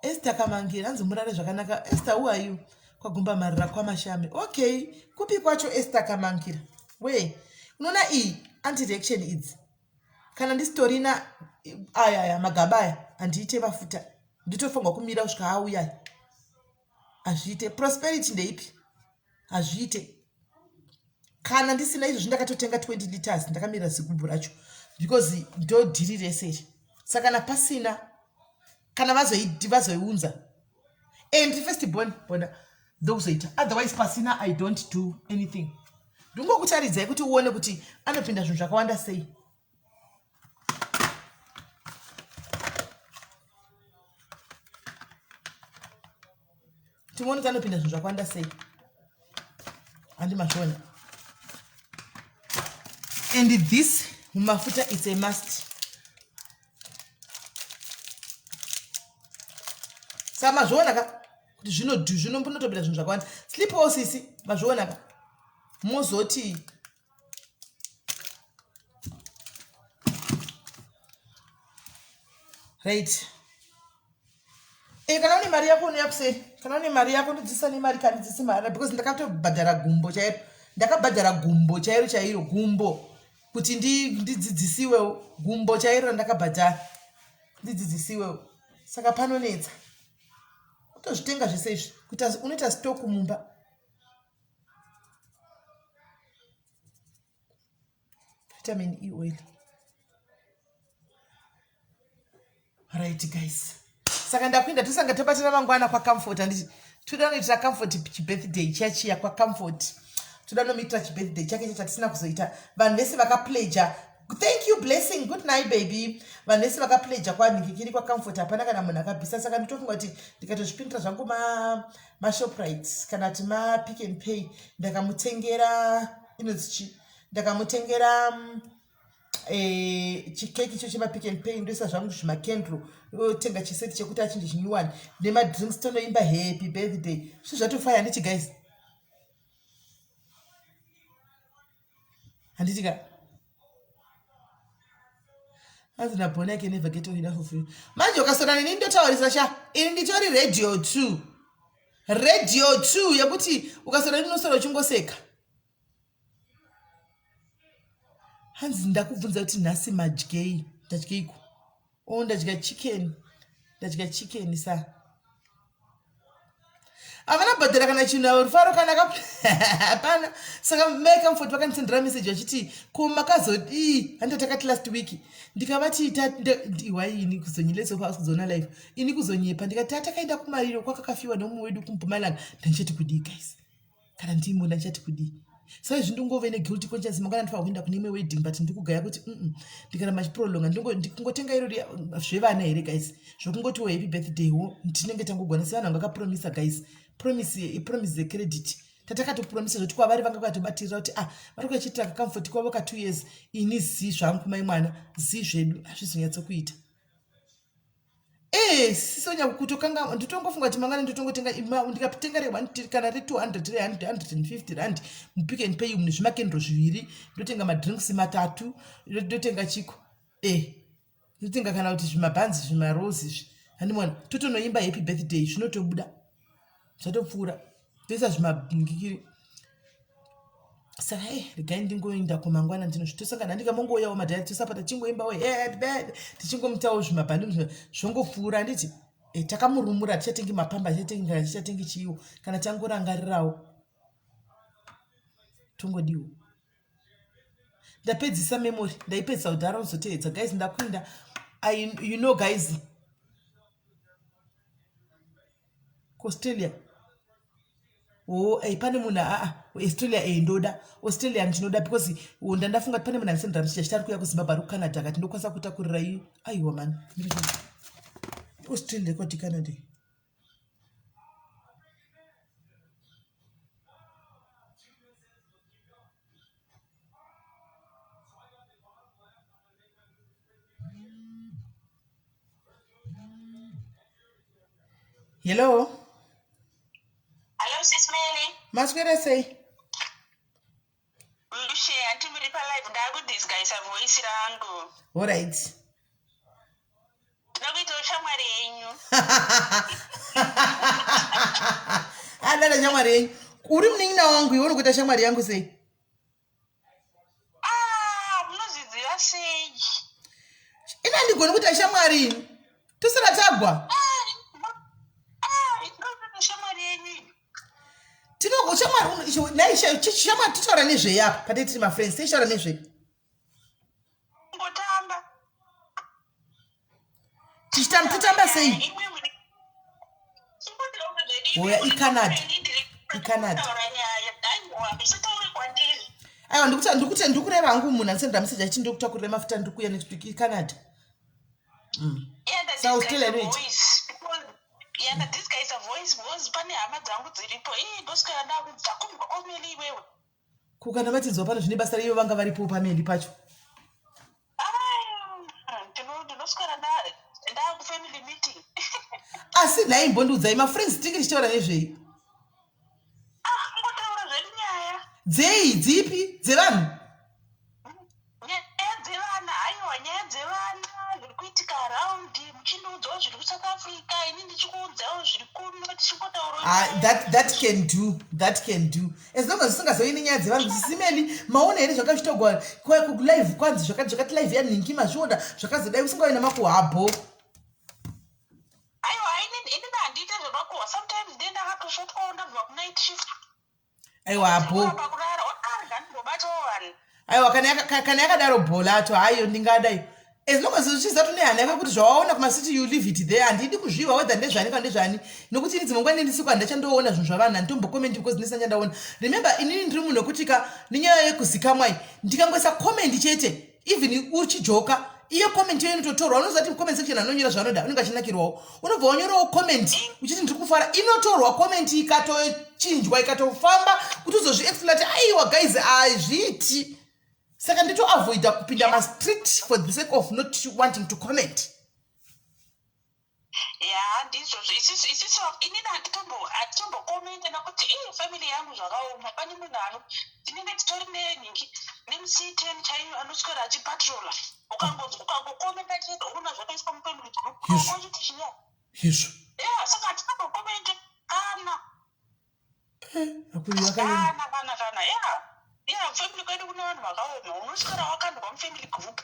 [SPEAKER 1] Esther Kamangira hanzi murare zvakanaka. Esther, who are you? Kwagumba marira kwamashame. Okay, kupi kwacho Esther Kamangira? We, unoona iyi anti-reaction idzi. Kana ndisitorina aya aya magaba aya handiite mafuta. Nditofanirwa kumira kusvika auya. Hazviite. Prosperity ndeipi? Hazviite. Kana ndisina izvozvi ndakatotenga 20 liters ndakamira zigubhu racho because ndo dhiri rese iri. Saka kana pasina kana vazoiunza and first born bona ndokuzoita, otherwise pasina I don't do anything. Ndingokutaridzai kuti uone kuti anopinda zvinhu zvakawanda sei. Timuone kuti anopinda zvinhu zvakawanda sei. Handi mazviona. And this mumafuta it's a must. Saka mazviona ka kuti zvinotopinda zvinhu zvakawanda. Sleep well sisi, mazviona ka. Mozoti right. Kana une mari yako unouya kuseri. Kana une mari yako ndodzidzisa nemari kana ndidzidzise mari because ndakatobhadhara gumbo chairo. Ndakabhadhara gumbo chairo chairo gumbo kuti ndidzidzisiwewo gumbo chairo randakabhadhara ndidzidzisiwewo. Saka panonetsa. Utozvitenga zvese izvi kuti unoita stock mumba. Vitamin E oil. Right guys. Saka ndakuenda tosanga tobatana mangwana kwa Comfort handiti toda kuitira Comfort chibirthday chiya chiya kwa Comfort. Toda nomuitira chibirthday chake chatisina kuzoita. Vanhu vese vakapledger. Thank you Blessing. Good night baby. Vanhu vese vakapledger kwa Nikikiri kwa Comfort hapana kana munhu akabvisa. Saka nditofunga kuti ndikatozvipindira zvangu ma Shoprite kana kuti ma Pick and Pay ndakamutengera inonzi chi ndakamutengera chikeki icho chema Pick and Pay ndoisa zvangu zvimakendro otenga chiseti chekuti achinje chinyuwani nemadrinks tonoimba happy birthday. Zvinhu zvatofaya handiti guys? Handiti ka? Hanzi naBona I can never get enough of you. Manje ukasona neni ndotaurisa sha. Ini nditori radio 2. Radio 2 yekuti ukasona neni unosara uchingoseka. Hanzi ndakubvunza kuti nhasi madyei? Ndadyeiko? Oh, ndadya chicken. Ndadya chicken sa. Havana bhadhara kana chinhu Rufaro kana hapana. Saka mai Comfort vakandisendera message vachiti ko makazodii? Handi takati last week. Ndikavati iwai ini kuzonyileso pa kuzona live. Ini kuzonyepa ndikati takaenda kumariro kwakakafiwa nemumwe wedu kuMpumalanga. Ndandichati kudii guys? Kana ndimo ndandichati kudii? Saka izvi ndingove neguilty conscience mangwana ndinofanira kuenda kune imwe wedding but ndikugaya kuti ndikaramba chiprolonga ndikungotenga iro zvevana here guys? Zvokungotiwo happy birthday wo tinenge tangogona sevanhu vanga vakapromisa guys. Promise, promise the credit. Tatakatopromisa zvoti kwavari vanga vakatobatirira kuti ah vari kuyachiitira kacomfort kwavo ka two years ini zii zvangu mai mwana zii zvedu hazvizonyatsokuita. Eh, sisonya kutokanga nditongofunga kuti mangwana ndotongotenga ndikatenga re 1 kana re 200 re 150 rand mupick and pay umu nezvimakendro zviviri ndotenga madrinks matatu ndotenga chiko eh ndotenga kana kuti zvimabhanzi zvimarozi izvi handimona totonoimba happy birthday zvinotobuda zvatopfuura toisa zvimangikiri saka e regai ndingoenda kumangwana ndinozvitosangana ndikamongouyavo madhaya tosapata tichingoimbawo happy birthday tichingomutawo zvimabhandu zvongopfuura handiti e, takamurumura tichatengi mapamba tichatengi kana tichatengi chiiwo kana tangorangarirawo tongodiwo ndapedzisa memory ndaipedzisa kudhara uzoteedza guys ndakuinda you know guys kuaustralia oh, hey, pane munhu aa australia ei ndoda australia ndinoda because oh, ndandafunga kuti pane munhu andisendera message achiti ari kuuya kuzimbabwe ari kucanada akati ndokwanisa kutakurira i aiwa mani australia kwati canada Hello.
[SPEAKER 4] Hello sis Mary.
[SPEAKER 1] Maswera sei?
[SPEAKER 4] Mushe, anti muri pa live ndakudisguise voice rangu.
[SPEAKER 1] All right.
[SPEAKER 4] Ndinokuitawo shamwari yenyu.
[SPEAKER 1] Adada shamwari yenyu. Uri munin'ina wangu iwe unokuita shamwari yangu sei?
[SPEAKER 4] Ah, munozviziva sei?
[SPEAKER 1] Ini handigoni kuita shamwari ini. Tosara tagwa.
[SPEAKER 4] Ah, ah, ndinokuita shamwari yenyu.
[SPEAKER 1] Tinogo shamwari nhai shamwari totaura nezvei apa patei tiri mafriends tichitaura nezvei?
[SPEAKER 4] Kungotamba.
[SPEAKER 1] Tichitamba totamba sei? Hoya iCanada. ICanada. Aiwa ndikuti ndikuti ndikureva hangu munhu andisendera message achiti ndikutakurira mafuta ndikuya next week iCanada. Mm. Sa Australia inoita.
[SPEAKER 4] Yeah, but this guy is a voice because pane hama dzangu dziripo. Eh, ndoswera ndakumbwa kwameli iwewe.
[SPEAKER 1] Ko kana vatinzwa pano zvine basa reivo vanga varipo pameli pacho?
[SPEAKER 4] Ndinoswera ndakufamily meeting.
[SPEAKER 1] Asi nhai imbondiudzai mafriends tinge tichitaura nezvei?
[SPEAKER 4] Ah, kungotaura zvedu nyaya.
[SPEAKER 1] Dzei dzipi dzevanhu?
[SPEAKER 4] Nyaya dzevana haiwa nyaya dzevana zviri kuitika around muchindiudzawo zviri kusouth africa ini ndichikuudzawo zviri kuno tichingotaura
[SPEAKER 1] ah, that, that can do that can do as long as usingazovi nenyaya dzevanhu kuti simeli maona here zvanga zvichitogwa kulive kwanzi zvakati zvakati live yanhingi mazviona zvakazodai usingauye namakuhabho
[SPEAKER 4] aiwa inini handiite zvemakuhwa sometimes ndiye ndakatoshotwawo ndabva kunight shift
[SPEAKER 1] aiwa apo aiwa kana yakadaro bholato hayo ndingadai as long as uchiziva kuti nehana yako kuti zvawaona kumacity you leave it there handidi kuzviwa whether ndezvani kana ndezvani nokuti ini dzimwe nguva ndendisiku handachandoona zvinhu zvavanhu handitombokomenti because ndisina chandaona remember inini ndiri munhu wekuti ka nenyaya yekuzikamwai ndikangoisa comment chete even uchijoka iyo comment iyo inototorwa unoziva kuti comment section anonyora zvaanoda unenge achinakirwawo unobva wanyorawo comment uchiti ndiri kufara inotorwa comment ikatochinjwa ikatofamba kuti uzozviexplati aiwa guys azviiti saka nditoavoida kupinda mastreet for the sake of not wanting to comment
[SPEAKER 4] ya ndizvozvo isusu isusu inini handitombo handitombokomende nokuti ii family yangu zvakaoma pane munhu ano tinenge titori nenhingi nemucten chaiyo anoswera achipatrola ukangonzi ukangokomenda chete unoona zvakaiswa mufamily group uchiti chiya
[SPEAKER 1] izvo
[SPEAKER 4] ya saka handitombokomente kana
[SPEAKER 1] eh,
[SPEAKER 4] kana kana kana ya ya family kwedu kune vanhu vakaoma unoswera wakandwa mufamily group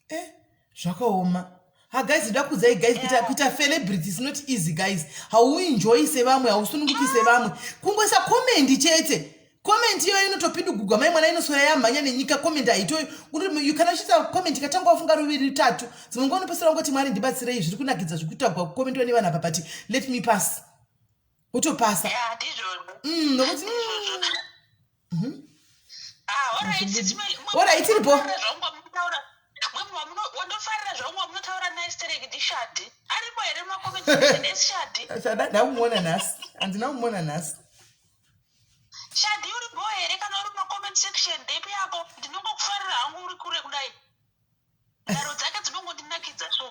[SPEAKER 1] eh zvakaoma ha guys ndoda kuudzai guys kuita kuita celebrity is not easy guys hauenjoyi sevamwe hausununguki sevamwe kungoisa comment chete comment iyoyo inotopindugugwa mai mwana inoswera yamhanya nenyika comment haitoi kana uchiita comment ikatanga wafunga ruviri rutatu dzimwe nguva unopesera ungoti mwari ndibatsirei zviri kunakidza zvikuitagwa kukomentwa nevanhu apa but let me pass wotopasa nokuti mhm.
[SPEAKER 4] ah,
[SPEAKER 1] ora itiripo ndakumuona nhasi handina kumuona nhasi
[SPEAKER 4] yako ndinongokufarira hangu uri kure kudai nharo dzake dzinongondinakidza so.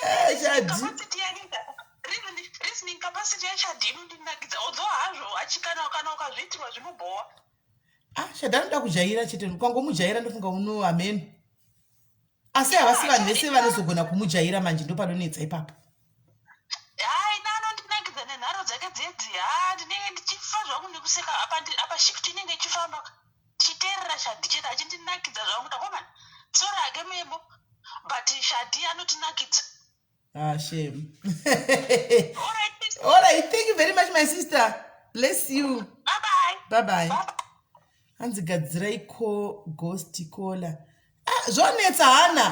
[SPEAKER 1] Eh, Shadi.
[SPEAKER 4] Capacity yake reasoning capacity yaShadi inondinakidza although hazvo achikana kana ukazviitirwa zvinobhowa.
[SPEAKER 1] Ah, Shadi anoda kujaira chete ukangomujaira ndofunga uno hameno. Asi havasi vanhu vese vanozogona kumujaira manje ndopanonetsa ipapo.
[SPEAKER 4] Hai ini anondinakidza nenharo dzake dzedzi haa ndinenge ndichifa zvangu nekuseka apa apa shift inenge ichifamba ndichiteerera Shadi chete achindinakidza zvangu ndakomana sorry hake Memo but Shadi anotinakidza.
[SPEAKER 1] Ah, shame.
[SPEAKER 4] All right, sister.
[SPEAKER 1] All right, thank you very much my sister. Bless you.
[SPEAKER 4] Bye bye.
[SPEAKER 1] Bye bye. Hanzi gadzirai ko ghost caller. Ah, zvonetsa hana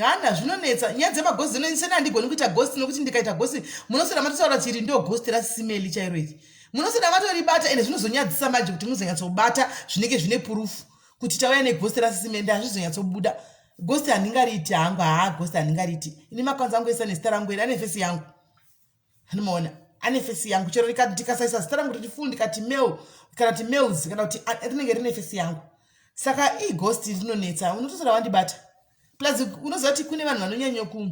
[SPEAKER 1] hana zvinonetsa nyaya dzemaghost dzinonetsa handigoni kuita ghost nokuti ndikaita ghost munoswera matotaura kuti iri ndo ghost rasimeli chairo iri munoswera matoribata ende zvinozonyadzisa manje kuti muzonyatsobata zvinenge zvine purufu kuti tauya neghost rasisimeli hazvizonyatsobuda ghost handingariiti hangu haa ghost handingariiti ini makanzi angu ese nezita rangu iri ane fesi yangu anomaona ane fesi yangu chero ndikasaisa zita rangu riri full ndikati mail kana kuti mails kana kuti rinenge rine fesi yangu saka ighost rinonetsa unotosara wandibata plus unoziva kuti kune vanhu vanonyanya ku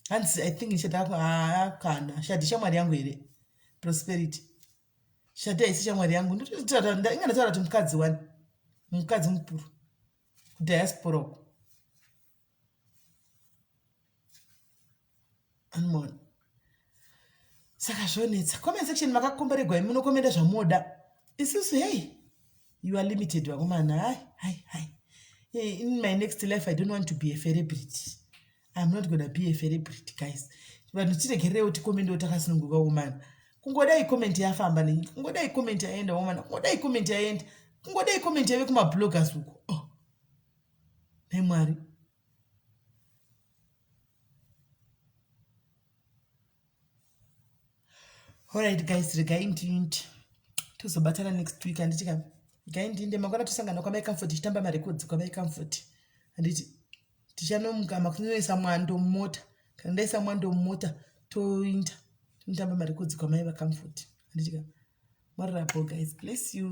[SPEAKER 1] hanzi i think shadi haa kana shadi shamwari yangu here prosperity shadi haisi shamwari yangu inga ndataura kuti mukadzi wani mukadzi mukuru kudiaspora uko Anmon. Saka zvonetsa. Comment section makakomberegwa imi munokomenda zvamoda. Isusu hey you are limited vakomana. Hai hai hai. Hey, in my next life I don't want to be a celebrity. I'm not gonna be a celebrity guys. Vanhu tiregererewo tikomendewo takasununguka womana. Kungodai comment yafamba neni. Kungodai comment yaenda womana. Kungodai comment yaenda. Kungodai comment yave kumabloggers uko. Oh. Nhai Mwari. Alright guys, regai ndiinde. Tozobatana next week handiti ka? Regai ndiinde mangwana tosangana kwamai Comfort tichitamba marecords kwamai Comfort. Handiti tichanomuka makunoisa mwando mumota. Kana ndaisa mwando mumota toinda tonotamba marecords kwamai vaComfort. Handiti ka? Marara guys, bless you.